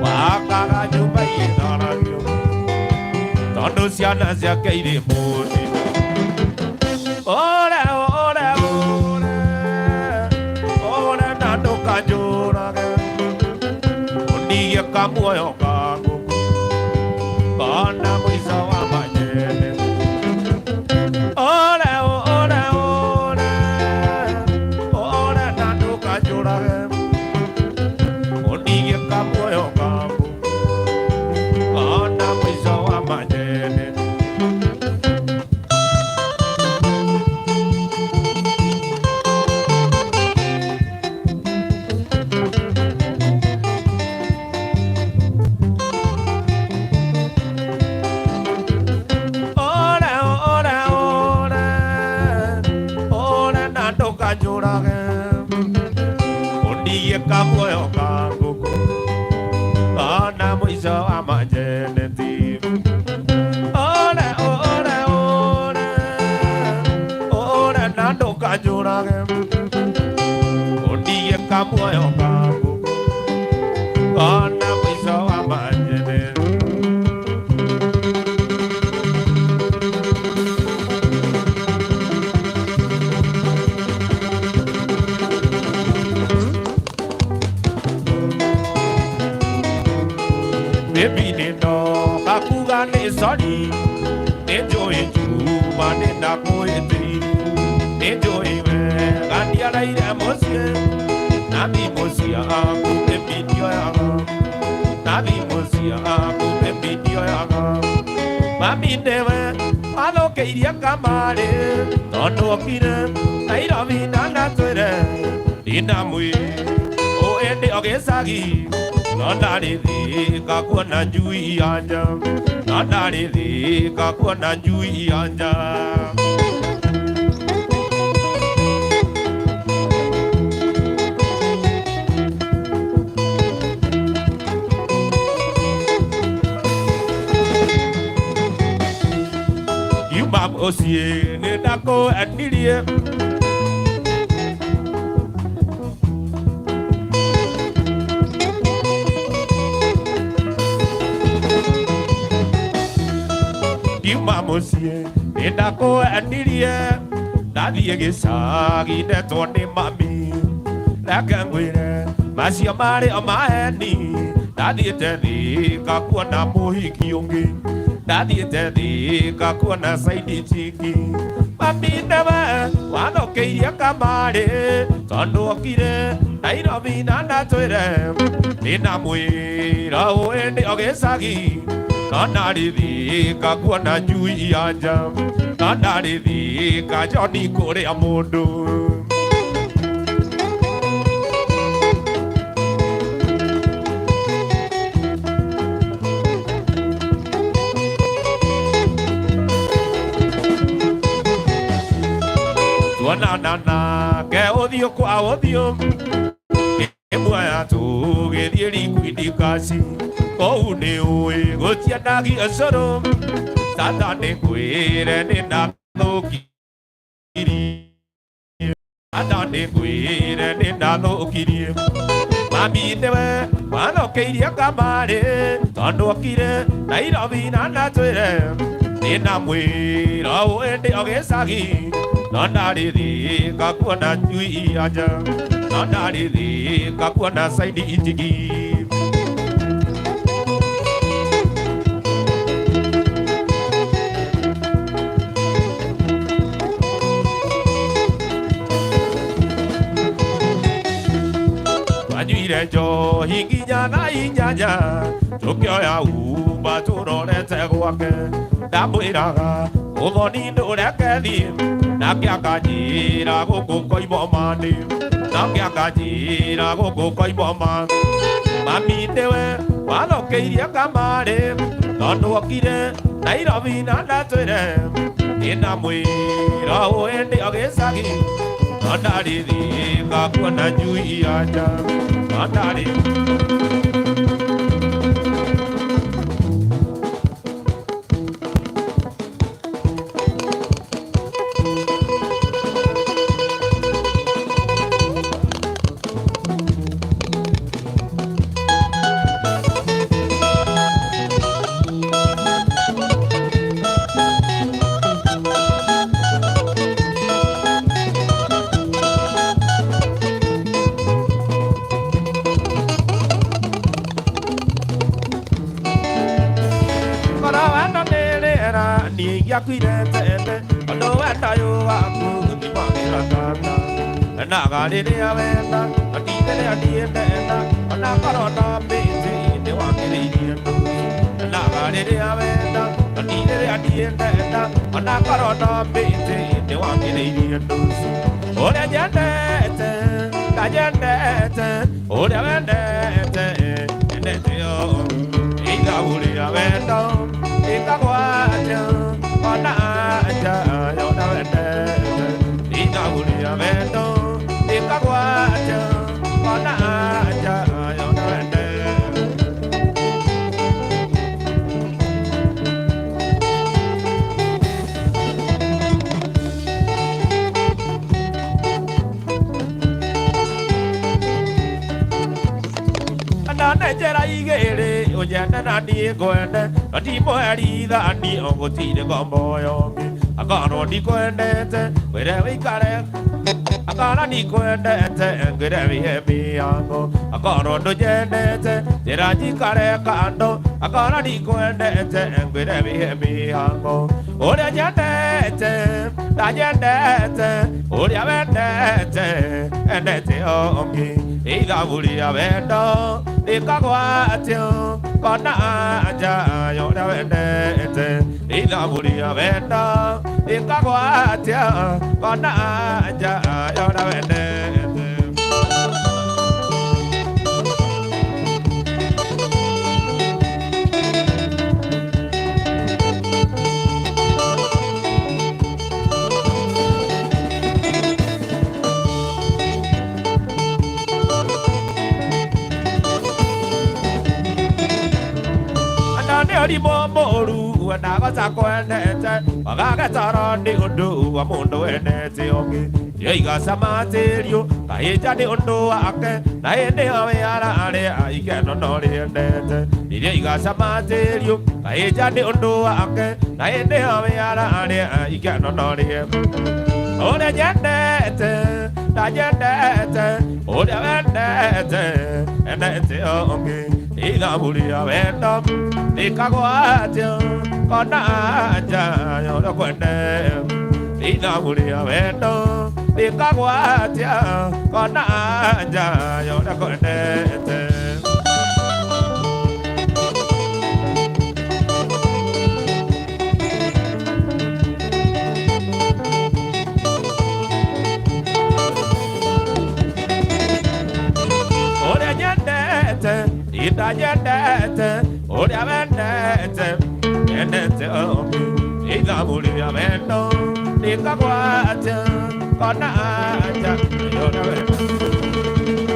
wakaga nyũmba igĩtharagio tondũ ciana ciake irĩ mũtitũ. Ore ore ore ore na ndũkanjũrage ũndigie kamuoyo ka ngũkũ kana mũico wa manyene. Ore ore ore ore na ndũkanjũrage ũndigie kamuoyo ka ngũkũ kana mũico wa manyene. Ore ore ore ore na ndũkanjũrage ũndigie kamuoyo ka ngũkũ kana mũico wa manjeneti. Ore ore ore ore na ndũkanjũrage ũndigie kamuoyo ka ngũkũ kana mũico wa manjeneti. Baby nĩ ndoka kuga nĩ sorry, nĩ njũĩ njuma nĩ ndakũhĩtĩirie, nĩ njũĩ wega ndiaraire mũciĩ, na thimũ ciaku baby ndioyaga, na thimũ ciaku baby ndioyaga. Mami nĩwe wathũkĩirie kamarĩ, tondũ okire Nairobi na ndatwĩre ndinamwĩ o ĩndĩ o gĩcagi, no ndarĩ thĩka kuona njui ya nja, no ndarĩ thĩka kuona njui ya nja. Ngiuma mũciĩ nĩ ndakũendirie. Ngiuma mũciĩ nĩ ndakũendirie, ndathiĩ gĩcagi ndetwo nĩ mami, reke ngwĩre macio marĩ o maheni, ndathiĩte Thika kuona mũhiki ũngĩ, ndathiĩte Thika kuona side chick. Mami nĩwe wathũkĩirie kamarĩ, tondũ okire Nairobi na ndatwĩre ndĩna mwĩra ũ ĩndĩ o gĩcagi, no ndarĩ Thika kuona njui ya nja, no ndarĩ Thika Joni kũrĩa mũndũ. Tuonana nake ũthiũ kwa ũthiũ, ĩmwe tũgĩthiĩ liquid cash, kũu nĩ ũĩ gũtiendagio ũcũrũ, tata nĩ ngwĩre nĩ ndathũkirie, tata nĩ ngwĩre nĩ ndathũkirie. Mami nĩwe wathũkĩirie kamarĩ, tondũ okire Nairobi na ndatwĩre ndĩna mwĩra ũ ĩndĩ o gĩcagi, no ndarĩ Thika kuona njui ya nja, no ndarĩ Thika kuona side chick. Twanyuire njohi nginya thaa 8, tũkĩoya Uber tũrorete gwake, ndamwĩraga ũthoni ndũreke thiĩ, nake akanjĩra gũkũ koimwo mani, nake akanjĩra gũkũ koimwo mani. Mami nĩwe wathũkĩirie kamarĩ, tondũ okire Nairobi na ndatwĩre ndĩna mwĩra ũ ĩndĩ o gĩcagi, no ndarĩ Thika kuona njui ya nja, no ndarĩ. Korwo wendo nĩ rĩera niĩ ingĩakuire tene, tondũ wendo ũyũ waku thimagĩra tata, enaga rĩrĩa wenda na ti rĩrĩa niĩ ndenda, ona korwo no mĩtĩ nĩ wakĩrĩirie ndũci, enaga rĩrĩa wenda na ti rĩrĩa niĩ ndenda, ona korwo no mĩtĩ nĩ wakĩrĩirie ndũci. Ũrĩa nyendete ndanyendete, ũrĩa wendete endete yo, ithabu rĩa wendo ĩtagwo atĩa ona anja yona wendete, ithabu rĩa wendo ĩtagwo atĩa ona anja yona wendete. Andane njĩra igĩrĩ ũnyende na niĩ ngwende, na ti mũherithani gũtirĩ ngombo yongĩ, akorwo ndikwendete wĩre wĩikare. Akara ndikwendete ngwĩre wĩhe mĩhango akorwo ndũnyendete njĩra njikare kando akara ndikwendete ngwĩre wĩhe mĩhango ũrĩa nyendete ndanyendete ũrĩa wendete endete ũngĩ ithabu rĩa wendo rĩkagwatio kona anja ya ũrĩa wendete ithabu rĩa wendo rĩkagwatio kona anja ya ũrĩa wendete. Nĩ ũrimũ mũũru ndagoca kwendete wagagetara nĩ ũndũ wa mũndũ wendete ũngĩ yoigacamatĩrio kahĩnja nĩ ũndũ wake na hĩndĩ ĩyo wĩararĩa ikeno no rĩendete irio igacamatĩrio kahĩnja nĩ ũndũ wake na hĩndĩ ĩyo wĩararĩa ikeno no rĩendete ũrĩa nyendete ndanyendete ũrĩa wendete endete ũngĩ ithabu rĩa wendo rĩkagwatio kona anja ya ũrĩa kwendete ithabu rĩa wendo rĩkagwatio kona anja ya ũrĩa kwendete. Ũrĩa nyendete indanyendete ũrĩa wendete endete ũngĩ ithabu rĩa wendo rĩkagwatio kona anja ya ũrĩa wendete.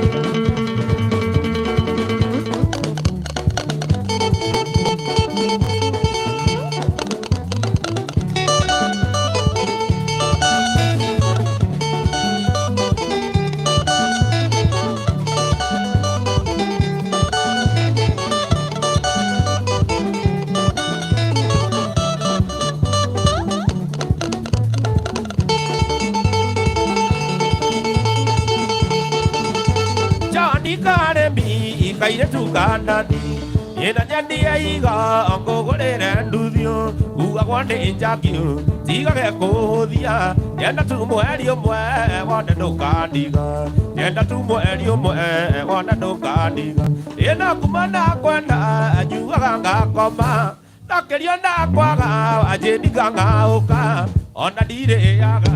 Kaire tugandani ina nyendia iga ngũgũrĩre nduthio ugagwo nĩ njakio tigage kũhũthia nyenda tu mweri ũmwe wone ndũkandiga nyenda tu mweri ũmwe wone ndũkandiga ĩna kuma ndakwenda nyuaga ngakoma ndakĩrio ndakwaga anjĩndiga ng'aũka ona ndirĩaga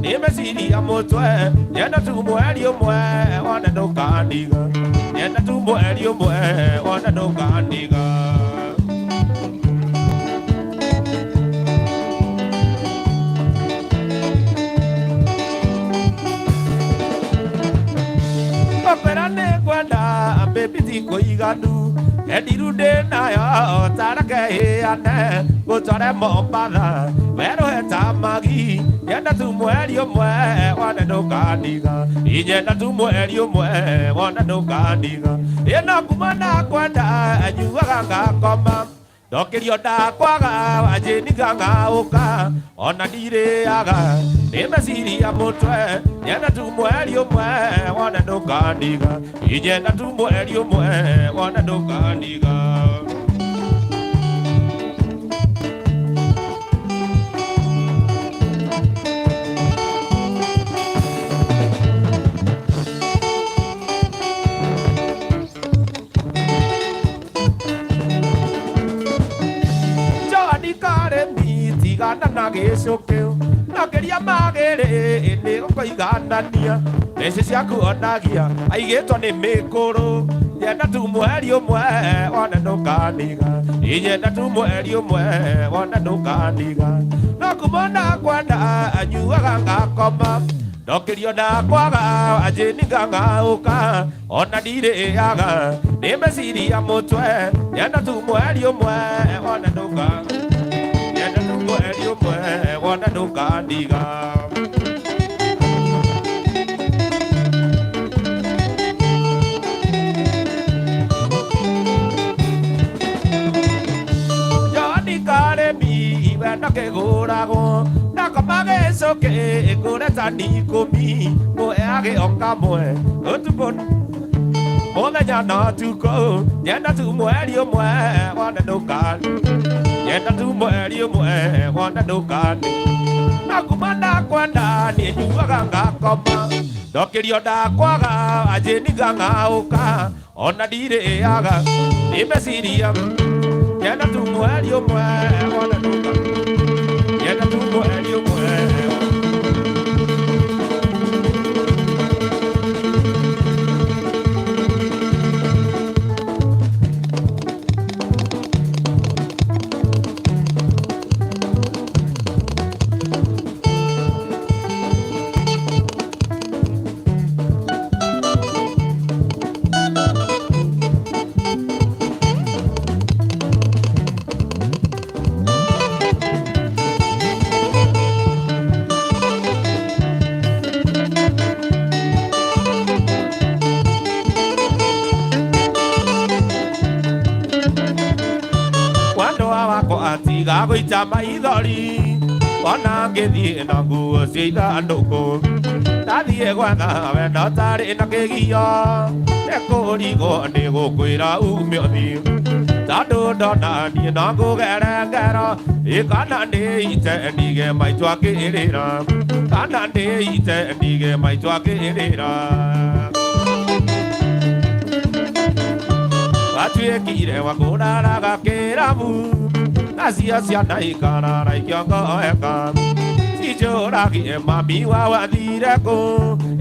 nĩ meciria mũtwe nyenda tu mweri ũmwe wone ndũkandiga nyenda tu mweri ũmwe wone ndũkandiga. Opera nĩ ngwenda baby ti kũiganu endiru ndĩ nayo tareke ĩane ngũtware Mombatha werũhe ta magi nyenda tu mweri ũmwe wone ndũkandiga inyenda tu mweri ũmwe wone ndũkandiga ĩno kuma ndakwenda nyuaga ngakoma ndokĩrio ndakwaga wanjĩniga ng'aũka ona ndirĩaga nĩ meciria mũtwe nyenda tu mweri ũmwe wone ndũkandiga inyenda tu mweri ũmwe wone ndũkandiga. Tigana na gĩcũkĩo nakĩria magĩrĩ nĩ gũkũiganania mbeca ciaku onagia aigĩtwo nĩ mĩkũrũ nyenda tu mweri ũmwe wone ndũkandiga inyenda tu mweri ũmwe wone ndũkandiga no kuma ndakwenda nyuaga ngakoma ndokĩrio ndakwaga anjĩniga ng'aũka ona ndirĩaga nĩ meciria mũtwe nyenda tu mweri ũmwe wone ndũkandiga nyenda tu mweri ũmwe wone ndũkandiga. Johnny Karemi wenda Kĩgũragwo ndakoma gĩcũkĩ ngũre tani ikũmi ngũheage o kamwe ũtukũ mũthenya na ũtukũ nyenda tu mweri ũmwe wone ndũkani nyenda tu mweri ũmwe wone ndũkani na kuma ndakwenda niĩ nyuaga ngakoma ndokĩrio ndakwaga anjĩniga ng'aũka ona ndirĩaga nĩ meciria nyenda tu mweri ũmwe wone ndũkani nyenda tu mweri ũmwe. Wandũa wakwa atiga gũita maithori ona ngĩthiĩ na nguo cia ithandũkũ ndathiĩ gwetha wendo tarĩ na kĩgio nĩkũrigwo nĩ gũkwĩra ume ũthiĩ tondũ ndona niĩ no ngũgere ngero ĩ kana ndĩite ndige maitũ akĩrĩra kana ndĩite ndige maitũ akĩrĩra watuĩkire wa kũraraga kĩrabu nacio ciana ikarara ikĩongoeka cinjũragie mami wa wathire kũ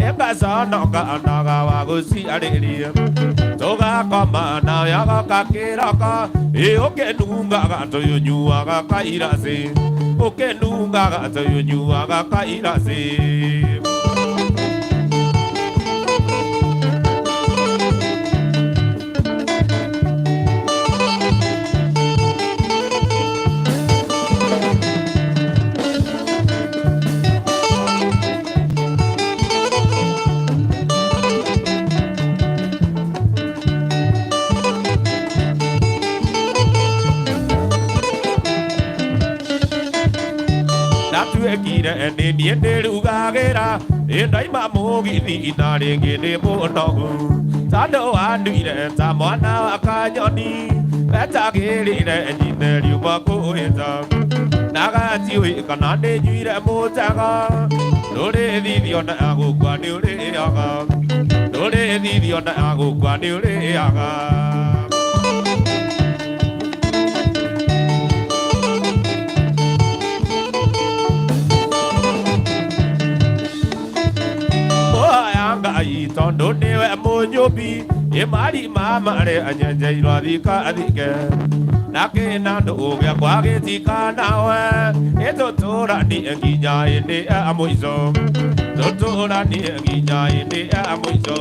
ĩgaconoka naga wa gũciarĩria tũgakoma nawe agoka kĩroko ĩ ũkĩnungaga tũyũnyuaga kairacĩ ũkĩnungaga tũyũnyuaga kairacĩ. Ndatuĩkire nĩ niĩ ndĩrugagĩra ĩ ndaima mũgithi na rĩngĩ nĩ mũnogu tondũ wanduire ta mwana wa kanyoni etagĩrĩre nyine riuma kũhĩta nagatiũĩ kana nĩnyuire mũtego ndũrĩthithio na gũkua nĩ ũrĩaga ndũrĩthithio na gũkua nĩ ũrĩaga. Ngai tondũ nĩwe mũnyũmbi ĩ marima marĩa anyenjeirwo athikathike na kĩnandũ gĩakwa gĩtikanawe ĩtũtũranie nginya hĩndĩ ya mũico tũtũranie nginya hĩndĩ ya mũico.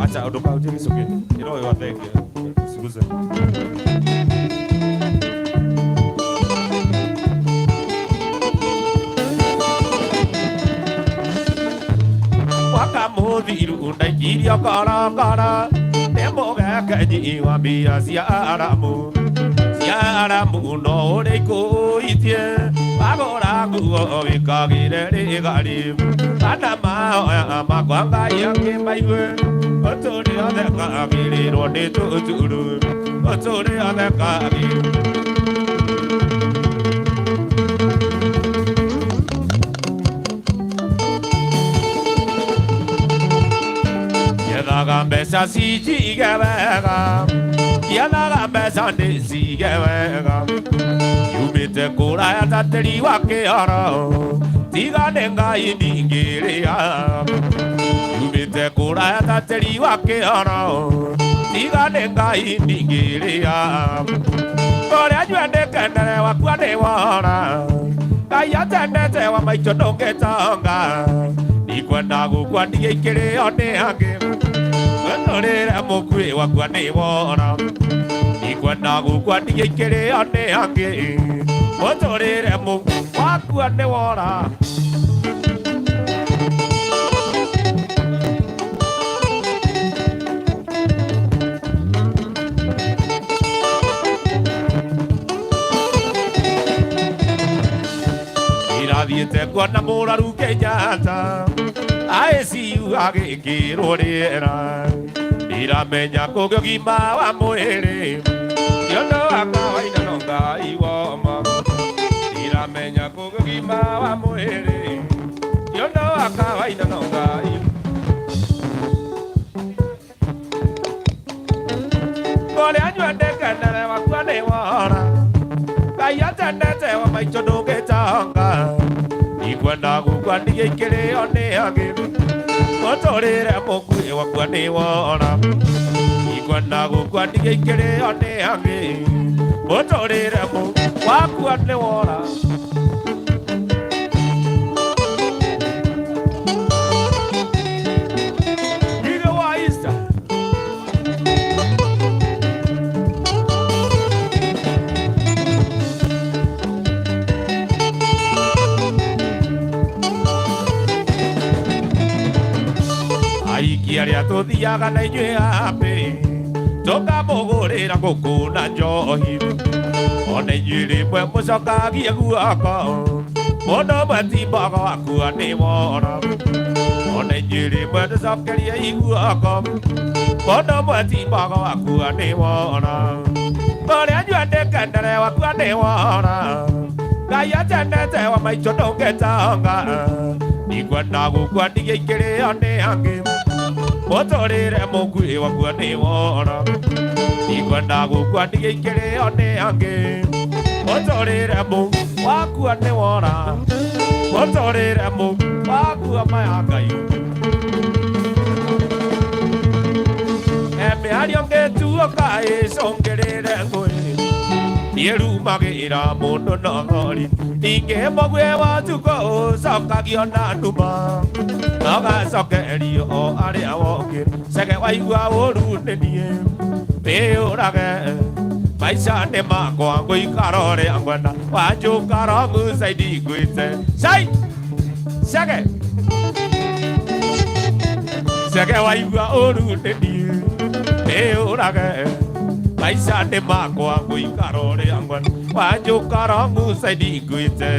Acha ũndũkautie gĩcũkĩ ĩro ũyũ athenge usiguze. Wakamũthiru ndaikirio korokoro nĩ mũgekenyi wa mbia cia Aramu cia Aramu no ũrĩ ikũitie wagũra nguo wĩkagĩre rĩgari kana mahoya makwa Ngai akĩmaigue ũtũre othekagĩrĩrwo nĩ tũturu ũtũre othekagĩrĩrwo. Yethaga mbeca cinjige wega yethaga mbeca ndĩcige wega yumĩte kũraya ta tĩri wa kĩoro tiga nĩ Ngai ndingĩrĩa yumĩte kũraya ta tĩri wa kĩoro tiga nĩ Ngai ndingĩrĩa ũrĩa nyue ndĩkenere wakua nĩ wora Ngai atendete wa maitũ ndũngĩtonga ndikwenda gũkua ndigĩikĩrĩo nĩ angĩ Wetũrĩre mũkuĩ wakua nĩ wora ndikwenda gũkua ndigĩikĩrĩo nĩ angĩ mũtũrĩre mũkuĩ wakua nĩ wora. Ndathiĩte kuona mũraru Kenyatta ICU agĩkĩrwo rĩera ndiramenya kũngĩ ũgima wa mwĩrĩ ti ũndũ wa kawaida no Ngai woma ndiramenya kũngĩ ũgima wa mwĩrĩ ti ũndũ wa kawaida no Ngai kũrĩa nyuendekendere wakua nĩ wora Ngai atendete wa maitũ ndũngĩtonga ndikwenda gũkua ndigĩikĩrĩo nĩ angĩ mũtũrĩre mũkuĩ wakua nĩ wora ndikwenda gũkua ndigĩikĩrĩo nĩ angĩ mũtũrĩre wakua nĩ wora Githĩ wa Easter aiki arĩa tũthiaga na inyuĩ happy tũkamũgũrĩra ngũkũ na njohi ona inyuĩ rĩmwe mũcokagie guoko mũndũ ũmwe ti mbogo akua nĩ wora ona inyuĩ rĩmwe tũcokerie guoko mũndũ ũmwe ti mbogo akua nĩ wora ũrĩa nyuendekendere wakua nĩ wora Ngai atendete wa maitũ ndũngĩtonga ndikwenda gũkua ndigĩikĩrĩo nĩ angĩ mũtũrĩre mũkuĩ wakua nĩ wora ndikwenda gũkua ndigĩikĩrĩo nĩ angĩ mũtũrĩre mũ wakua nĩ wora mũtũrĩre mũ wakua maya Ngai mĩario ngĩtuoka ĩcũngĩrĩre ngũĩ niĩ rumagĩra mũndũ nogori ningĩ mũguĩ wa ũtukũ ũcokagio na nduma nogacokerio o arĩa wokĩra cege waigua ũru nĩ niĩ wĩyũrage maica nĩ makwa ngũikara ũrĩa ngwenda wanjũka rongu caidi ngwĩte cai cege cege waigua ũru nĩ niĩ wĩyũrage maica nĩ makwa ngũikara ũrĩa ngwenda wanjũka rongu caidi ngwĩte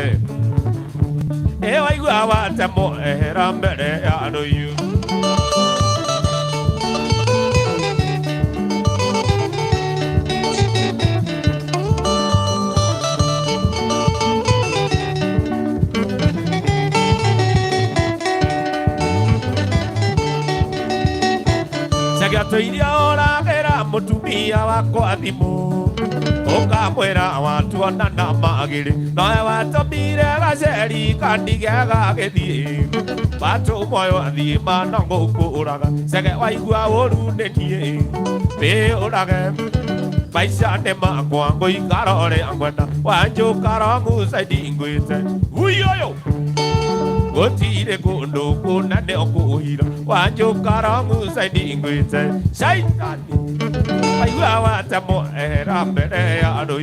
ĩ waigua watemwo ehera mbere ya andũ Cege iria ũragĩra mũtumia wakwa thimũ ũkamwĩra watuonana magĩrĩ nowe watũmire gaceri kandige gagĩthiĩ watũmwoyo athiĩ mana ngũkũraga cege waigua ũru nĩ niĩ wĩyũrage maica nĩ makwa ngũikara ũrĩa ngwenda wanjũka rongu caidi ngwĩte gui ũyũ gũtirĩ kũndũ kũnene ũkũhira wanjũka rongu caidi ngwĩte caitani waigua watemwo ehera mbere ya andũ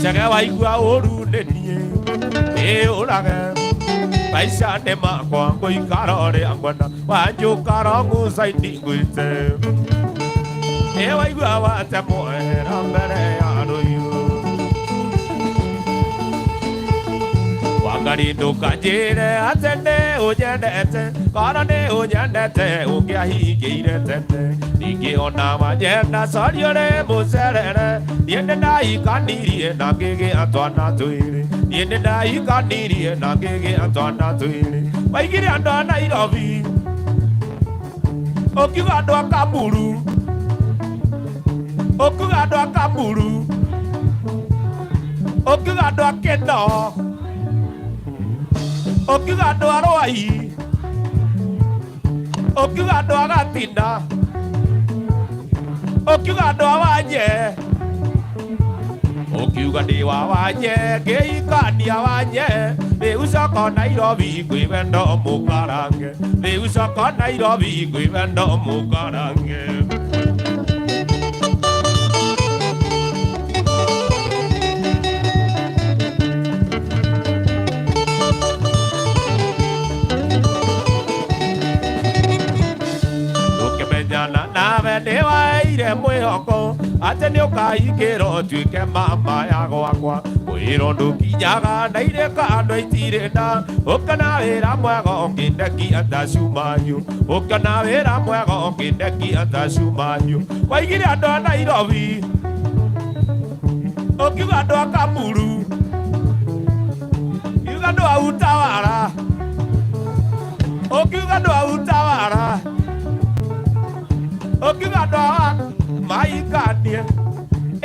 cege waigua ũru nĩ niĩ wĩyũrage maica nĩ makwa ngũikara ũrĩa ngwenda wanjũka rongu caidi ngwĩte ĩ waigua watemwo ehera mbere ya andũ Wangari ndũkanjĩre atĩ nĩ ũnyendete korwo nĩ ũnyendete ũngĩahingĩire tene ningĩ ona wanyenda cori ũrĩ mũcerere niĩ nĩ ndahikanirie na ngĩgĩa twana twĩrĩ niĩ nĩ ndahikanirie na ngĩgĩa twana twĩrĩ waigire andũ a Nairobi ũkiuga andũ a Kamburu ũkiuga andũ a Kamburu ũkiuga andũ a Kĩno ũkiuga andũ a Rwai ũkiuga andũ a Gatina ũkiuga andũ a Wanye ũkiuga ndĩ wa Wanye ngĩhikania Wanye rĩu coka Nairobi kwĩ wendo mũkarange rĩu coka Nairobi kwĩ wendo mũkarange Kũmenyana nawe nĩ waeire mwĩhoko atĩ nĩ ũkahingĩra ũtuĩke mama ya gwakwa mwĩro ndũkinyaga na irĩka andũ itirĩ nda ũkana wĩra mwega ũngĩndekia ta cumanyu ũkana wĩra mwega ũngĩndekia ta cumanyu waigire andũ a Nairobi ũkiuga andũ a Kamuru ũkiuga andũ a Utawala ũkiuga andũ a Utawala ũkiuga andũ a maikanie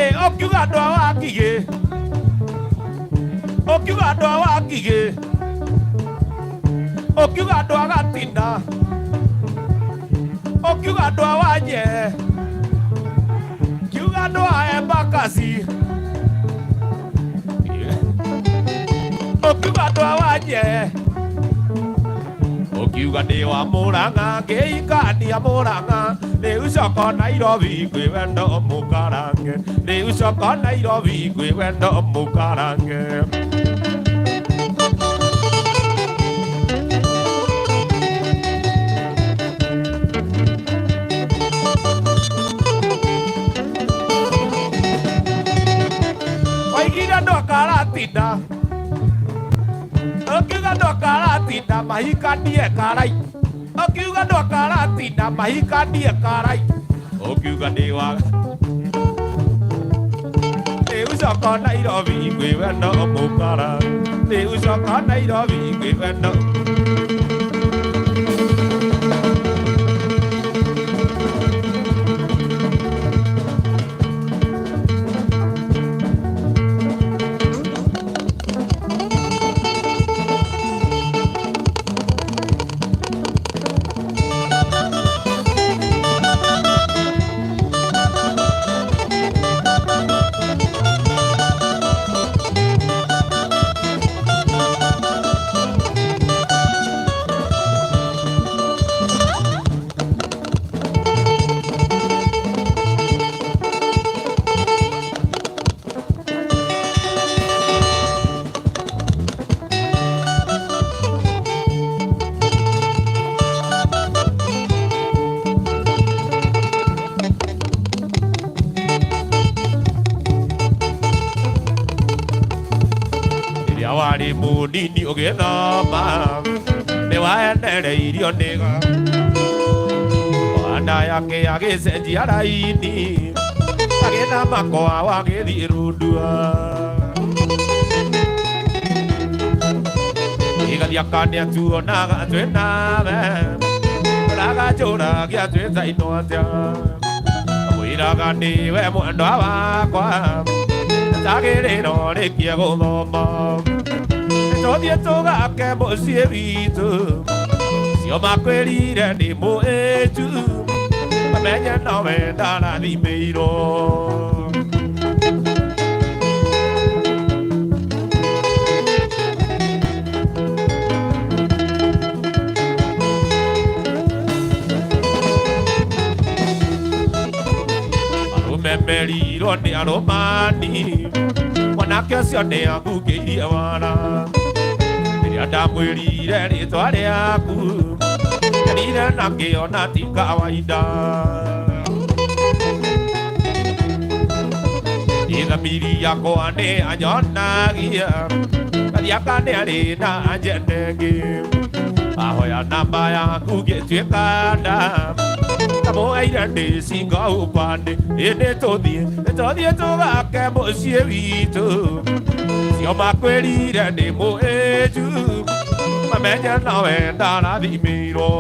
ĩ ũkiuga andũ a Wangigĩ ũkiuga andũ a Wangigĩ ũkiuga andũ a Gatina ũkiuga andũ a Wanye kiuga andũ a Embakasi ũkiuga andũ a Wanye ũkiuga ndĩ wa Mũrang'a ngĩikania Mũrang'a rĩu coka Nairobi kwĩ wendo mũkarange rĩu coka Nairobi kwĩ wendo mũkarange. Waigire andũ a Karatina ũkiuga andũ a Karatina mahikanie karai ũkiuga andũ a Karatina mahikanie karai ũkiuga ndĩ wa rĩu coka Nairobi kwĩ wendo mũkara rĩu coka Nairobi kwĩ wendo. Rĩrĩa warĩ mũnini ũgĩthoma nĩ waendereirio nĩga wana yake agĩcenjia raini agĩthama kwao agĩthiĩ Rundua igathiaka nĩatuonaga twĩ nawe ũraganjũragia twĩtainwo atĩa mwĩraga nĩwe mwendwa wakwa tagĩrĩrwo rĩkie gũthoma tũthiĩ tũgake mũciĩ witũ cio makwĩrire nĩ mũĩtu mamenye nowe ndarathimĩirwo. Arũme merirwo nĩ arũmani mwanake ũcio nĩ angungĩirie wara rĩrĩa ndamwĩrire rĩtwa rĩaku nderire na ngĩona ti kawaida thamiri yakwa nĩ anyonagia Gathiaka nĩ arĩ na ajenda ĩngĩ ahoya namba yaku ngĩtuĩka nda kamũeire ndĩ cingo upande ĩndĩ tũthiĩ tũthiĩ tũgake mũciĩ witũ cio makwĩrire ndĩ mũĩju mamenye nowe ndarathimĩirwo.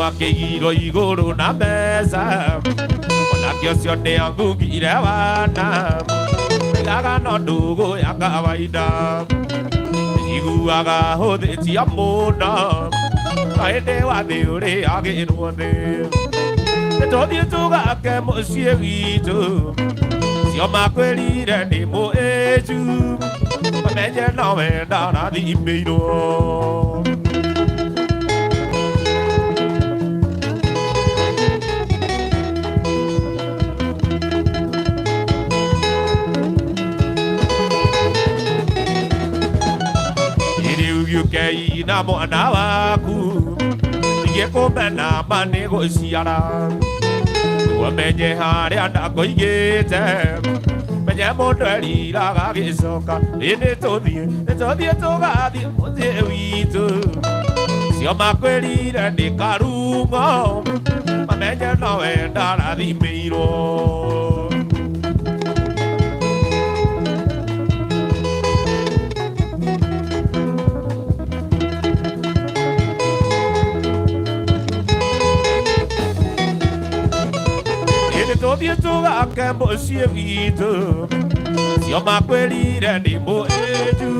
Wakĩigirwo igũrũ na mbeca onake ũcio nĩ angungire wana oigaga no ndũgũ ya kawaida njiguaga hũthĩtie mũno no ĩndĩ wathĩ ũrĩagĩrwo thĩ nĩtũthiĩ tũgake mũciĩ witũ cio makwĩrire nĩ mũĩju mamenye nowe ndarathimĩirwo. Kei na mwana waku Ingĩkũmena ma nĩ gũciara Wamenye harĩa ndakũigĩte Menye mũndũ eriraga gĩcoka Ĩ nĩ tũthiĩ, nĩ tũthiĩ tũgathiĩ mũciĩ witũ Cio makwĩrire nĩ karung'o Mamenye nowe ndarathimĩirwo Ĩ tũthiĩ tũgake mũciĩ witũ Cio makwĩrire nĩ mũĩju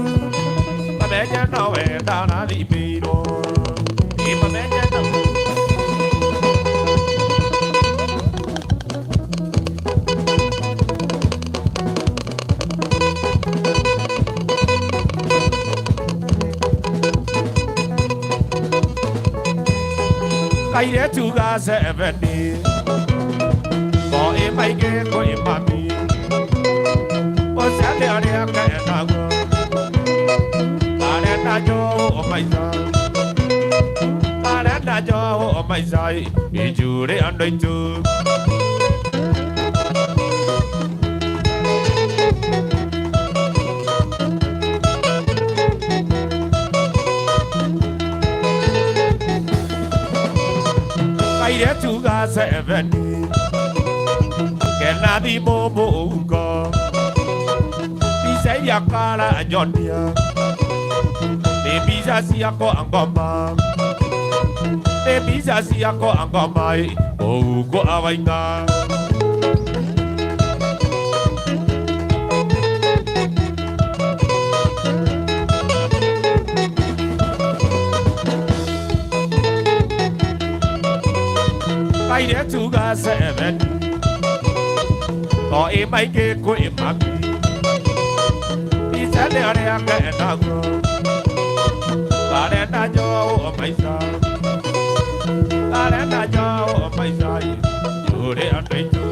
Mamenye nowe ndarathimĩirwo Ĩ mamenye nowe Kairetu ga seveni Ko e maige ko e mami Osane aria ka nago Are na jo o maisa Are na jo o maisa Ijure ando itu Kairetu ga seveni Kena thimũ mũhuko Mbica iria kara nyonia Nĩ mbica ciakwa ngoma Nĩ mbica ciakwa ngoma Mũhuko awainga Kairetu ga seveni Ko e maige ko e mami Mbica nĩ arĩa kenaguo Kare na jo o maisa Kare na jo o maisa Jure andũ aitũ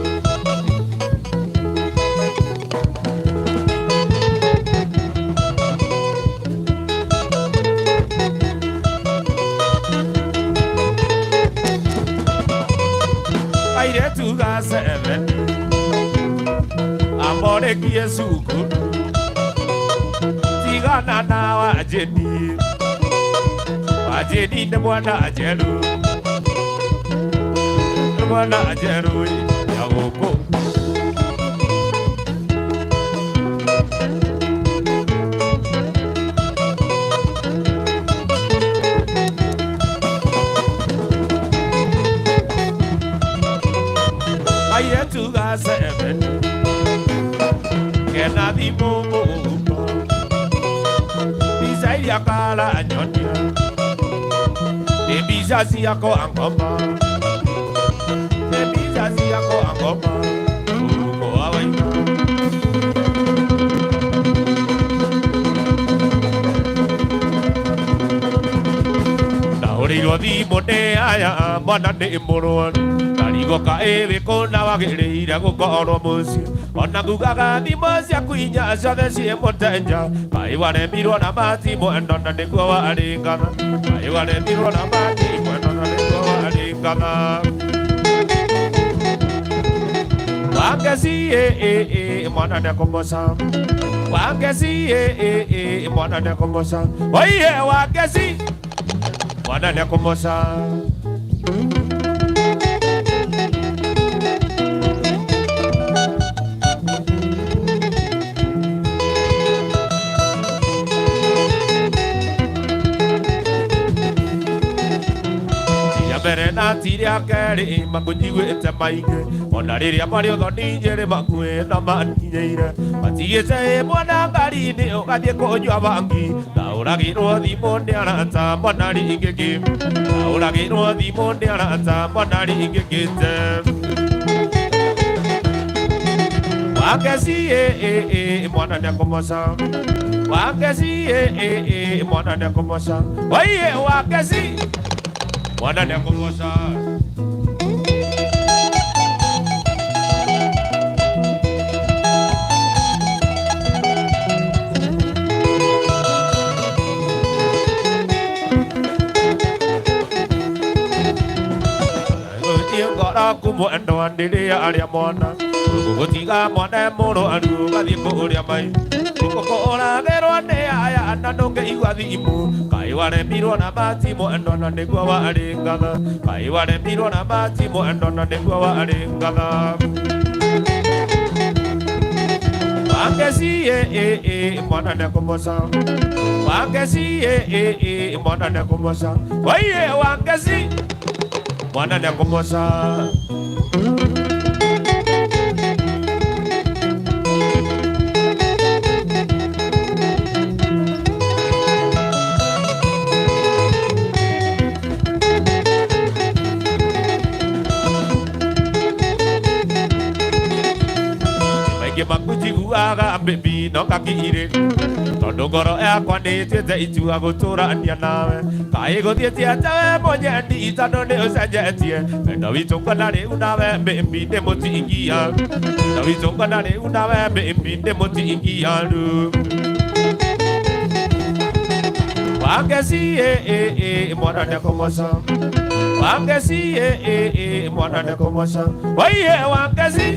Kairetu ga seveni Amorekie cukuru Tigana na Wajeni Wajeni nĩ mwana njerũ Nĩ mwana njerũ ya gũkũ Kairetu ga seveni Kena thimũ mũhuko Mbica iria kara nyonia Nĩ mbica ciakwa ngoma Nĩ mbica ciakwa ngoma Mũhuko awainga Ndahũrĩirwo thimũ nĩ aya mwana nĩ mũrwaru Ndarigwo kaĩ wĩ kũna wagĩrĩire gũkorwo mũciĩ Ona ngugaga thimũ ciaku inya ciothe ciĩ mũteja Kaĩ waremirwo na matimũ eno na nĩguo warĩngana Kaĩ waremirwo na matimũ eno na nĩguo warĩngana Wangeci mwana nĩekũmoca Wangeci mwana nĩekũmoca Oiye Wangeci mwana nĩekũmoca Mbere na ti rĩa kerĩ makũnjiguĩte maingĩ Ona rĩrĩa marĩ ũthoni njĩrĩ makuĩ na manginyĩire Matigĩte ĩ mwana ngari-inĩ ũgathiĩ kũnyua bangi Ndaũragĩrwo thimũ nĩ arata mwana ringĩkĩ Ndaũragĩrwo thimũ nĩ arata mwana ringĩkĩte Wangeci mwana nĩekũmoca Wangeci mwana nĩekũmoca Oiye Wangeci mwana nĩekũmoca waku mwendwa ndĩrĩa arĩa mwana gũtiga mwana mũrwaru ũgathiĩ kũrĩa mai ũkũragĩrwo nĩ aya na ndũngĩigua thimũ kaĩ waremirwo na mati mwendwa na nĩguo warĩ ngatha kaĩ waremirwo na mati mwendwa na nĩguo warĩ ngatha Wangeci mwana nĩekũmoca Wangeci mwana nĩekũmoca Oiye Wangeci mwana nĩekũmoca Maingĩ makũnjiguaga baby no ngakirĩ tondũ ngoro yakwa nĩĩtuĩte itua gũtũrania nawe kaĩ gũthiĩte atĩa we mũnyendi tondũ nĩ ũcenjetie wendo witũ ngona rĩu nawe baby nĩ mũtingia wendo witũ ngona rĩu nawe baby nĩ mũtingia rĩu Wangeci mwana nĩekũmoca Wangeci mwana nĩekũmoca Oiye Wangeci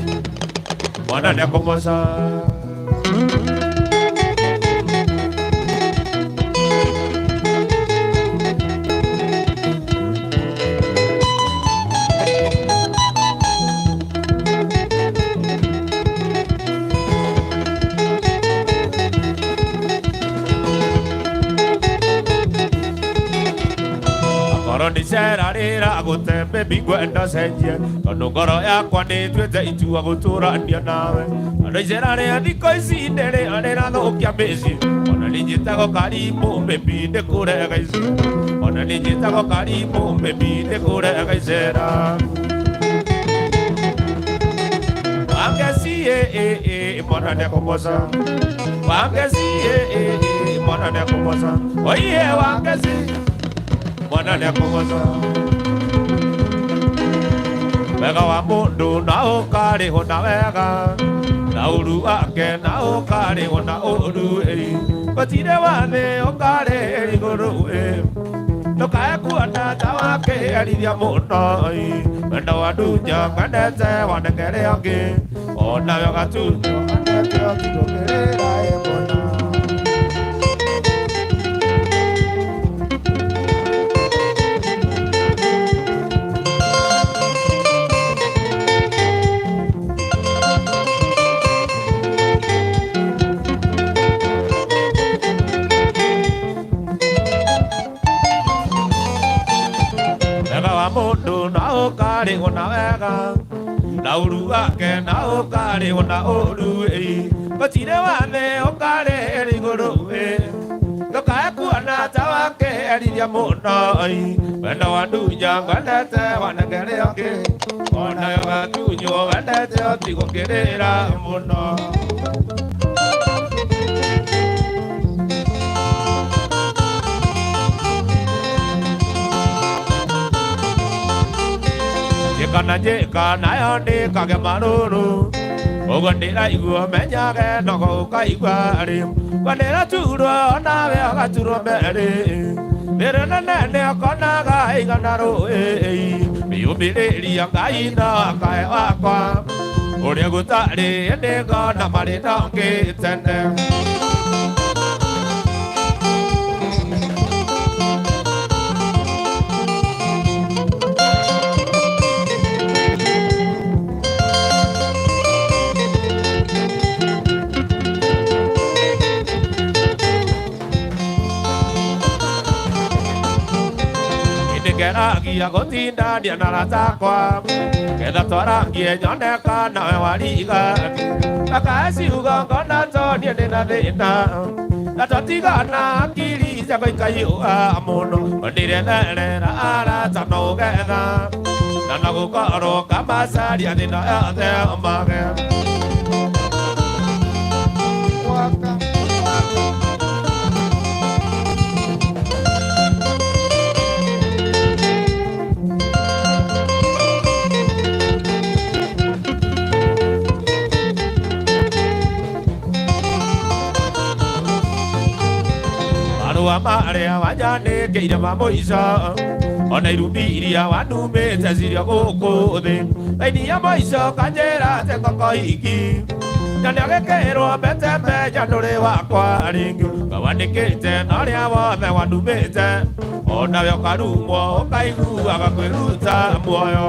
mwana nĩekũmoca Akorwo nĩ icera rĩragũte baby ngwenda cenjie tondũ ngoro yakwa nĩĩtuĩte itua gũtũrania nawe tondũ icera rĩa thikũ ici nĩrĩo rĩrathũkia mĩciĩ ona nĩnjĩtagwo karimũ baby nĩkũrega ici ona nĩnjĩtagwo karimũ baby nĩkũrega icera Wangeci mwana nĩekũmoca Wangeci mwana nĩekũmoca Oiye Wangeci mwana nĩekũmoca Wega wa mũndũ na ũkarĩhwo na wega na ũru wake na ũkarĩhwo na ũru gũtirĩ wa thĩ ũkarĩ igũrũ ndũkae kuona ta wakĩherithia mũno wendo wa ndunya ngwendete wanengere angĩ onawe ũgatunywo wendete ũtigũkĩrĩra mũno Wega wa mũndũ na ũkarĩhwo na wega na ũru wake na ũkarĩhwo na ũru gũtirĩ wa thĩ ũkarĩ igũrũ ndũkae kuona ta wakĩherithia mũno wendo wa ndunya ngwendete wanengere angĩ onawe ũgatunywo wendete ũtigũkĩrĩra mũno Njĩka na njĩka nayo ndĩkage marũrũ ũguo ndĩraigua menyage nogo ũkaigua rĩ ngwendĩraturwo onawe ũgaturwo merĩ thĩrĩ nene nĩũkonaga igana rũĩ mĩyũmĩrĩria Ngai no akae wakwa ũrĩa gũtarĩ nĩngona marĩ nongĩ tene Ngeragia gũtindania na arata akwa ketha twarangie nyoneka nawe wariga ndakae ciugo ngona tonie ndĩna thĩna na twatigana hakiri ciakwa ikaiyũa mũno ndĩretherera arata no ũgetha na no gũkorwo kamacaria thĩna yothe mage Marũa marĩa wanjandĩkĩire ma mũico Ona irumi iria wanumĩte cirio gũkũ thĩ raini ya mũico kanjĩra atĩ ngokohiki na nĩagĩkĩrwo mbete mbeca ndũrĩ wakwa rĩngĩ ngawandĩkĩte na ũrĩa wothe wanumĩte onawe ũkarumwo ũkaiguaga kwĩruta muoyo.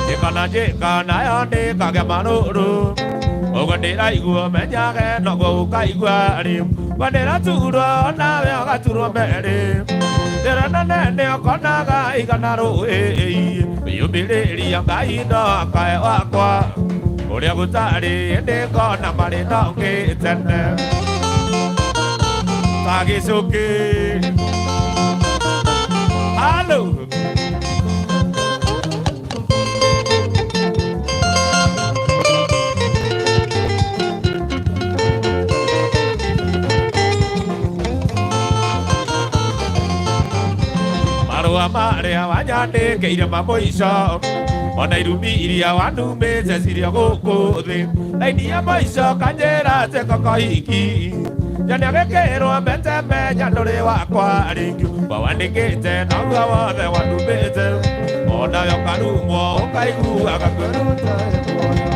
Njĩka njĩka nayo ndĩkagĩa marũrũ ũguo ndĩraigua menyage noguo ũkaigua rĩ we ndĩraturwo nawe ũgaturwo merĩ ndĩrona nene ũkonaga igana rũĩ yũmĩrĩria Ngai no akae wakwa ũrĩa gũtarĩ ĩndĩ ngona marĩ na ũngĩ tene ta gĩcũkĩ. Halo. Marũa marĩa wanyandĩkĩire ma mũico ona irumi iria wanumĩte cirio gũkũ thĩ raini ya mũico kanjĩra atĩ kokohiki na nĩagĩkĩrwo mbete menya ndũrĩ wakwa rĩngĩ wawandĩkĩte noguo wothe wanumĩte onawe ũkarumwo ũkaiguaga kwĩruta muoyo.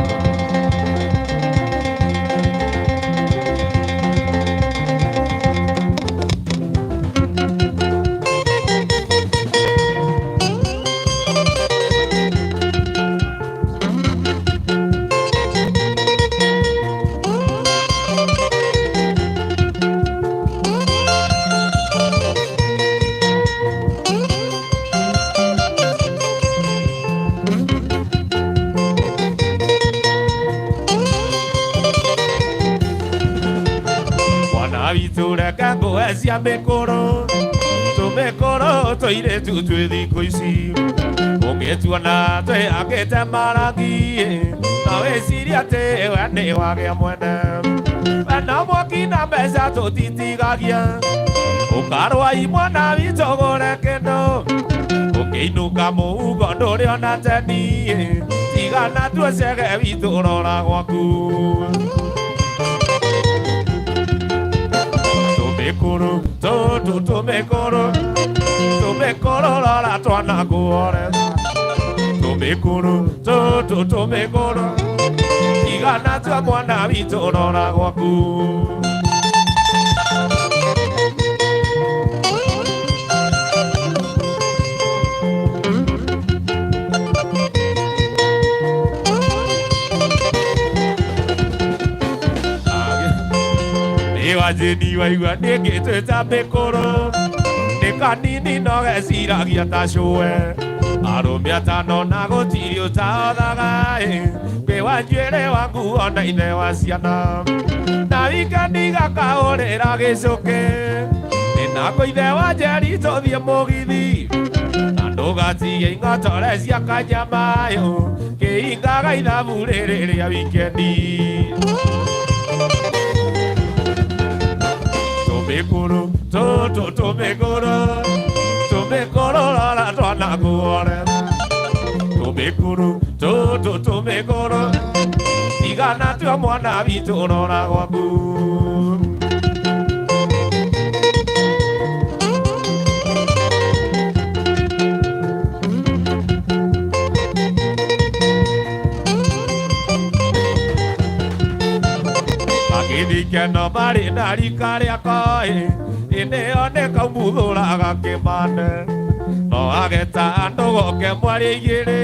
Mwana witũ reke ngũhe cia mĩkũrũ tũmĩkũrũ tũirĩtu twĩ thikũ ici ũngĩtuona twĩhakĩte marangi no wĩcirie atĩ we nĩ wagĩa mwene we no mwaki na mbeca tũtitigagia ũkarũa imwana witũ ũgũre kĩndũ ũkĩinũka mũhuko ndũrĩ ona teni tigana tuo cege witũ rora gwaku. Tũmĩkũrũ tũtũ tũmĩkũrũ tũmĩkũrũ rora twana kuore tũmĩkũrũ tũtũ tũmĩkũrũ tigana tua mwana witũ rora gwaku. Wajeni waigua nĩngĩtwĩta mĩkũrũ nĩ kanini no geciragia ta cũwe arũme atano na gũtirĩ ũtaothaga kwĩ wa njuĩrĩ wa nguo na ithe wa ciana na wikendi gakaũrĩra gĩcũkĩ nĩnako ithe wa Njeri tũthiĩ mũgithi na ndũgatige ing'otore cia kanyamayo kĩingaga ithabu rĩrĩ rĩa wikendi. Tũmĩkũrũ tũtũ tũmĩkũrũ tũmĩkũrũ rora twana kuore tũmĩkũrũ tũtũ tũmĩkũrũ tigana tua mwana witũ rora gwaku. Gĩthikeno marĩ na rika rĩakwa ĩndĩ ĩyo nĩ kaumuthũraga kĩmane no ageta andũ goke mwarĩ igĩrĩ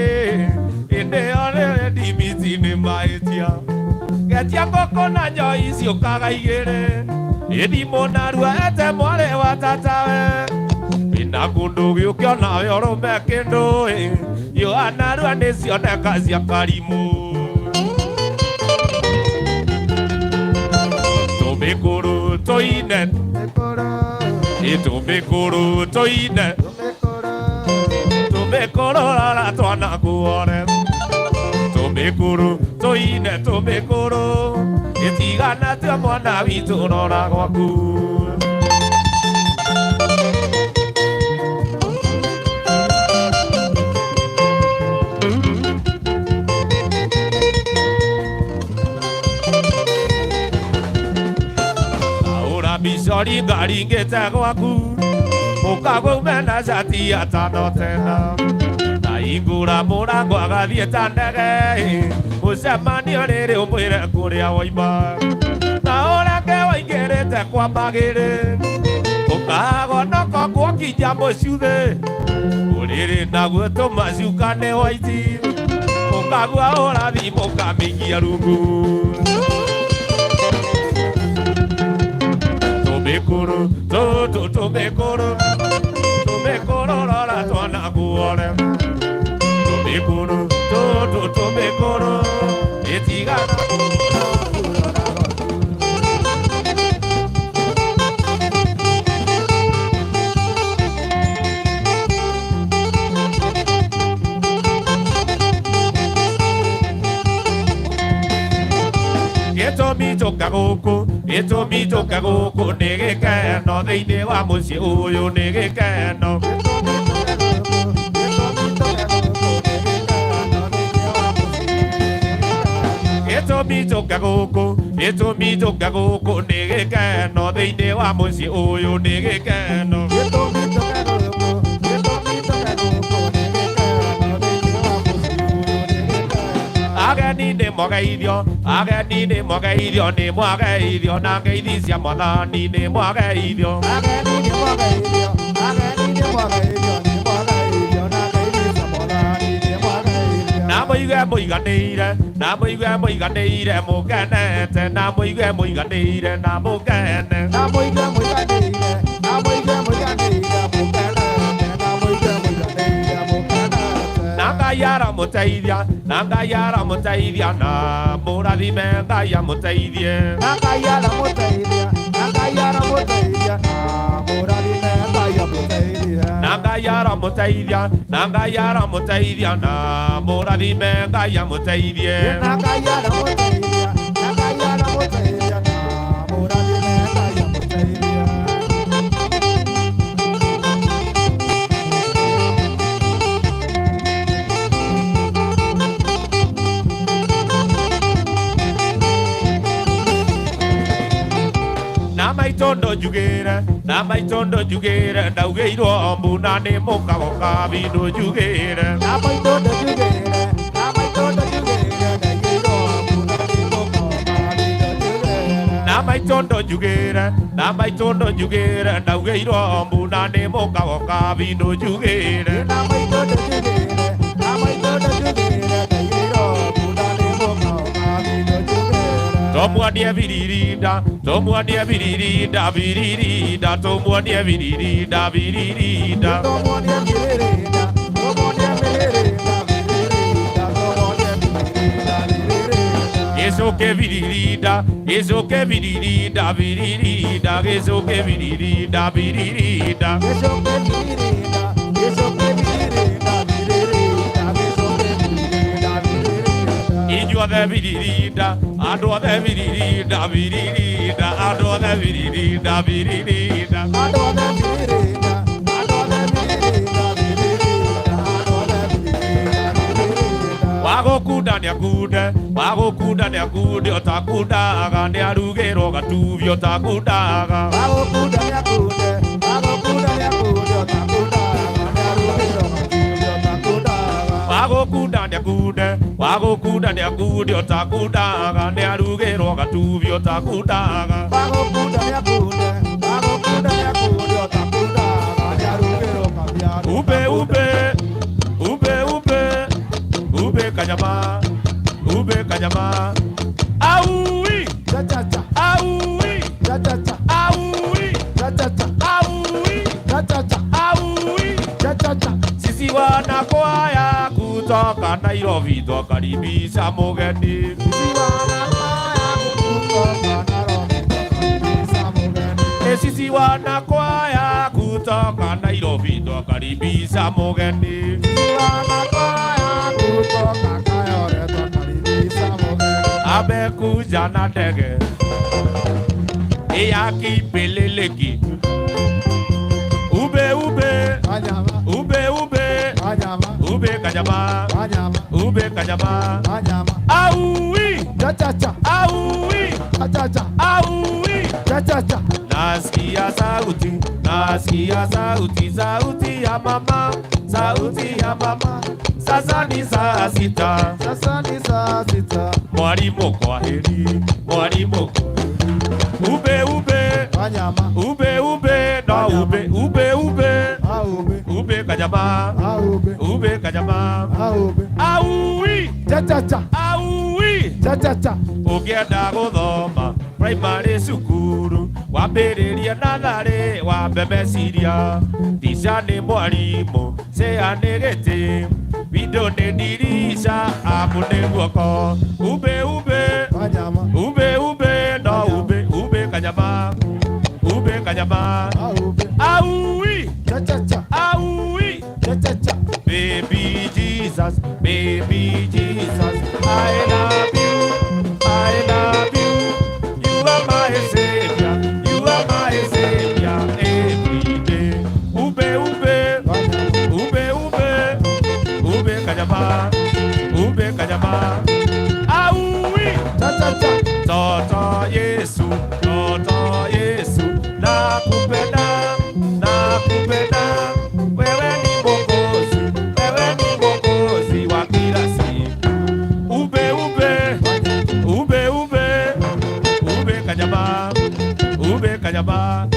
ĩndĩ ĩyo nĩ ndimiti nĩ mahĩtia getia ngũkũ na njoi ciũkaga igĩrĩ ĩthimũ narua ete mwarĩ wa tatawe ĩna kũndũ gĩũke onawe ũrũme kĩndũ yoanarua nĩ cioneka cia karimũ. Tũmĩkũrũ tũine tũmĩkũrũ tũine tũmĩkũrũ rora twana kuore tũmĩkũrũ tũine tũmĩkũrũ Ĩtigana tua mwana witũ rora gwaku. Ahũra mbica ringaringĩte gwaku ũkagwo na cati atano tena na ingũra mũrango agathiĩ ta ndege mũcemanio rĩrĩ ũmwĩre kũrĩa waima na ũreke waingĩrĩte kwa magĩrĩ ũkagonoko gwokinya mũcuthĩ ũrĩrĩ naguo tũmacuka nĩ waiti ũkagua ũrathi mũkamĩikia rungu. Tumikuru, tu tumikuru, tumikuru rora twana kuore. Tumikuru, tu tumikuru, itigana. Gĩtũmi tũka gũkũ, gĩtũmi tũka gũkũ nĩ gĩkeno thĩinĩ wa mũciĩ ũyũ nĩ gĩkeno. Gĩtũmi tũka gũkũ, gĩtũmi tũka gũkũ nĩ gĩkeno thĩinĩ wa mũciĩ ũyũ nĩ gĩkeno. Ageni nĩ mwageithio, ageni nĩ mwageithio, nĩ mwageithio na ngeithi cia mwathani nĩ mwageithio. Ageni nĩ mwageithio, ageni nĩ mwageithio, nĩ mwageithio na ngeithi cia mwathani nĩ mwageithio. Na mũigue mũiganĩire, na mũigue mũiganĩire mũkenete, na mũigue mũiganĩire na mũkene. Na mũigue mũiganĩire, na mũigue mũiganĩire mũkenete, na mũigue mũiganĩire mũkenete. Na Ngai aramũteithia, na Ngai aramũteithia, na mũrathime Ngai amũteithie. Na Ngai aramũteithia, na Ngai aramũteithia, na mũrathime Ngai amũteithie. Na Ngai aramũteithia, na Ngai aramũteithia, na mũrathime Ngai amũteithie. Na Ngai aramũteithia, na Ngai aramũteithia, na mũrathime Ngai amũteithie. Na maitũ ndũnjugĩre, na maitũ ndũnjugĩre, ndaugĩirwo mbu na nĩ mũkagoka ndũnjugĩre. Na maitũ ndũnjugĩre, na maitũ ndũnjugĩre, ndaigĩirwo mbu na nĩ mũkagoka ndũnjugĩre. Na maitũ ndũnjugĩre, na maitũ ndũnjugĩre, ndaugĩirwo mbu na nĩ mũkagoka ndũnjugĩre. Na maitũ ndũnjugĩre, na maitũ ndũnjugĩre, ndaigĩirwo mbu na nĩ mũkagoka ndũnjugĩre. Tũmuonie biririnda, tũmuonie biririnda, biririnda, tũmuonie biririnda, biririnda. Tũmuonie biririnda, tũmuonie biririnda, biririnda, tũmuonie biririnda, biririnda. Gĩcũke biririnda, gĩcũke biririnda, biririnda, gĩcũke biririnda, biririnda. Gĩcũke biririnda, gĩcũke biririnda, biririnda, gĩcũke biririnda, biririnda. Inyuothe biririnda, andũ othe biririnda, biririnda, andũ othe biririnda, biririnda. Andũ othe biririnda, andũ othe biririnda, biririnda, andũ othe biririnda, biririnda. Wagũkunda nĩakunde, wagũkunda nĩakunde, ũtakundaga nĩarugĩrwo gatubi ũtakundaga. Wagũkunda nĩakunde, wagũkunda nĩakunde, ũtakundaga nĩarugĩrwo gatubi ũtakundaga. Wagũkunda nĩakunde, wagũkunda nĩakunde, ũtakundaga nĩarugĩrwo gatubi ũtakundaga. Wagũkunda nĩakunde, wagũkunda nĩakunde, ũtakundaga nĩarugĩrwo kabiaru. Ube ube, ube ube, ube kanyama, ube kanyama. Aui, Cha cha cha, aui, cha cha cha, aui, cha cha cha, aui, cha cha cha, aui. cha cha cha. Sisi wanakwaya kutoka Nairobi twakaribisha mũgeni. Sisi wanakwaya kutoka Nairobi twakaribisha mũgeni. E sisi wanakwaya kutoka Nairobi twakaribisha mũgeni. Sisi wanakwaya kutoka Kayole twakaribisha mũgeni. Amekuja na ndege ya kipeleleki. Ube ube Wanyama, ube ube wanyama, ube kajama wanyama, ube kajama wanyama. aui Cha cha cha, aui cha cha cha, aui cha cha cha. Nasikia sauti, nasikia sauti, sauti ya mama, sauti ya mama. Sasa ni saa sita, Sasa ni saa sita. mwalimu kwaheri, mwalimu. Ube ube Wanyama, ube ube na ube ube ube aube, ube kajama aube, ube kajama aube. aui Cha cha cha, aui cha cha cha. Ũngĩenda gũthoma primary cukuru wambĩrĩrie natharĩ wambe meciria tica nĩ mwarimũ cĩa nĩ gĩtĩ windo nĩ ndirica amu nĩ guoko ube ube Wanyama, ube ube no ube ube kanyama ube kanyama aube. aui Cha cha cha, aui cha cha cha. Baby Jesus, baby Jesus, I love you, I love you. You are my savior, you are my savior every day. Ube ube, Wanyama, ube ube, ube kanyama, ube kanyama. Aui, cha cha cha. toto Yesu, toto Yesu, nakupenda, nakupenda. Wewe ni Mwokozi, wewe ni Mwokozi wa kila siku. Ube ube, ube ube, ube kanyama, ube kanyama.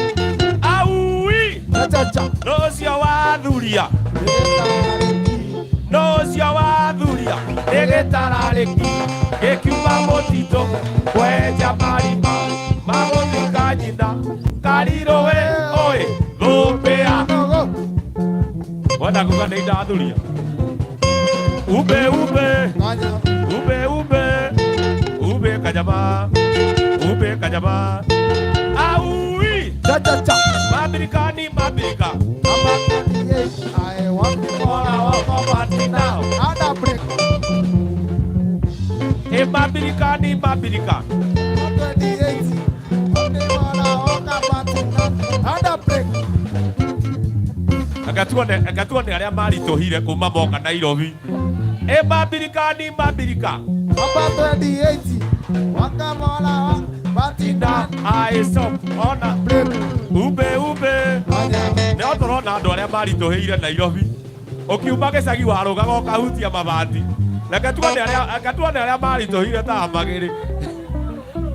Aui, Cha cha cha. rũcio wathuria, rũcio wathuria, nĩ gĩtararĩki gĩkiuma mũtitũ kwenja marima magũthika nyina karirũĩ oi thũmbĩa Nogo. wenda kuga nĩ ndathuria ube ube Wanyama, ube ube ube kanyama ube kanyama aui cha cha cha. mabirikani mabirika Number 28, I want the ora wako matinao Ada break. ĩ mabirikani mabirika Number 28, Ada break. Reke tuone arĩa maritũhire kuma moka Nairobi. Ĩ mabirikani mabirika Number 28, Wakamola, na Batina, I stop ona break. ube ube Wanyama, nĩ tũrona andũ arĩa maritũhĩire Nairobi ũkiuma gĩcagi warũgaga ũkahutia mabati reke tuone arĩa reke tuone arĩa maritũhire ta magĩrĩ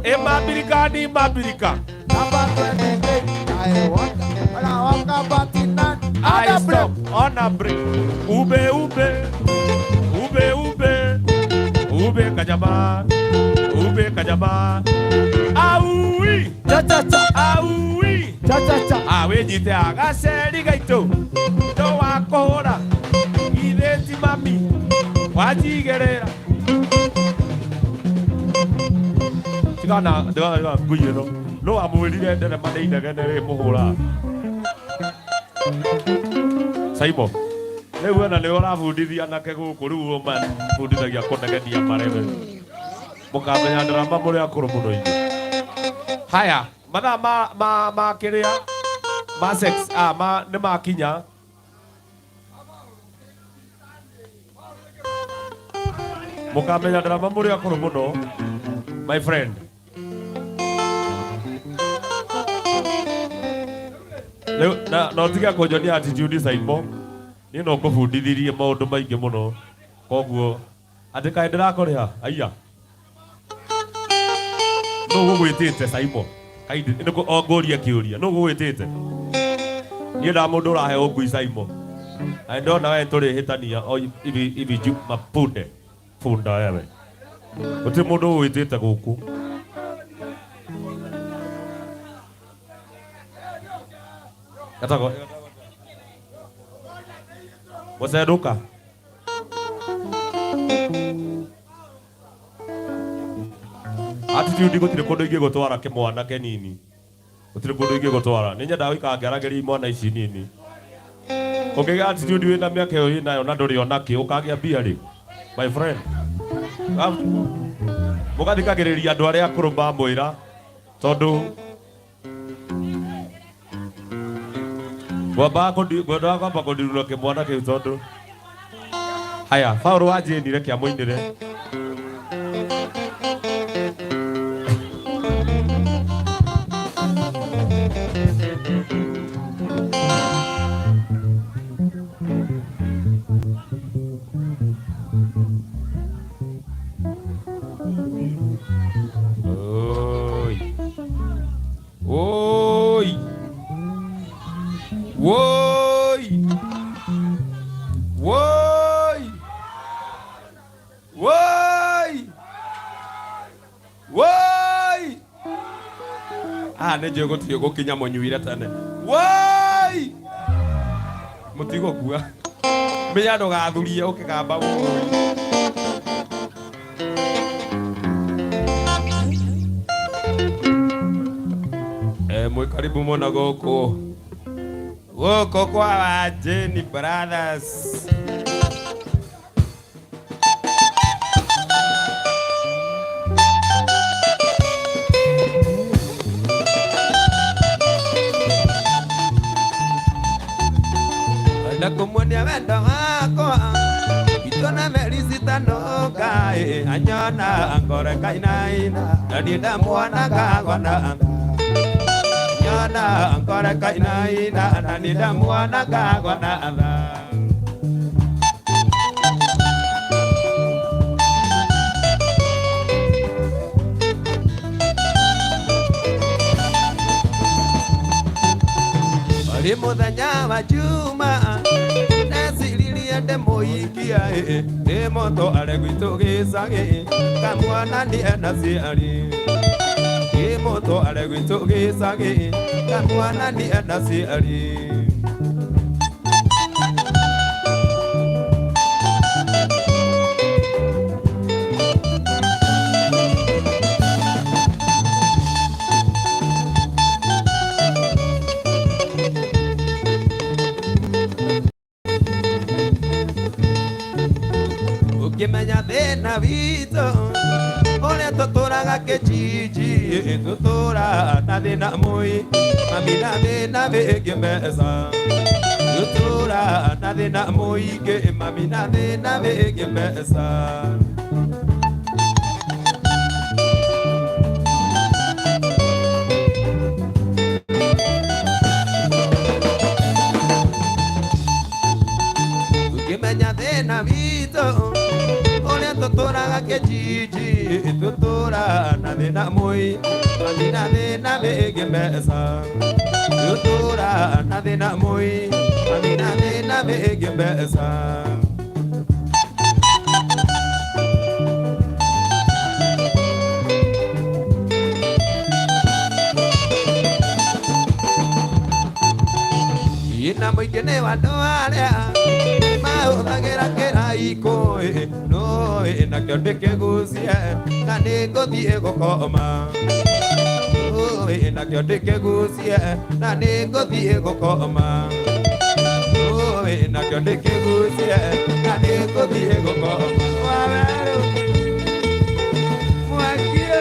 ĩ mabirikani mabirika Number 28, I want Waka Batina, I Ada break. stop on a break. Ube ube ube ube ube kajama ube kajama aui Cha cha cha, aui cha cha cha. awĩnyite agaceri gaitũ ndo wakũhũra githĩ ti mami wanjigĩrĩra tigana tigana ngui ĩno no amwĩrire nderema nĩ inegene rĩ mũhũra Saimo rĩu wena nĩwe ũrabundithia anake gũkũ rĩu ũmabundithagia kũnegenia marebe mũkamenya ndarama mũrĩ akũrũ mũno inyuĩ haya mathaa ma ma ma kĩrĩa ma sex ah, ma nĩ makinya mũkamenya ndarama mũrĩ akũrũ mũno my friend rĩu na no tige kũnjonia attitude Saimo niĩ no ngũbundithirie maũndũ maingĩ mũno koguo atĩ kaĩ ndĩrakũrĩha aiya nũ gũgwĩtĩte Saimo kaindi o ngũrie kĩũria nũ gũgwĩtĩte niĩ nda mũndũ ũraheo ngui Saimo na ndona we tũrĩhĩtania o hivi hivi juu mapunde funda wewe gũtirĩ mũndũ ũgwĩtĩte gũkũ gatagwo mũcenduka attitude gũtirĩ kũndũ ingĩgũtwara kĩmwana kĩnini gũtirĩ kũndũ ingĩgũtwara nĩ nyendaga gũikara ngĩaragĩria imwana ici nini ũngĩgĩa attitude wĩna mĩaka ĩyo wĩnayo na ndũrĩ ona kĩ ũkagĩa mbia rĩ my friend. Mũgathikagĩrĩria andũ arĩa akũrũ mamwĩra tondũ ngwendaga kwamba kũndirura kĩmwana kĩu tondũ haya Paul wa Jane reke amũinĩre. Oi. Oi. Woi. Woi. Woi. Woi. Ah, nĩ njũĩ gũtirĩ gũkinya mũnyuire tene. Woi. Mũtigũkua. Menya ndũgathurie ũkĩgamba woi. Mwĩ karibu mũno gũkũ. Gũkũ kwa Wajeni Brothers. Ndakumuonia wendo wakwa itona merisitanoka anyona ngore kainaina na ndamwona kagwana nyona ngore kainaina na ndamwona kagwana. Ri muthenya wa Juma ndeciririe ndĩmũikia ndĩ mũtware gwitũ gĩcagi kamwana nĩ ena ciari ndĩ mũtware gwitũ gĩcagi kamwana nĩ ena ciari. Ũngĩmenya thĩna witũ ũrĩa tũtũraga kĩjiji tũtũra na thĩna mũi mami na thĩna mĩingĩ mbeca tũtũra na thĩna mũingĩ mami na thĩna mĩingĩ mbeca. Ũngĩmenya thĩna witũ ũrĩa tũtũraga kĩjiji tũtũra na thĩna mũi mami na thĩna mĩingĩ mbeca tũtũra na thĩna mũi mami na thĩna mĩingĩ mbeca. Ina mũingĩ nĩ wa andũ arĩa mahũthagĩra kĩraikũ no nakĩo ndĩkĩgucie na nĩngũthiĩ gũkoma nakĩo ndĩkĩgucie na nĩngũthiĩ gũkoma nakĩo ndĩkĩgucie na nĩngũthiĩ gũkoma. Wawerũ mwakie.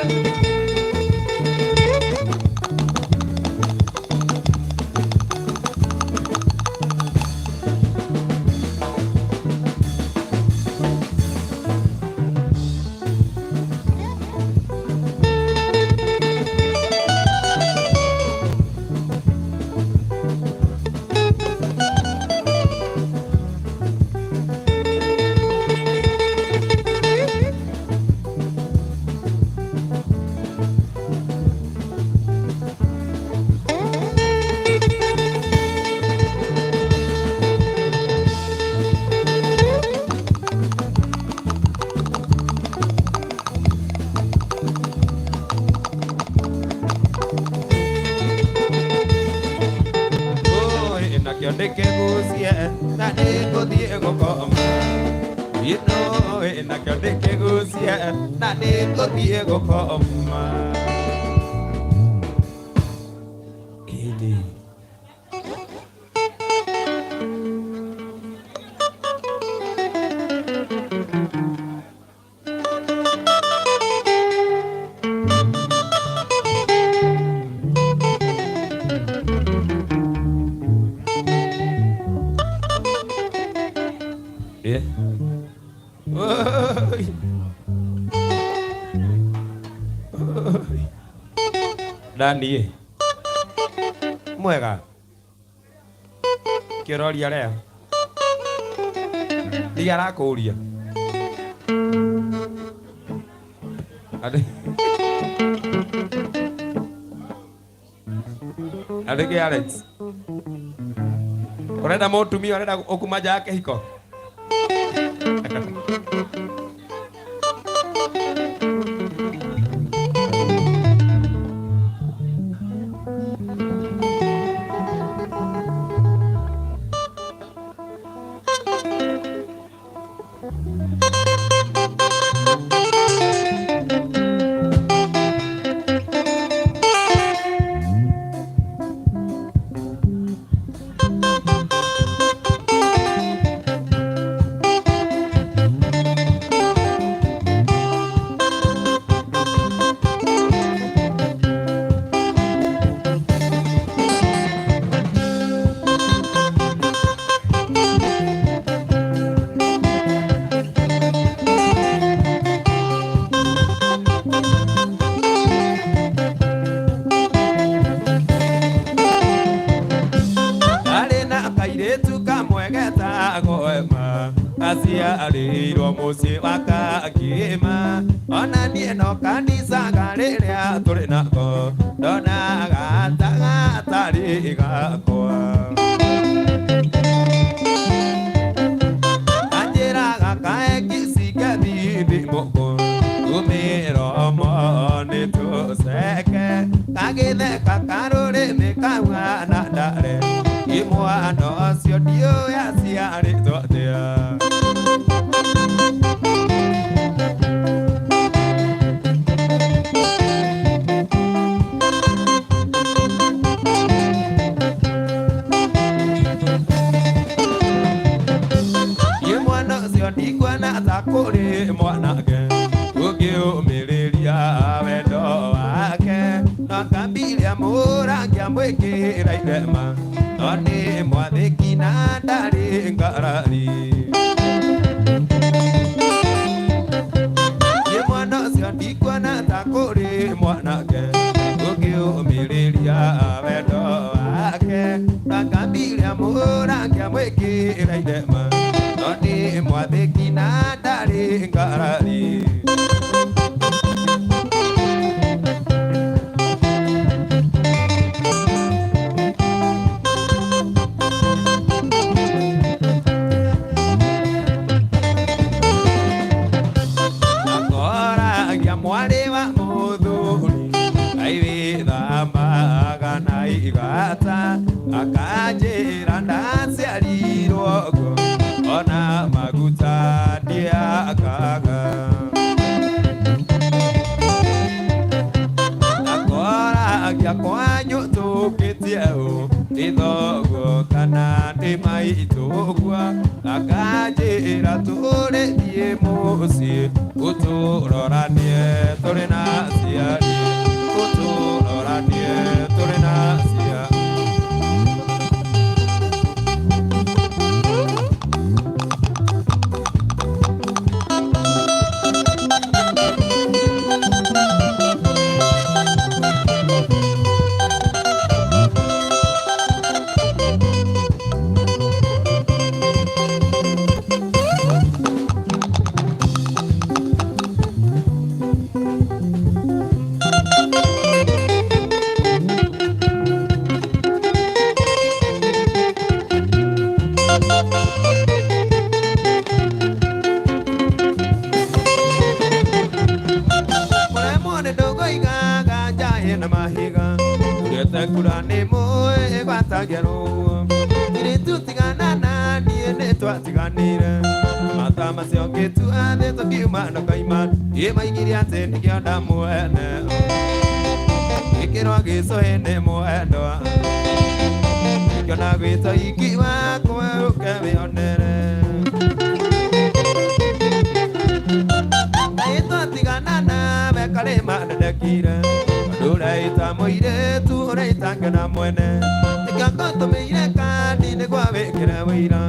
Nakĩo ndĩkĩgucie na nĩngũthiĩ gũkoma nakĩo ndĩkĩgucie na nĩngũthiĩ gũkoma. Ĩni. Eh. Oi. Oi. Dani. Mwega. Kĩroria rĩa. Ndiga arakũria. Ade. Ade ke Alex. Ũrenda mũtumia ũrenda ũkuma nja ya kĩhiko? Arĩ na kairĩtu kamwe getagwo Emma, aciarĩirwo mũciĩ wa Kakĩma. Ona niĩ no kanicaga rĩrĩa tũrĩ nako, ndonaga ta gatarĩ gakwa. Anjĩraga kae kĩcinge thithi mũkũ, mĩromo nĩ tũceke, kagĩtheka karũrĩmĩ kahuana ndare, imwana ũcio ndiũĩ aciarĩtwo atĩa. Niĩ mwana ũcio ndikuona ta kũrĩ mwanake ũngĩũmĩrĩria wendo wake, no kambiria mũrangĩamwĩkĩra irema, no nĩ mwathĩki na ndarĩ ngarari. Niĩ mwana ũcio ndikuona ta kũrĩ mwanake ũngĩũmĩrĩria wendo wake, no kambiria mũrangĩamwĩkĩra irema, no nĩ mwathĩki na ndarĩ ngarari. Akoragia mwarĩ wa mũthuri aiwĩthamaga na igata, akanjĩra ndaciarirwo guo ona maguta ndiakaga. Akoragia kwanyu tũkĩtie ũ, nĩ thoguo kana nĩ maitũguo, akanjĩra tũrĩthiĩ mũciĩ ũtũroranie tũrĩ na aciari, ũtũroranie tũrĩ na aciari. Mũremwo nĩ ndũgũigaga njaĩ na mahiga, tugĩte kura nĩ mũĩ gwatagia rũhuho. Irĩtu tigana na niĩ nĩ twatiganire, mata macio ngĩtua thĩ tũkiuma na koima, ĩ maigire atĩ nĩkĩo ndamwene, gĩkĩrwo gĩcũhĩ nĩ mwendwa, ngĩona gwĩto iki wakwa ũke wĩonere. Ngai twatigana nawe karĩma ndendekire, tondũ ũreita mũirĩtu ũreita ngena mwene, nĩkĩo ngũtũmĩire kandi nĩguo wĩkĩre wĩira,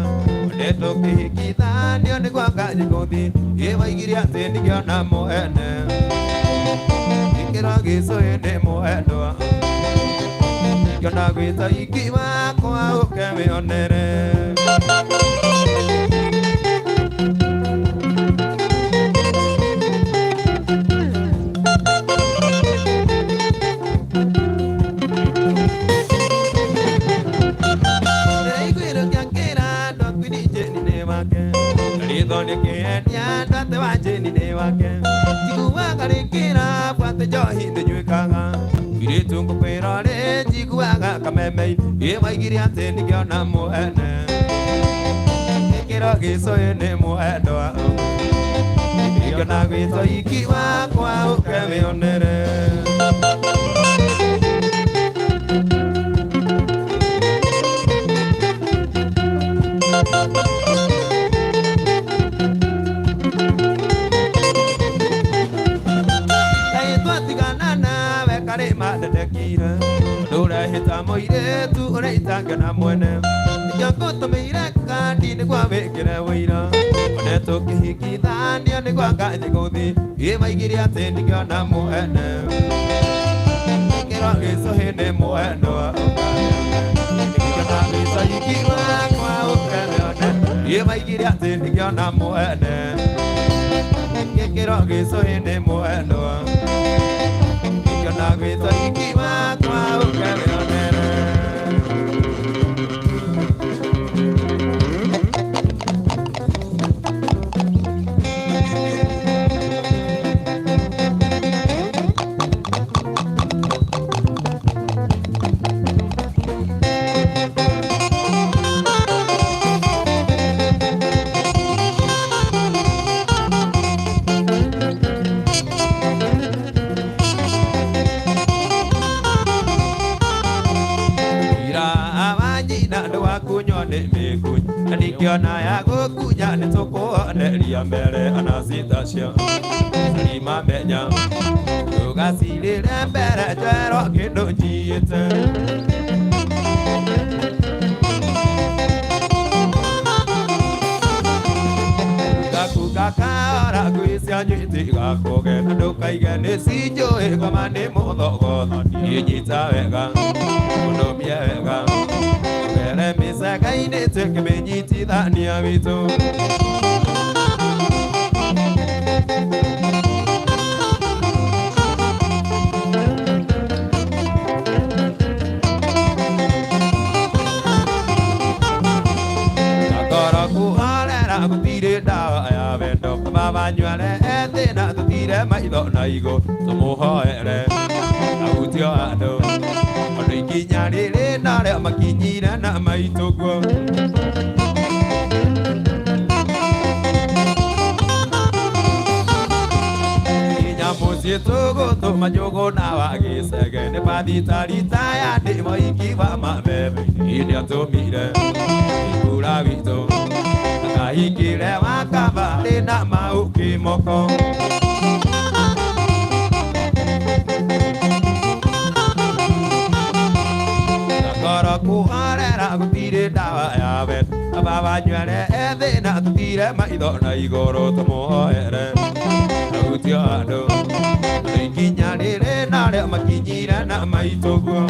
nĩ tũkĩhikithania. Tũkĩhikithanio nĩguo ngathiĩ gũthiĩ ĩmaigire atĩ ndingĩona mwene Gĩkĩro gĩcũhĩ nĩ mwendwa Ngĩona gwĩta iki wakwa ũke wĩonere. Ndĩraiguire ũkĩakĩra andũ a Queen Jane nĩ wake. Ritho nĩkĩendia andũ atĩ wa Jane nĩ wake. Njiguaga rĩkĩra atĩ njohi ndĩnyuĩkaga. Mũirĩtu ngũkwĩra rĩ njiguaga kameme ĩmaigire atĩ ndingĩona mwene. Gĩkĩro gĩcũhĩ nĩ mwendwa. Ingĩona gwĩtwo iki wakwa ũke wĩonere. Kaĩ twatigana nawe karĩma ndendekire ndũrehĩta mũirĩtu ũrĩa na mwene nĩkĩo ngũtũmĩire kandi nĩguo wĩkĩre wũira one tũkĩhikithanio nĩguo ngathiĩ gũthiĩ ĩmaigire atĩ ndingĩona mwene gĩkĩro gĩcũhĩ nĩ mwendwa ndingĩona gĩco iki wakwa ũkemĩone ĩmaigire atĩ ndingĩona mwene gĩkĩro gĩcũhĩ nĩ mwendwa ndingĩona gĩco iki wakwa ũkemĩonere. Ira wanyina ndwakunywo nĩ mĩkuny na ndingĩona ya gũkunya nĩ tũkũoneria mbere anacitacio rimamenya ndũgacirĩre mbere njerwo kĩndũ njiĩte. Gakuga kaora ngui cianyu itigakũge na ndũkaige nĩ cinjũĩ ngoma nĩ mũthogothani inyita wega ũnũmie wega ũgere mĩceka-inĩ tuĩke mĩnyitithania witũ. Ngoro kũhorera gũtirĩ ndawa ya wendo baba nyware ethĩ na tũtire maitho na igũ tũmũhoere ahutio andũ andũ ikinya rĩrĩ narĩo makinyire na maitũ guo. Nginya mũciĩ tũgũtũma njũgũ na wa gĩcege nĩ bathitarita ya ndĩ moiki wa mabebe ĩndĩ atũmire ikura witũ akahingĩre wakamba rĩ na mau kĩmoko. Ngoro kũhorera gũtirĩ ndawa ya wendo baba nywere ethĩ na tũtire maitho na igũrũ tũmũhoere ahutio andũ ikinya rĩrĩ narĩo makinyire na maitũ guo.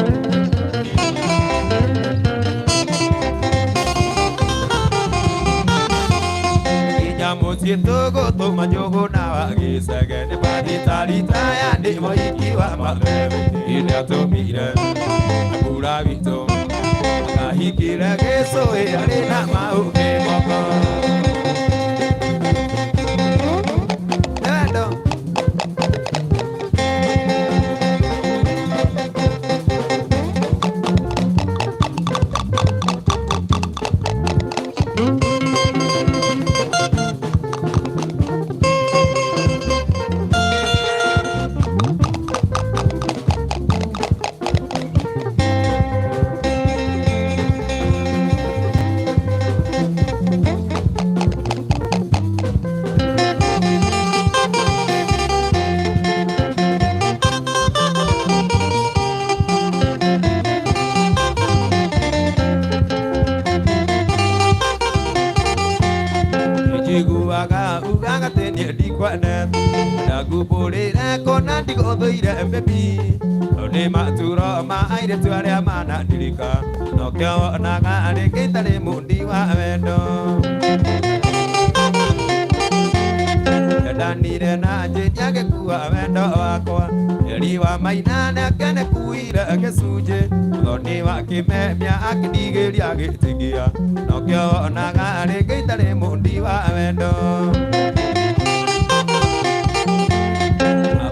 Nginya mũciĩ tũgũtũma njũgũ na wa gĩcege nĩ bathitarita ya ndĩ moiki wa mabebe ĩndĩ atũmire akura witũ akahingĩre gĩcũhĩ arĩ na mau kĩmoko. Nĩ wendo. Njiguaga ugaga atĩ niĩ ndikwendete ndakumbũrĩre kũna ndigũthũire baby nĩ maturo ma airĩtu arĩa manandirika nokĩo wonaga rĩngĩ itarĩ mundi wa wendo ndendanire na njĩni agĩkua wendo wakwa eri wa maina nake nĩkuire gĩcunjĩ mũthoni wa kĩmemia akĩndigĩria gĩtingia nokĩo wonaga rĩngĩ itarĩ mundi wa wendo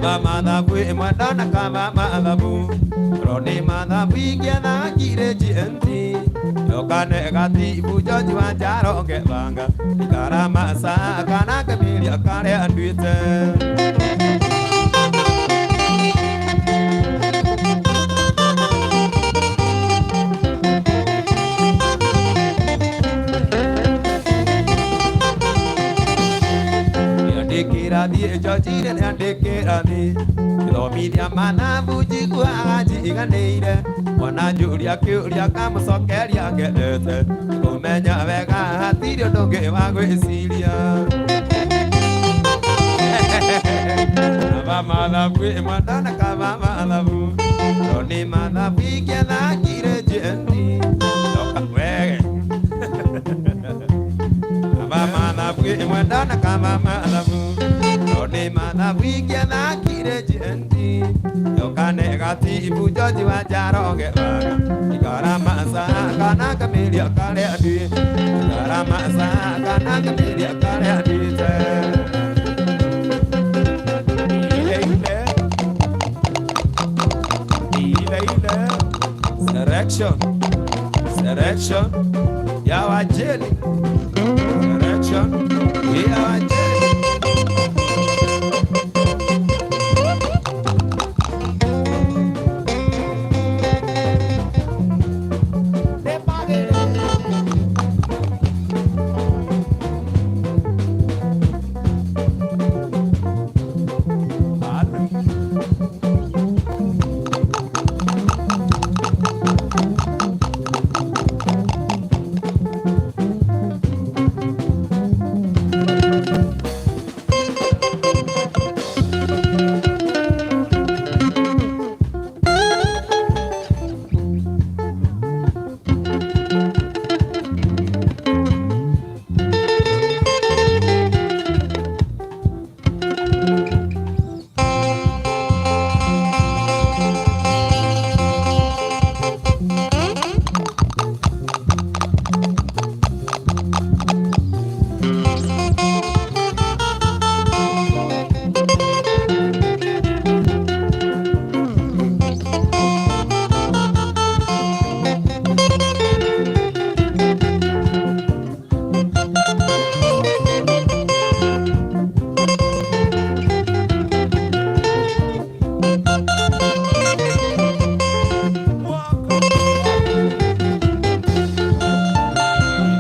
Kaba mathabu ĩmwe ndona kaba mathabu roni mathabu ingĩathakire GMT yokane gatibu George wa Njaro ngebanga ikara maca kana kamiria karĩa nduĩte Nĩandĩkĩra thiĩ Georgine nĩandĩkĩra thiĩ gĩthomithia mathabu njiguaga njiganĩire mwana njũria kĩũria kamũcokeria ngendete kũmenya wega hatirĩ ũndũ ũngĩ wa gwĩciria kaba mathabu ĩmwe ndona kaba mathabu no nĩ mathabu ingĩathakire GMT Yoka wege kaba mathabu ĩmwe ndona kaba mathabu no nĩ mathabu ingĩathakire GMT yokane gatibu George wa Njaro ngebaga ikara maca kana kamiria karĩa nduĩ ikara maca kana kamiria karĩa nduĩte Ile ile. Ile ile. Selection, selection ya wajeli, selection ya wajeli.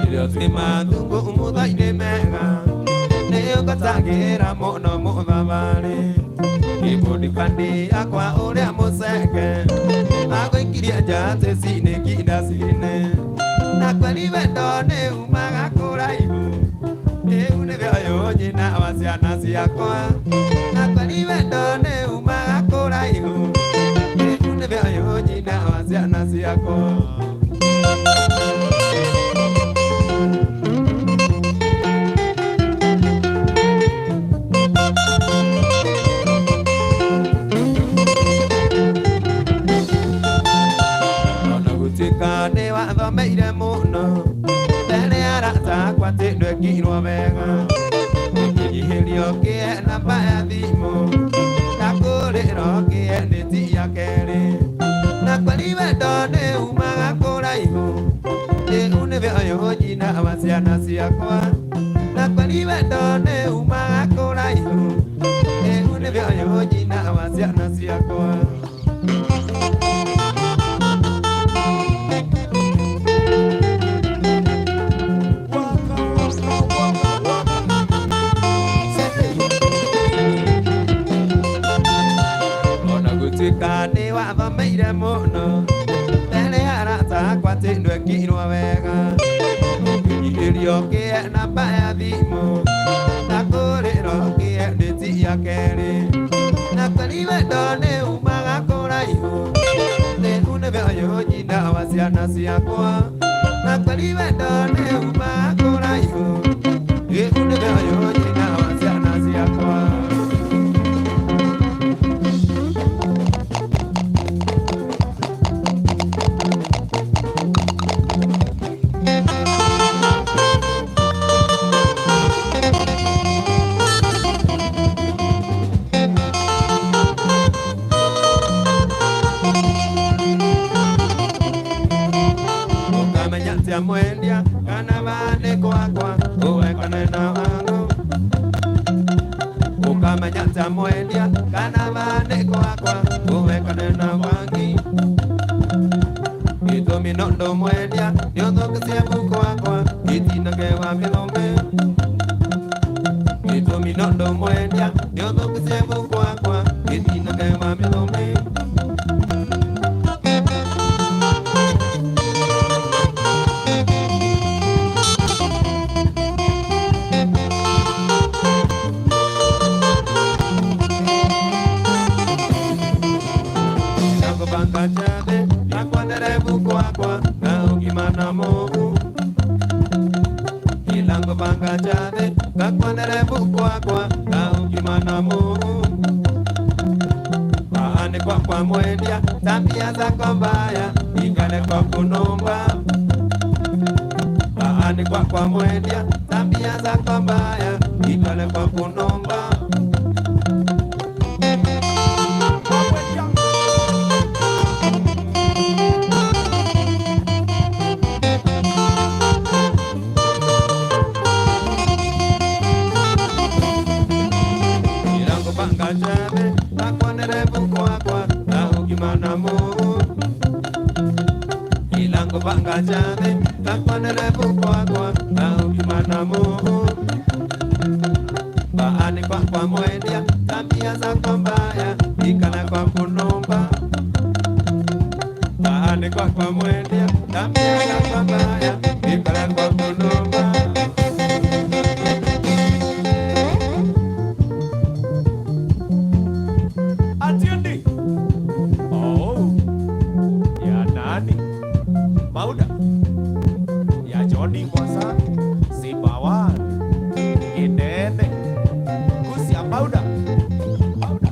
Irio twĩ mathungu mũtha-inĩ mega nĩngotagĩra mũno mũthabarĩ kĩbundibandi akwa ũrĩa mũceke agũikirie njatĩ cinĩ kinda cinĩ na kweri wendo nĩ umaga kũraihu rĩu nĩwe ũyũ nyina wa ciana ciakwa na kweri wendo nĩ umaga kũraihu rĩu nĩwe ũyũ nyina wa ciana ciakwa. Ona gũtuĩka nĩ wathomeire mũno mbere arata akwa atĩ ndwekirwo wega ũkĩnyihĩrio kĩe namba ya thimũ ndakũrĩrwo kĩe nĩ ti ya kerĩ na kweri wendo nĩ umaga kũraihu rĩu nĩwe ũyũ nyina wa ciana ciakwa na kweri wendo nĩ umaga kũraihu rĩu nĩwe ũyũ nyina wa ciana ciakwa. Waka, waka, waka, waka. Ona gũtuĩka nĩ wathomeire mũno mbere arata akwa atĩ ndwekirwo wega ũkĩnyihĩrio kĩe namba ya thimũ rĩa kerĩ na kweli wendo nĩ umaga kũraihu rĩu nĩwe ũyũ nyina wa ciana ciakwa na kweli wendo nĩ umaga kũraihu rĩu nĩwe ũyũ nyina wa ciana ciakwa. Ukamenya tia mwendia kana bane kwakwa uwekane na wangu ukamenya tia mwendia kana bane kwakwa uwekane na wangi gĩtũmi no ndũmwendia nĩũthũkĩtie mũhuko wakwa gĩtinage wa mĩthũmĩ gĩtũmi no ndũmwendia nĩũthũkĩtie mũhuko wakwa gĩtinage wa mĩthũmĩ. Nakubanga chade nakwanere buko wakwa na ugima na mogu Ilango banga chade nakwanere buko wakwa na ugima na mogu Maane kwa kwa mwendia tabia zako mbaya ikale kwa kunomba Maane kwa kwa mwendia tabia zako mbaya ikale kwa kunomba. Ilango banga chade nakwanere buko wakwa na ugima na mogu Ilango banga chade nakwanere buko wakwa na ugima na mogu Baani kwa kwa mwendia tabia zako mbaya ikala kwa kunomba Baani kwa kwa mwendia tabia zako mbaya ikala kwa kunomba. Atiende. Oh. Ya nani? Mauda. Ya Johnny Mwasa. Simbawan. Inene. Kusia Mauda. Mauda.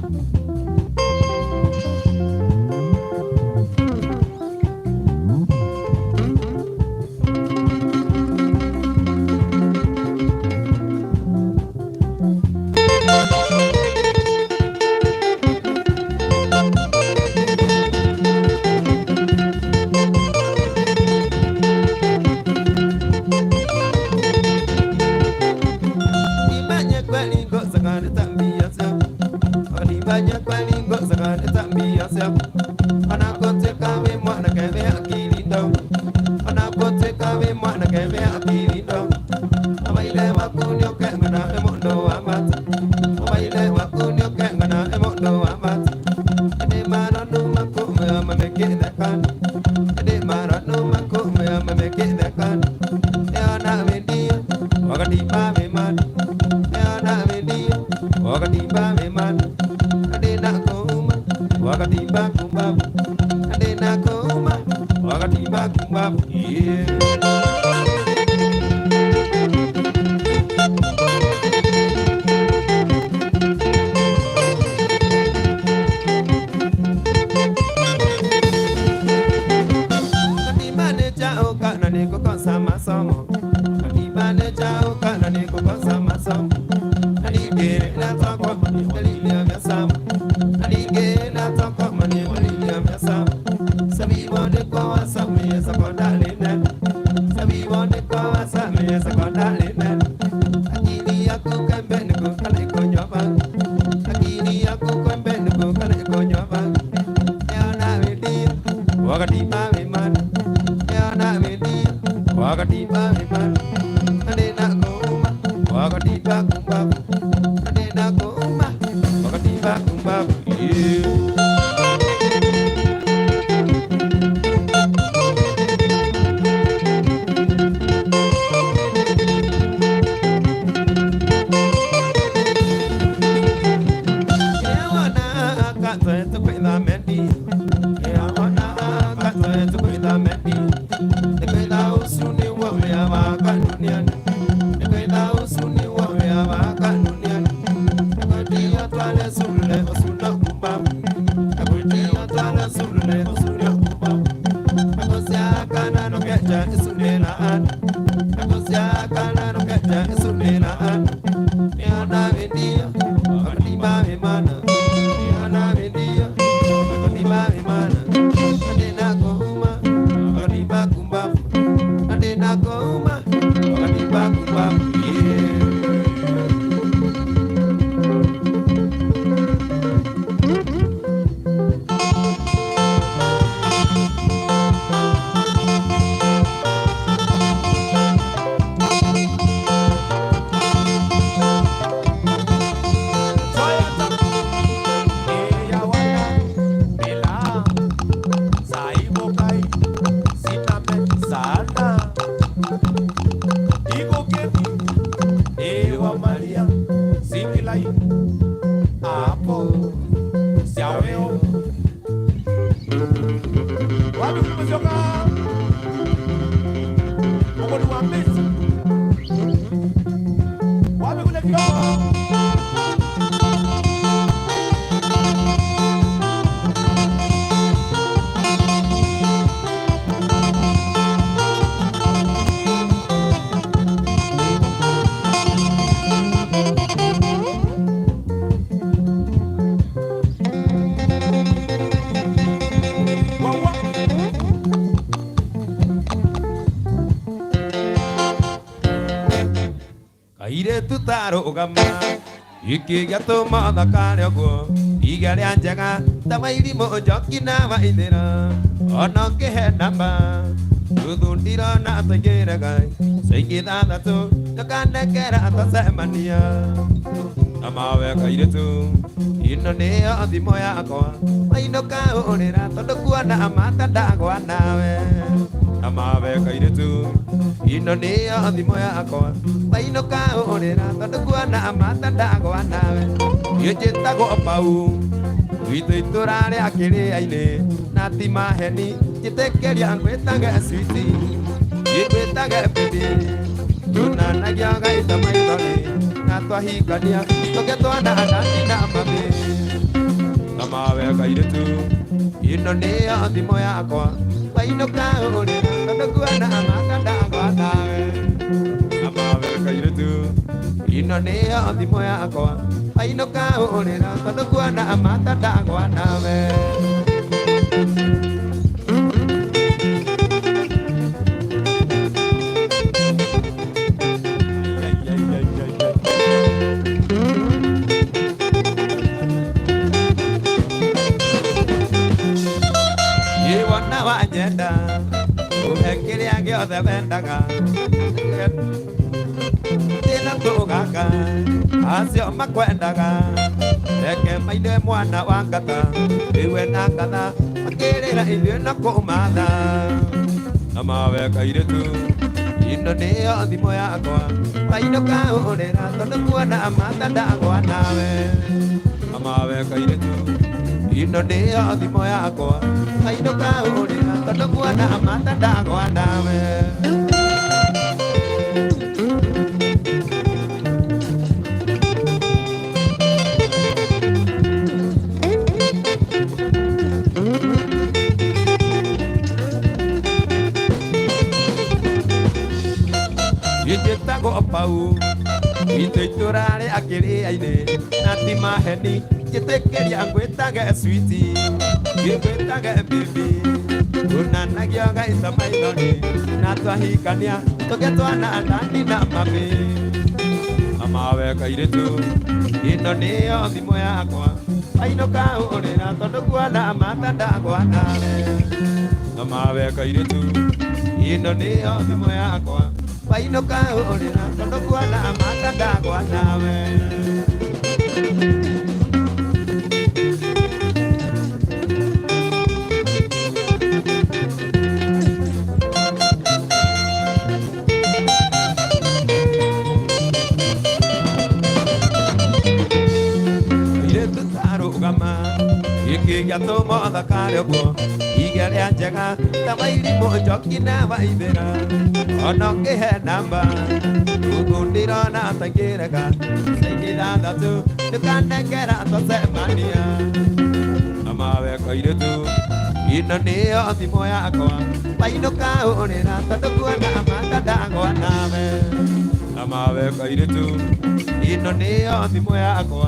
Nimanye kweli ngoza kana tambia sio Nimanye kweli ngoza kana tambia sio Anakoteka we mwana kebe akili ndo Anakoteka we mwana kebe akili ndo Abaile wakunyo kengana emondo wa mata Abaile wakunyo kengana emondo wa mata Ede mara no makume amamekenda kan Ede mara no makume amamekenda kan Eona wendia wakati ba me man Eona wendia wakati ba me man Ade na kuma wakati ba kumbabu Ade na kuma wakati ba kumbabu. Yeah. Katiba chao kana ni kukosa masomo Katiba chao kana ni kukosa masomo Alige na toko mani walilia vya samu Alige na toko mani walilia vya samu Sabi wonde kwa wasami sekondari ne Sabi wonde kwa wasami sekondari ne Akili yako kembe niko kale konywa bangi Akili yako kembe niko kale konywa bangi Eona wedia wakati ba me man Eona wedia wakati ba me man Ade na kuma wakati ba kumbabu Ade na kuma wakati ba kumbabu. Yeah. Tutarugama ikigĩatũma thakare ũguo iga rĩa njega ta wairimũ njoki na waithĩra ona ũkĩhe namba thuthu ndirona tũingĩrega ciringi ithathatũ ndũkanekera tũcemania na mawe kairĩtu ĩno nĩyo thimũ yakwa wainũka ũrĩra tondũ kuona mata ndagwa nawe na mawe kairĩtu ĩno nĩyo thimũ yakwa wainũka ũrĩra tondũ kuona mata ndagwa nawe niĩ njĩtagwo Pau gwitũ itũra rĩa kĩrĩa-inĩ na ti maheni njĩtĩkĩria ngwĩtage switi ngwĩtage baby tunanagia gaita maithori na twahikania tũgĩtwana ndani na mami na mawe kairĩtu ĩno nĩyo thimũ yakwa wainũka ũrĩra tondũ kuona mata ndagwa nawe na mawe kairĩtu ĩno nĩyo thimũ yakwa wainũka ũrĩra tondũ kuona mata ndagwa nawe. Wanyenda uhe kĩrĩa gĩothe wendaga ndĩna tũgaka acio makwendaga reke maine mwana wa ngata rĩu na ngatha makĩrĩra ithuĩ na kũmatha na mawe kairĩtu ĩno nĩyo thimũ yakwa wainũka ũrĩra tondũ kuona mata ndagwa nawe na mawe kairĩtu ĩno nĩyo thimũ yakwa wainũka ũrĩra tondũ kuona mata ndagwa nawe. Njĩtagwo Pau gwitũ itũra rĩa kĩrĩa-inĩ na ti maheni njĩtĩkĩria ngwĩtage switi ngwĩtage baby tunanagia gaita maithori na twahikania tũgĩtwana ndani na mami na mawe kairĩtu ĩno nĩyo thimũ yakwa wainũka ũrĩra tondũ kuona mata ndagwa nawe na mawe kairĩtu ĩno nĩyo thimũ yakwa wainũka ũrĩra tondũ kuona mata ndagwa nawe. Nĩkĩ gĩatũma ũthakare ũguo igeria njega ta wairimũ njoki na waithĩra ona ũkĩhe namba ũguo ndĩrona ta ngĩrega ciringi ithathatũ ndũkanengera twacemania amawe kairĩtu ĩno nĩyo thimũ yakwa wainũka ũrĩra tondũ kuona mata ndagwa nawe amawe kairĩtu ĩno nĩyo thimũ yakwa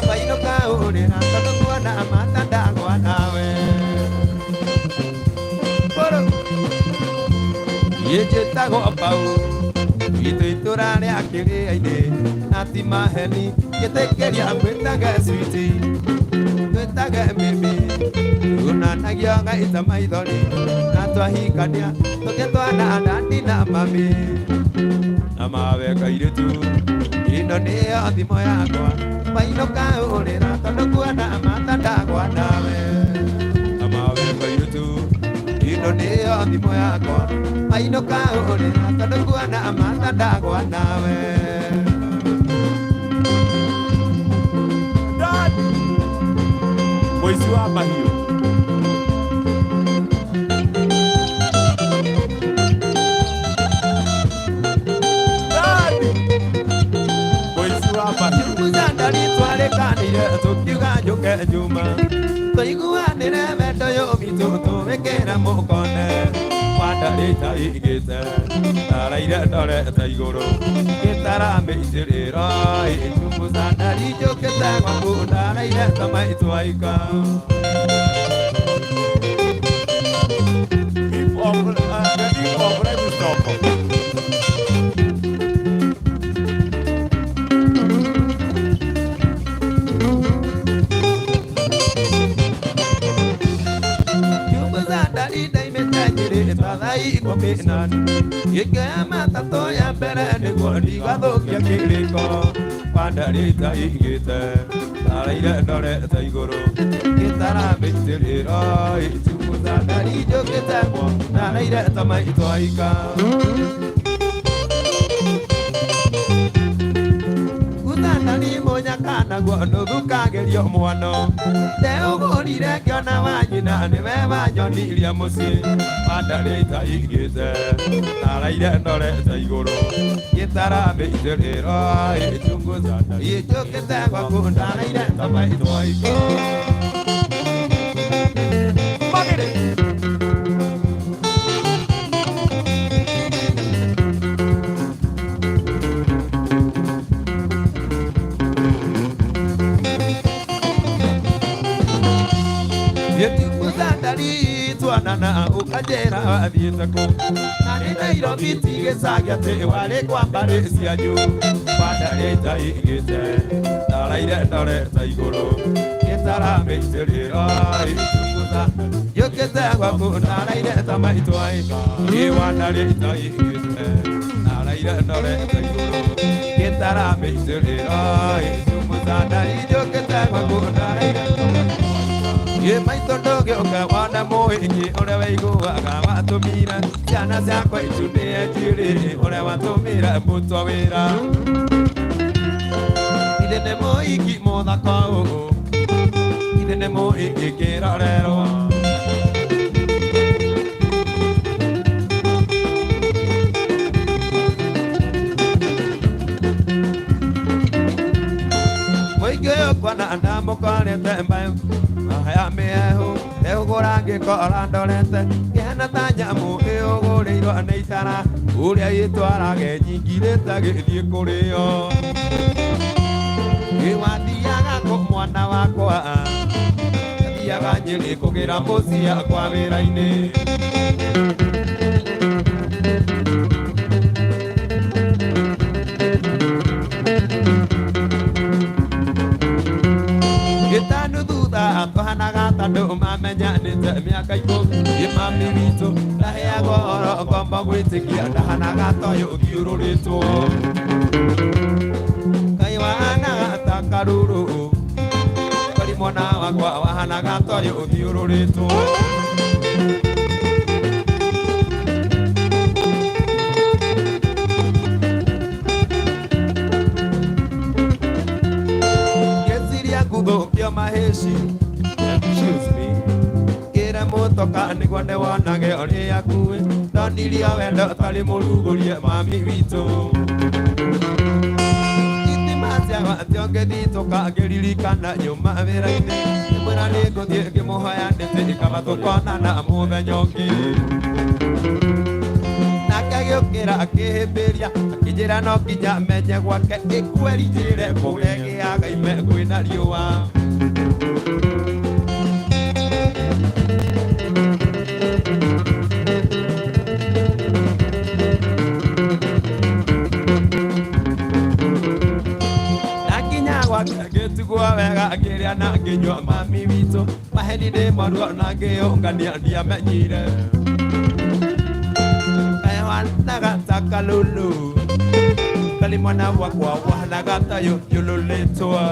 wainũka ũrĩra tondũ kuona mata ndagwa nawe niĩ njĩtagwo Pau witũ itũra rĩa kĩrĩa-inĩ na ti maheni ngĩtĩkĩria ngwĩtage switi twĩtage mĩmĩ tunanagio ngaita maithori na twahikania tũgĩtwana dadi na mami na mawe kairĩtu ĩno nĩyo thimũ yakwa wainũka ũrĩra tondũ kuona mata ndagwa nawe na mawe kairĩtu ĩno nĩyo thimũ yakwa wainũka ũrĩra tondũ kuona mata ndagwa nawe. Dad! Mũici wa mahiũ. Dad! Mũici wa mahiũ. Muzandari twarĩkanire tũkiuga njũke njuma tũiguanĩre wendo ũyũ witũ tũwĩkĩre mũkonde wandarĩta igĩte ndaraire ndorete igũrũ gĩtaramĩitĩrĩra ĩchumuzandari njũkĩte gwaku ndaraire ta maitũ aika. If of, the leaf of livestock. Chumuzandari ndaimĩte Nyĩrĩ ta thaa ikũmi na ngĩkĩoya matatũ ya mbere nĩguo ndigathũkia kĩrĩko wandarĩta igĩte ndaraire ndorete igũrũ gĩtaramĩitĩrĩra ĩchumuzandari njũkĩte ndaraire ta maitũ aika. Gũtandari mũnyaka naguo nũthukagĩrio mwano ndeũgũrire ngĩona wa nyina nĩwe wanyonirie mũciĩ wandarĩta igĩte ndaraire ndorete igũrũ gĩtaramĩitĩrĩra ĩchunguzandari njũkĩte gwaku ndaraire ta maitũ aika. Magĩrĩ! Gĩtikũthandari twanana ũkanjĩra wathiĩte kũ na nĩ Nairobi ti gĩcagi atĩ warĩ kwa mbarĩ cianyu wandarĩta igĩte ndaraire ndorete igũrũ gĩtaramĩitĩrĩra ĩchunguza njũkĩte gwaku ndaraire ta maitũ aika ĩ wandarĩta igĩte ndaraire ndorete igũrũ gĩtaramĩitĩrĩra ĩchunguzandari njũkĩte gwaku ndaraire ta maitũ Ĩ maitũ ndũgĩũka wona mũhiki ũrĩa waiguaga watũmire ciana ciakwa icunĩe njuĩrĩ ũrĩa watũmire mbũtwo wĩra ithe nĩ mũhiki mũthaka ũũ ithe nĩ mũhiki kĩrorerwo. Mũingĩ ũyũ kuona ndamũkorete mbaũ mahaya mĩhehu ĩũgũra ngĩkora ndorete kĩhana ta nyamũ ĩũgũrĩirwo nĩ itara ũrĩa ĩtwarage nyingirĩte gĩthiĩ kũrĩo ĩ wathiaga kũ mwana wakwa athiaga Nyĩrĩ kũgĩra mũciĩ akwa wĩra-inĩ. Gĩtanu thutha tũhanaga ta andũ mamenyanĩte mĩaka ikũmi ĩ mami witũ ndaheagwo ũhoro ngombo gwĩtĩkia ndahanaga ta ũyũ ũthiũrũrĩtwo Ngai wahanaga ta karuru kari mwana wakwa wahanaga ta ũyũ ũthiũrũrĩtwo. Ngĩciria ngũthũkio mahĩci Excuse me. Kĩra mũtoka nĩguo ndĩwonage ũrĩa kuĩ ndonirio wendo ũtarĩ mũrugũrie mami witũ thitima ciagwa tionge-thitũka ngĩririkana nyuma wĩra-inĩ ngĩmwĩra nĩngũthiĩ ngĩmũhoya ndĩtĩ kaba tũkonana mũthenya ũngĩ nake agĩũkĩra akĩhĩmbĩria akĩnjĩra no nginya menye gwake ĩkweri njĩre kũrĩa gĩaga ime kwĩna riũa. Ndakinya gwake ngĩtigwo wega ngĩrĩa na ngĩnyua mami witũ maheni ndĩ maruo na ngĩyũngania ndiamenyire wanaga ta kalulu kali mwana wakwa wanaga ta yululetwa.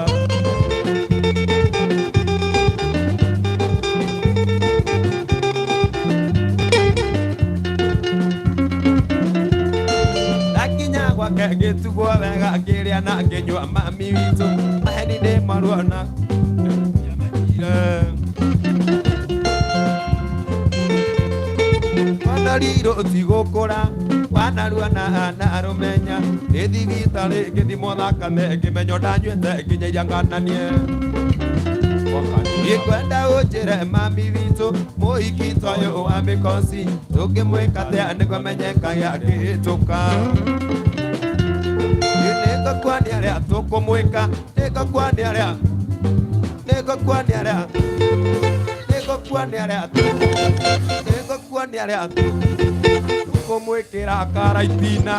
Ndakinya gwake ngĩtigwo wega ngĩrĩa na ngĩnyua mami witũ maheni ndĩ maruo na ndiamenyire. Wanariro tigũkũra wanarua na arũmenya nĩ thibitarĩ ngĩthimwo thakame ngĩmenywo ndanyuĩte nginya iria ngananie. Ngĩkwenda ũnjĩre mami witũ mũhiki toyũ wa mĩkoci tũngĩmwĩka atĩa nĩguo amenyekage akĩhĩtũka. Nĩngũkuonia arĩa tũkũmwĩka nĩngũkuonia arĩa nĩngũkuonia arĩa nĩngũkuonia arĩa nĩngũkuonia arĩa tũkũmwĩkĩra karaitina.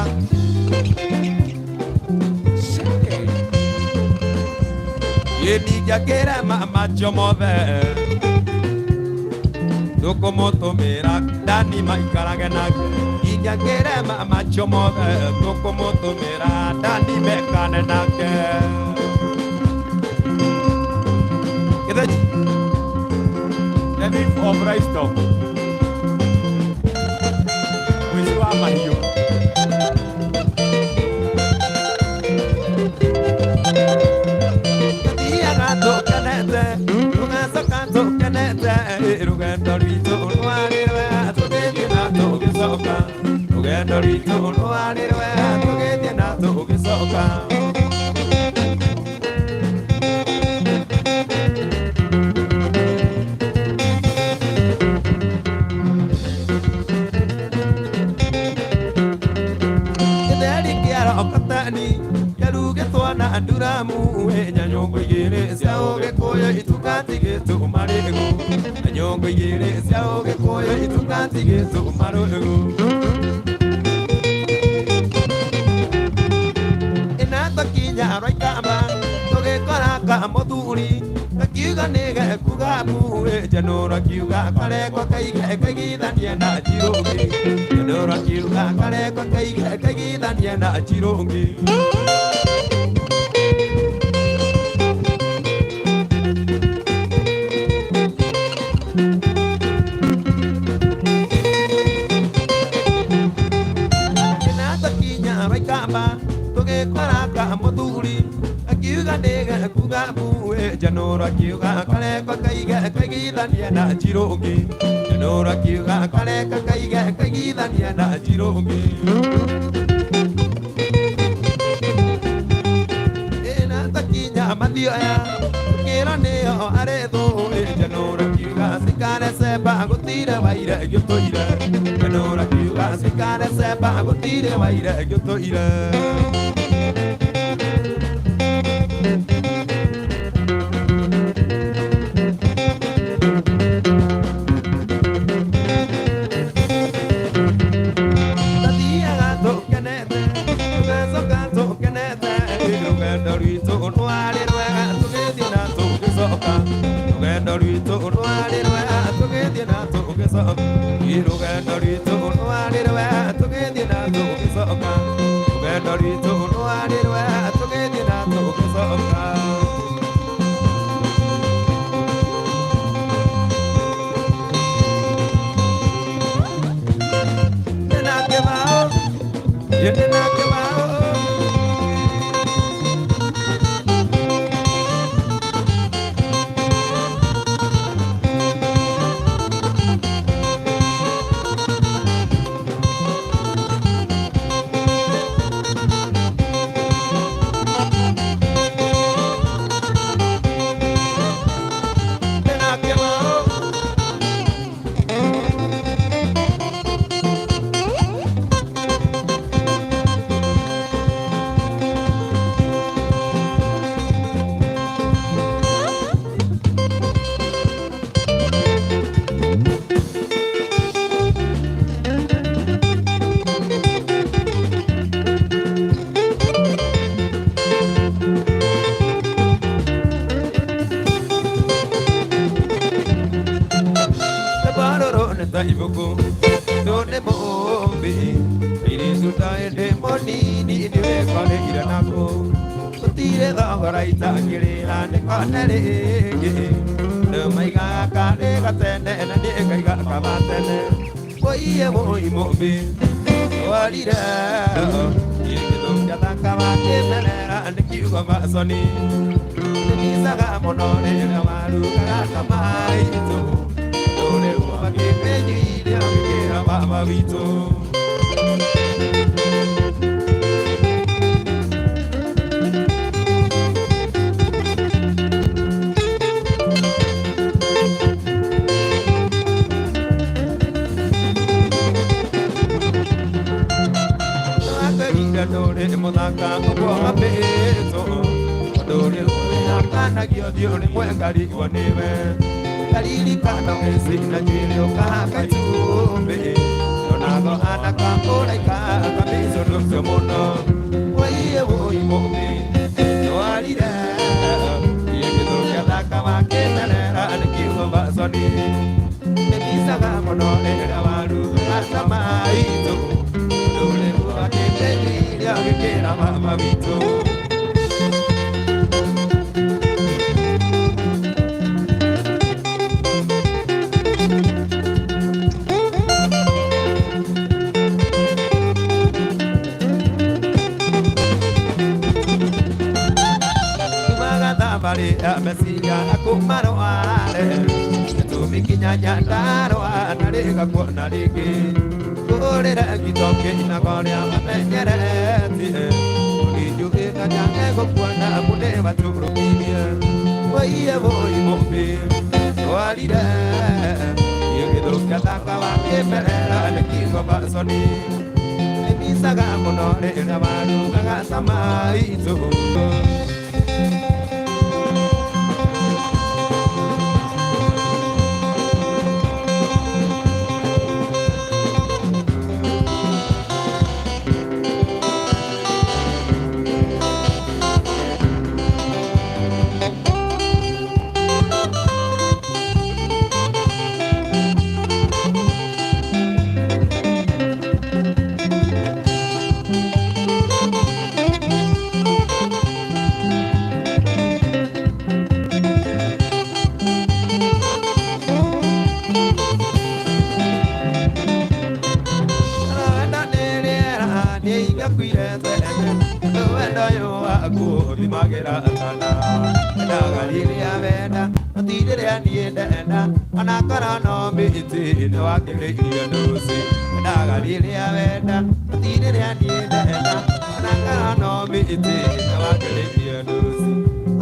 Ĩ ningĩakĩre macio mothe tũkũmũtũmĩra ndani maikarage nake. Ingĩakĩre macio mothe tũkũmũtũmĩra ndani mekane nake. Gĩthĩnji. The thief of livestock. Mũici wa mahiũ. Tũthiaga tũkenete tũgacoka tũkenete rũgendo rwitũ rwarĩ rwega tũgĩthiĩ na tũgĩcoka rũgendo rwitũ rwarĩ rwega tũgĩthiĩ na tũgĩcoka. Gĩtheri kĩarokotani kĩarugĩtwo na nduramu ĩ nyũngũ igĩrĩ cia ũgĩkũyũ itukatigĩtwo marĩgu nyũngũ igĩrĩ cia ũgĩkũyũ itukatigĩtwo marĩgu. Ĩnatũkinya Rwaikamba tũgĩkora ka mũthuri gakiuga nĩ gekuga mbu njanũro akiuga karekwo kaige kaigithanie na njirũngĩ njanũro akiuga karekwo kaige kaigithanie na njirũngĩ. Ĩnatũkinya Rwaikamba tũgĩkora ka mũthuri akiuga nĩ gekuga mbu njanũro akiuga karekwo kaige kaigithanie na njirũngĩ njanũro akiuga kareka kaige kaigithanie na njirũngĩ. Ĩnatũkinya Mathioya tũkĩrwo nĩyo arĩ thũ njanũro akiuga cikare cemba gũtirĩ waire gĩtũire njanũro akiuga cikare cemba gũtirĩ waire gĩtũire. Tũthiaga tũkenete tũgacoka tũkenete rũgendo rwitũ rwarĩ rwega tũgĩthiĩ na tũgĩcoka rũgendo rwitũ rwarĩ rwega tũgĩthiĩ na tũgĩcoka rũgendo rwitũ rwarĩ rwega tũgĩthiĩ na tũgĩcoka rũgendo rwitũ rwarĩ rwega tũgĩthiĩ na tũgĩcoka. Ndĩna kĩbaũ ndĩna kĩbaũ. Itangĩrĩra ndĩkone rĩngĩ ndũmaigaga karĩ gatene na ndĩkaiga kabatene woiye woi mũmbi warire gĩthũkia thaka wakĩmerera ndĩkiuga maconi nĩmicaga mũno rĩrĩa warugaga kamaitũ ndũrĩu makĩmĩnyuire agĩkĩra baba witũ. Ndũrĩ mũthaka ũguo wambĩtwo ndũrĩ ũrĩhakanagio thiũ nĩ mwengarigwo nĩwe ndaririkana wĩci na njuĩrĩ ũkahaka itumbĩ ndonago anaka ũraika kamĩcũndũcio mũno wũiye wũi mũmbi ndwarire gĩthũkia thaka wakĩmerera nĩ kiugo maconi nĩmicaga mũno rĩrĩa warugaga camaitũ agĩkĩra mama witũ. Tumaga thabarĩ ya meciria akũmarware gĩtũmi kinya Nyandarũa na rĩgakuona rĩngĩ kũrĩra ngitoke inagoria mamenyeretie ũkĩnjũĩ kanya egũkuona mũnĩ watũrũkirie woiye woi mũmbi twarire gĩthũkia thaka wakĩmerera nĩ kiugo maconi nĩmicaga mũno rĩrĩa warugaga camaitũ.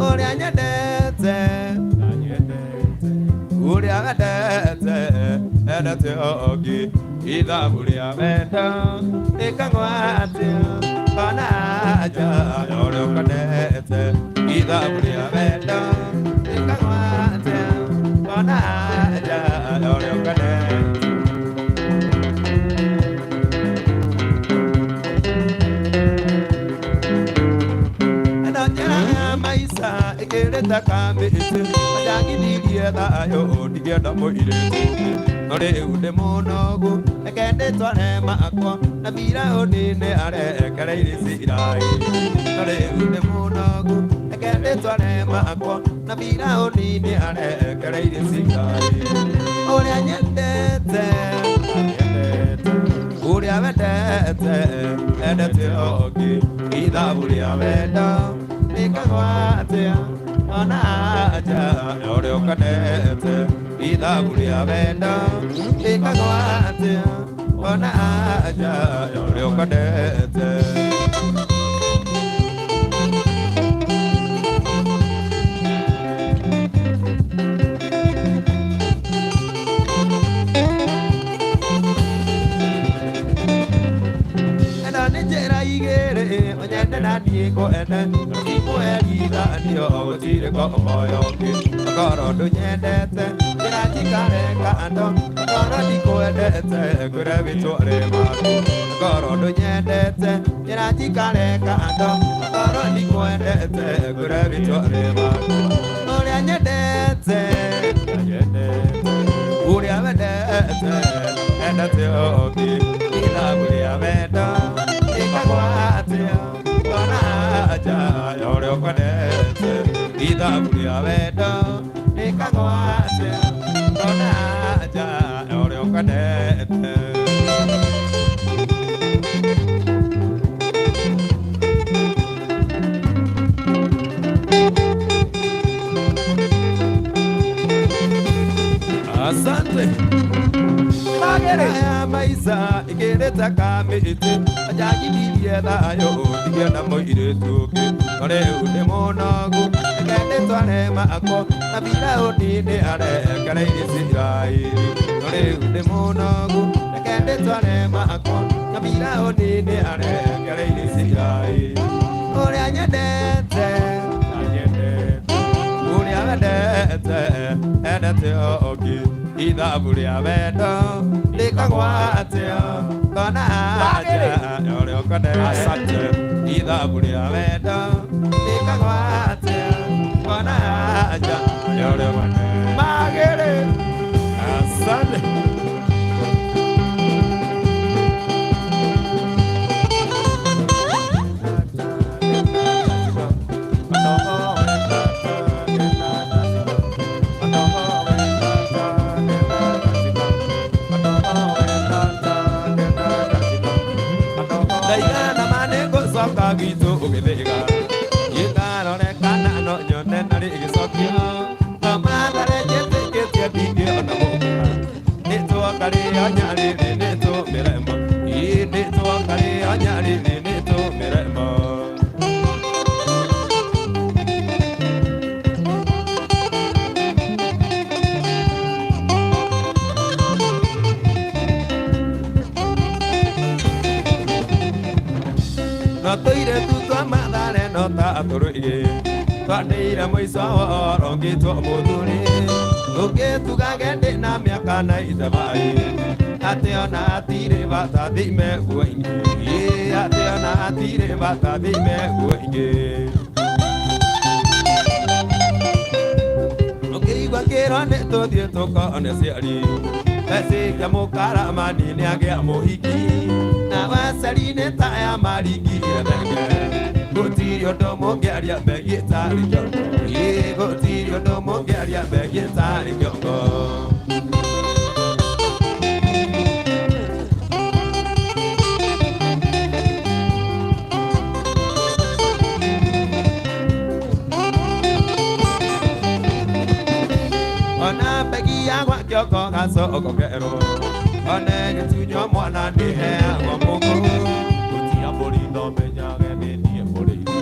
Ũrĩa nyendete ũrĩa wendete endete ũngĩ ithabu rĩa wendo rĩkagwatio kana nja ũrĩa ũkondete ithabu rĩa wendo rĩkagwatio kana nja ũrĩa ũkondete. Ĩkĩrĩte kamĩtĩ anjagithirie thayũ ndingĩenda mũirĩtu no rĩu ndĩ mũnogu reke ndĩtware makwa na Firaũni nĩ arekereirie Isiraeli no rĩu ndĩ mũnogu reke ndĩtware makwa na Firaũni nĩ arekereirie Isiraeli. Ũrĩa nyendete ũrĩa wendete endete ũngĩ ithabu rĩa wendo rĩkagwatia ona nja ũrĩa ũkondete ithabu rĩa wendo rĩkagwatia ona nja ũrĩa ũkondete. Ĩno nĩ njĩra igĩrĩ ũnyende na niĩ ngwende ndikũherithanio gũtirĩ ngombo ũngĩ ngoro ndũnyendete njĩra njikare kando ngoro ndikwendete ngwĩre wĩtware maku ngoro ndũnyendete njĩra njikare kando ngoro ndikwendete ngwĩre wĩtware maku ũrĩa nyendete ũrĩa wendete endete ũngĩ ithabu rĩa wendo rĩkagwatio ona nja ũrĩa ũkondete. Ithabu rĩa wendo rĩkagwatia ngona anja ũrĩa ũkwendete. Asante. Magere. Ya maica ĩkĩrĩte kamĩtĩ anjagithirie thayũ ndigĩona mũirĩtu ũngĩ no rĩu ndĩ mũnogu reke ndĩtware makwa na Firaũni nĩ arekereirie Isiraeli no rĩu ndĩ mũnogu reke ndĩtware makwa na Firaũni nĩ arekereirie Isiraeli ũrĩa nyendete ũrĩa wendete endete ũngĩ ithabu rĩa wendo rĩkagwatio ngona anja ũrĩa ũkwendete ithabu rĩa wendo rĩkagwatio ngona anja ũrĩa ũkwendete. Magere. Asante. Ndaigana ma nĩngũcoka gwitũ ũgĩthĩga gĩtarore kana no nyone na rĩgĩcokio no mathare njĩtĩkĩtie ndingĩona mũka nĩtwakarĩa nyarĩrĩ nĩtũmĩremo ĩ nĩtwakarĩa nyarĩrĩ nĩtũmĩremo. No tũire tu twa mathare no ta tũrũige twanĩire mũico worongĩtwo mũthuri ũngĩtugage ndĩ na mĩaka na ithabai atĩ ona hatirĩ bata thime nguo ingĩ ĩ atĩ ona hatirĩ bata thime nguo ingĩ ũkĩigua kĩro nĩ tũthiĩ tũkone ciari meciria mũkaramani nĩagĩa mũhiki na wacari nĩ ta ya maringire thenge gũtirĩ ũndũ mũngĩaria megiĩ tarĩ kĩongo ĩ gũtirĩ ũndũ mũngĩaria megiĩ tarĩ kĩongo. Ona mbegi ya gwa kĩongo gacoko kerũ one gĩtunywo mwana nĩheagwo mũkũ Gũtia mbũri no menyage nĩ niĩ mũrĩithi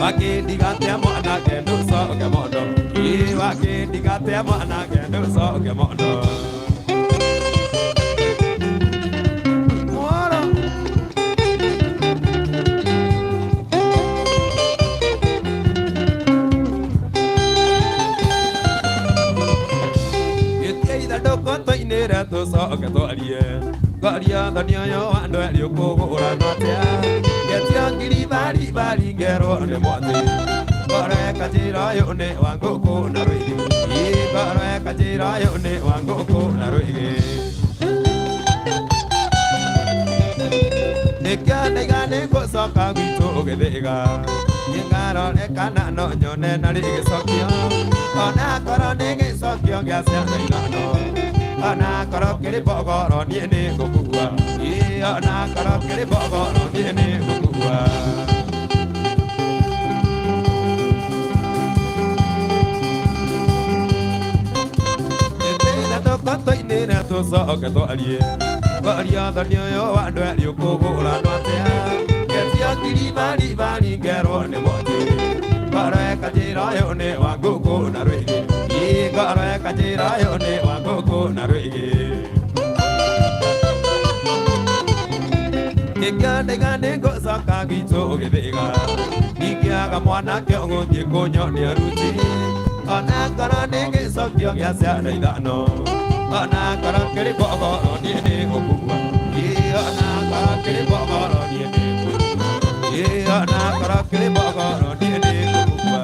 wakĩndigatia mwanake ndũcoke mondo ĩ wakĩndigatia mwanake ndũcoke mondo. Mworo. Gĩtia ithandũkũ tũinĩre tũcoke twarie twaria thoni ũyũ wa andũ erĩ ũkũgũranwo atĩa ngetio ngiri bari bari ngerwo nĩ mwatĩ ngoro ĩkanjĩra ũyũ nĩ wa ngũkũ na rwĩgĩ ĩ ngoro ĩkanjĩra ũyũ nĩ wa ngũkũ na rwĩgĩ nĩkĩo ndaiga nĩngũcoka gwitũ ũgĩthĩga nĩngarore kana no nyone na rĩgĩcokio ona korwo nĩ gĩcokio gĩa ciana ithano ona korwo kĩrĩ mbogoro niĩ nĩngũkua ĩ ona korwo kĩrĩ mbogoro niĩ nĩngũkua. Ithandũkũ tũinĩre tũcoke twarie twaria thoni ũyũ wa andũ erĩ ũkũgũranwo atĩa ngetio ngiri bari bari ngerwo nĩ mwatĩ ngoro ĩkanjĩra ũyũ nĩ wa ngũkũ na rwĩgĩ ĩ ngoro ĩkanjĩra ũyũ nĩ wa ngũkũ na rwĩgĩ nĩkĩo ndaiga nĩngũcoka gwitũ ũgĩthĩga ndingĩaga mwanake ũgũthiĩ kũnyonia ruti ona korwo nĩ gĩcokio gĩa ciana ithano ona korwo kĩrĩ mbogoro niĩ nĩngũkua ĩ ona korwo kĩrĩ mbogoro niĩ nĩngũkua ĩ ona korwo kĩrĩ mbogoro niĩ nĩngũkua.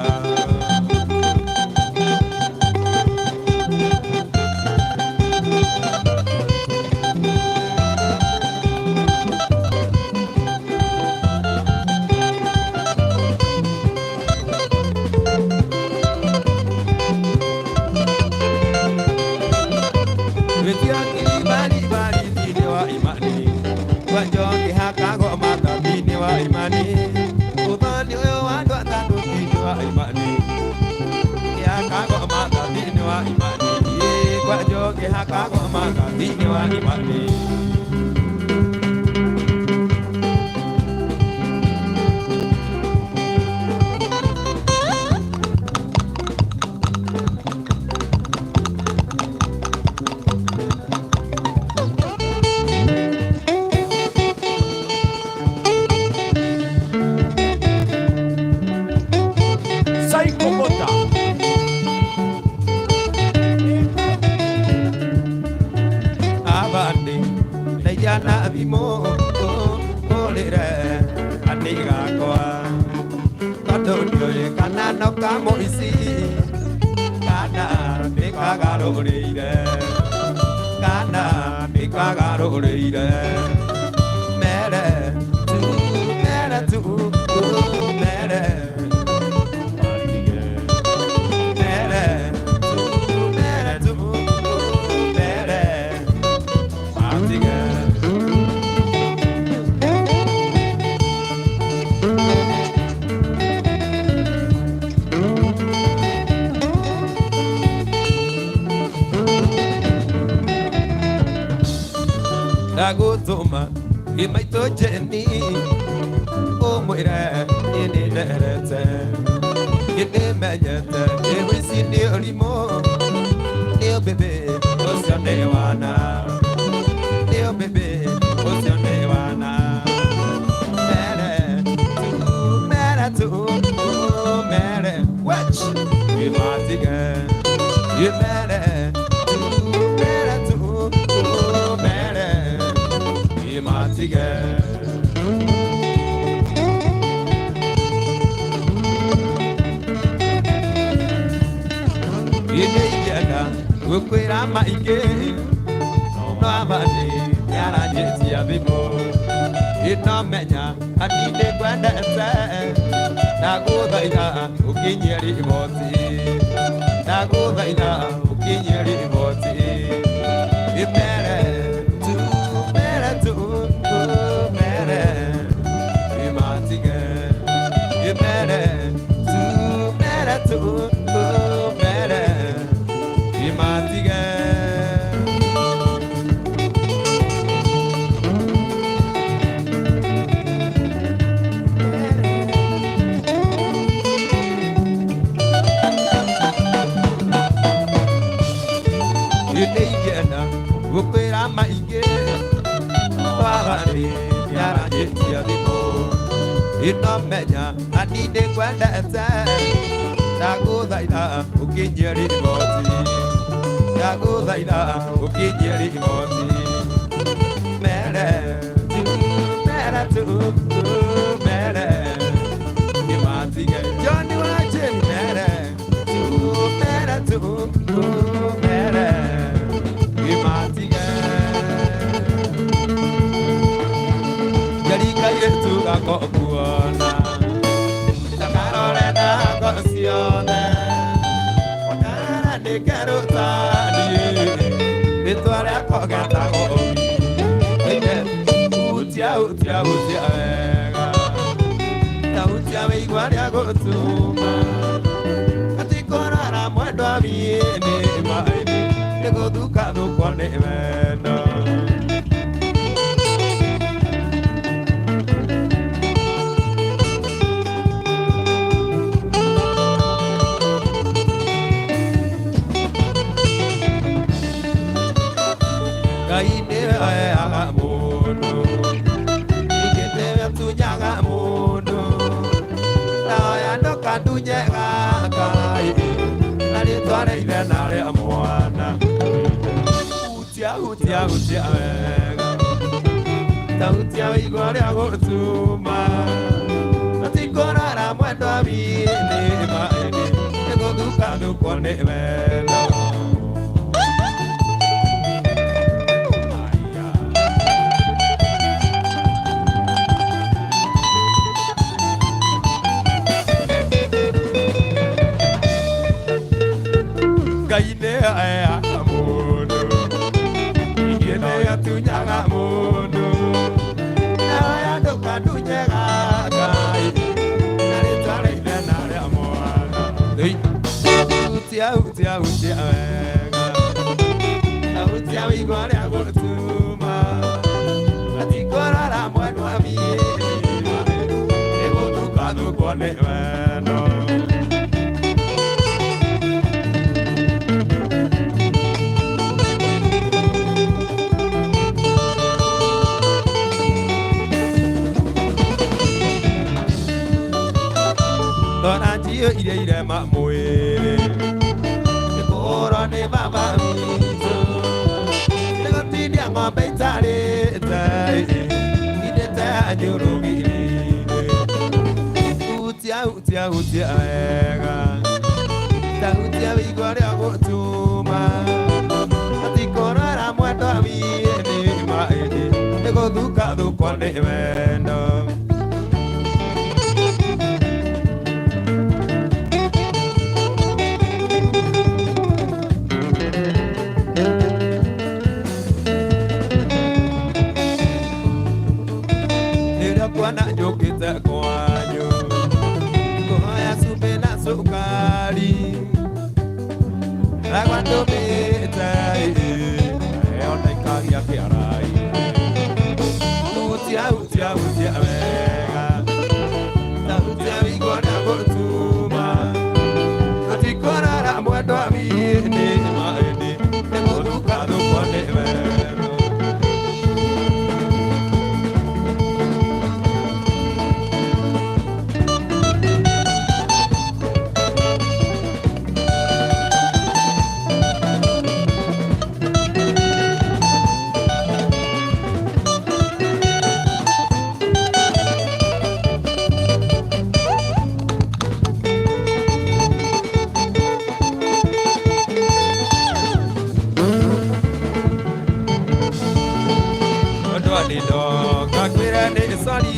hakagoma thĩinĩ wa imani, kwa njoke hakagoma thĩinĩ wa imani. Psychomota. Abandi ndaijana thimũ ũrĩre anĩ gakwa tondũ ndiũĩ kana no kamũici kana nĩkagarũrĩire kana nĩkagarũrĩire mere tu mere tu mere mere tu mere tu mere matige. Ndagũtũma ĩ maitũ Jeni ũmwĩre niĩ nĩnderete nĩndĩmenyete ĩwĩci nĩ ũrimũ nĩ ũbĩbĩ ũcio nĩ wana nĩ ũbĩbĩ ũcio nĩ wana mere tu mere tu mere wech ĩmatige ĩ mere tu mere tu mere ĩmatige. Ine ingĩenda gũkwĩra maingĩ no abandi nĩaranjĩtia thimũ ĩnomenya atĩ nĩngwendete ndagũthaitha ũkinyie riboti ndagũthaitha ũkinyie riboti ĩmere tu mere tu mere ĩmatige ĩmere tu mere tu mere ĩmatige. Ine ingĩenda gũkwĩra maingĩ wagarĩ nĩaranjĩtia thimũ ĩnomenya atĩ nĩngwendete ndagũthaitha ũkinyie riboti ndagũthaitha ũkinyie riboti mere tu mere tu mere ĩmatige Johnny wa Jane mere tu mere tu mere ĩmatige njarikaire tu gakokuona takarore na ngo ciothe onara nĩkerũtaniĩ rĩtwa rĩakwa getagwo Oige hutia hutia hutia wega ta hutia wĩigua rĩa gũtuma atikũrara mwendwa miĩ nĩ maĩnĩ nĩgũthuka thukwo nĩ wendo. Ngai nĩwe oeaga mũndũ ningĩ nĩwe ũtunyaga mũndũ naoya ndũkandunye gaka na rĩtwa rĩa ithe na rĩa mwana hutia hutia hutia wega ta hutia wĩigua rĩa gũtuma na mwendwa miĩ nĩ maĩnĩ nĩgũthuka thukwo nĩ wendo. Ngai nĩ oeaga mũndũ ningĩ nĩwe ũtunyaga mũndũ naoya ndũkandunye gaka na rĩtwa rĩa ithe na rĩa mwana. Hutia hutia hutia wega Hutia wigwa rĩa gũtuma Atikorara mwendwa witũ Nĩgũthukathukwo nĩ wendo. Rora njio iria irema mwĩrĩ Nĩkũhũrwo nĩ baba witũ Nĩgũtindia ng'ombe itarĩte Indĩte njũrũgiri-inĩ. Hutia hutia hutia wega Ta hutia wĩigua rĩa gũtuma Atikorora mwendwa witũ Nĩgũthukathukwo nĩ wendo. Rĩrĩa kuona njũkĩte kwanyu kũhoya cumbĩ na cukari agwa ndũmĩte Ona ikagia kĩarai. Hutia hutia hutia wega Ta hutia wĩigua na gũtuma Tũtikorara mwendwa witũ maĩndĩ Nĩgũthukathukwo nĩ wendo. Ndwanĩndoka kwĩra nĩ sori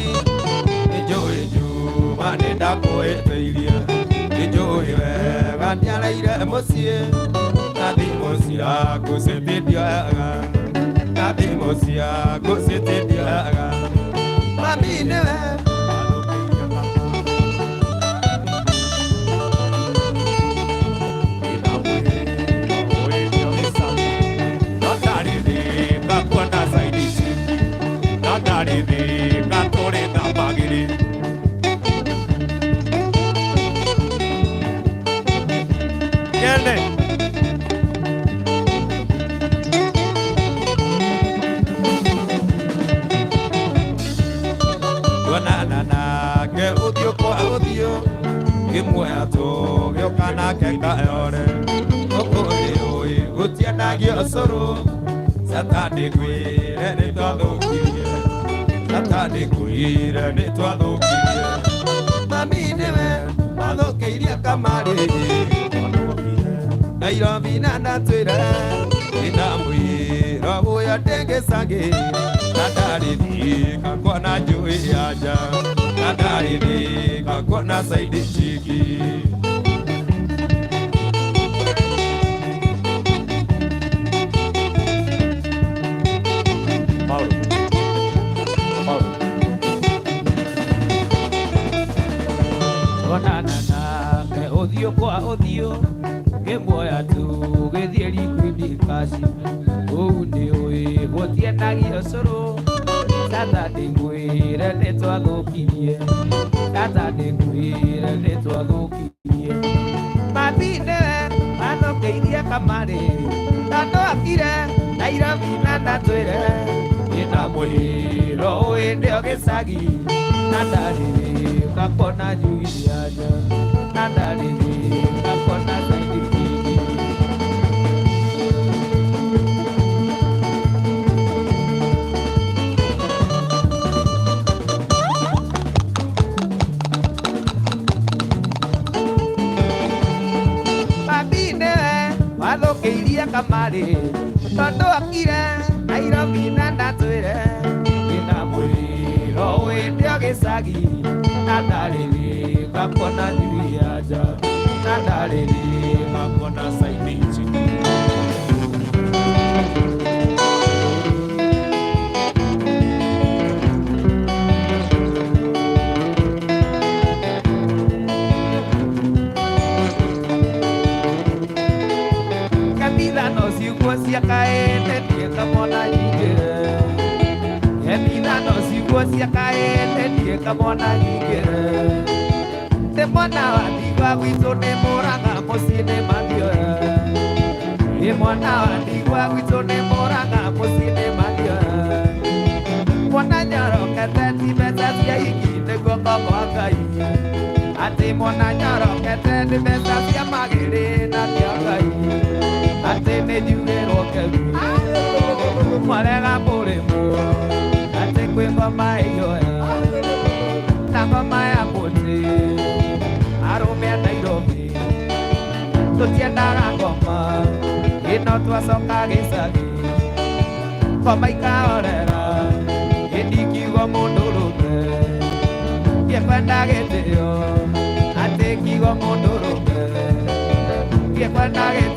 nĩnjũĩ njuma nĩndakũhĩtĩirie nĩnjũĩ wega ndiaraire mũciĩ na thimũ ciaku citindioyaga na thimũ ciaku citindioyaga mami nĩwe. Tuonana nake ũthiũ kwa ũthiũ ngĩmuoya tũgĩũka nake kayore ũkũrĩũĩ gũtiendagio ũcũrũ Satani ngwĩre nĩtwathũkirie Satani ngwĩre nĩtwathũkirie mami nĩwe wathũkĩirie kamarĩ Nairobi na ndatwĩra ndĩnamwĩra ũyũ ndĩngĩcangĩ na ndarĩthiĩ kakuona njũĩ ya nja na ndarĩthiĩ kakuona saidi chiki. Tuonana nake ũthiũ kwa ũthiũ ngĩmuoya tũgĩthiĩ riko-inĩ kaci kũu nĩũĩ gũtiendagio ũcũrũ Satani ngwĩre nĩtwathũkirie Satani ngwĩre nĩtwathũkirie mami nĩwe wathũkĩirie kamarĩ tondũ akire Nairobi na ndatwĩre ndĩnamwĩra ũĩ ndĩo gĩcagi na ndarĩrĩ kakona njui ya nja na ndarĩrĩ kakona saidi kiki. Mami nĩwe wathũkĩirie kamarĩ tondũ akire Nairobi na ndatwĩre ndĩnamwĩra ũĩ ndĩo gĩcagi na ndarĩrĩ kakuona njui ya nja na ndarĩrĩ kakuona saidi chiki. Ithano ciugo cia kaene ndiĩ kamwana nyingĩre. Ithano ciugo cia kaene ndiĩ kamwana nyingĩre. Nĩ mwana wa ndigwa gwitũ nĩ mũraga mũciĩ nĩ mathioya. Nĩ mwana wa ndigwa gwitũ nĩ mũraga mũciĩ nĩ mathioya. Mwana nyorokete ti mbeca cia hiki nĩ guoko kwa Ngai. Atĩ mwana nyorokete nĩ mbeca cia magĩrĩ na cia Ngai. Atĩ nĩ njugĩrwo keu mwarega mũrĩmũ. Atĩ kwĩ ngoma ĩyoya na ngoma ya mũtĩ. Arũme a Nairobi tũtiendaga ngoma ĩno twacoka gĩcagi. Ngoma ikahorera ĩndi kiugo mũndũrũme gĩkwenda gĩtĩo. Atĩ kiugo mũndũrũme gĩkwenda gĩtĩo.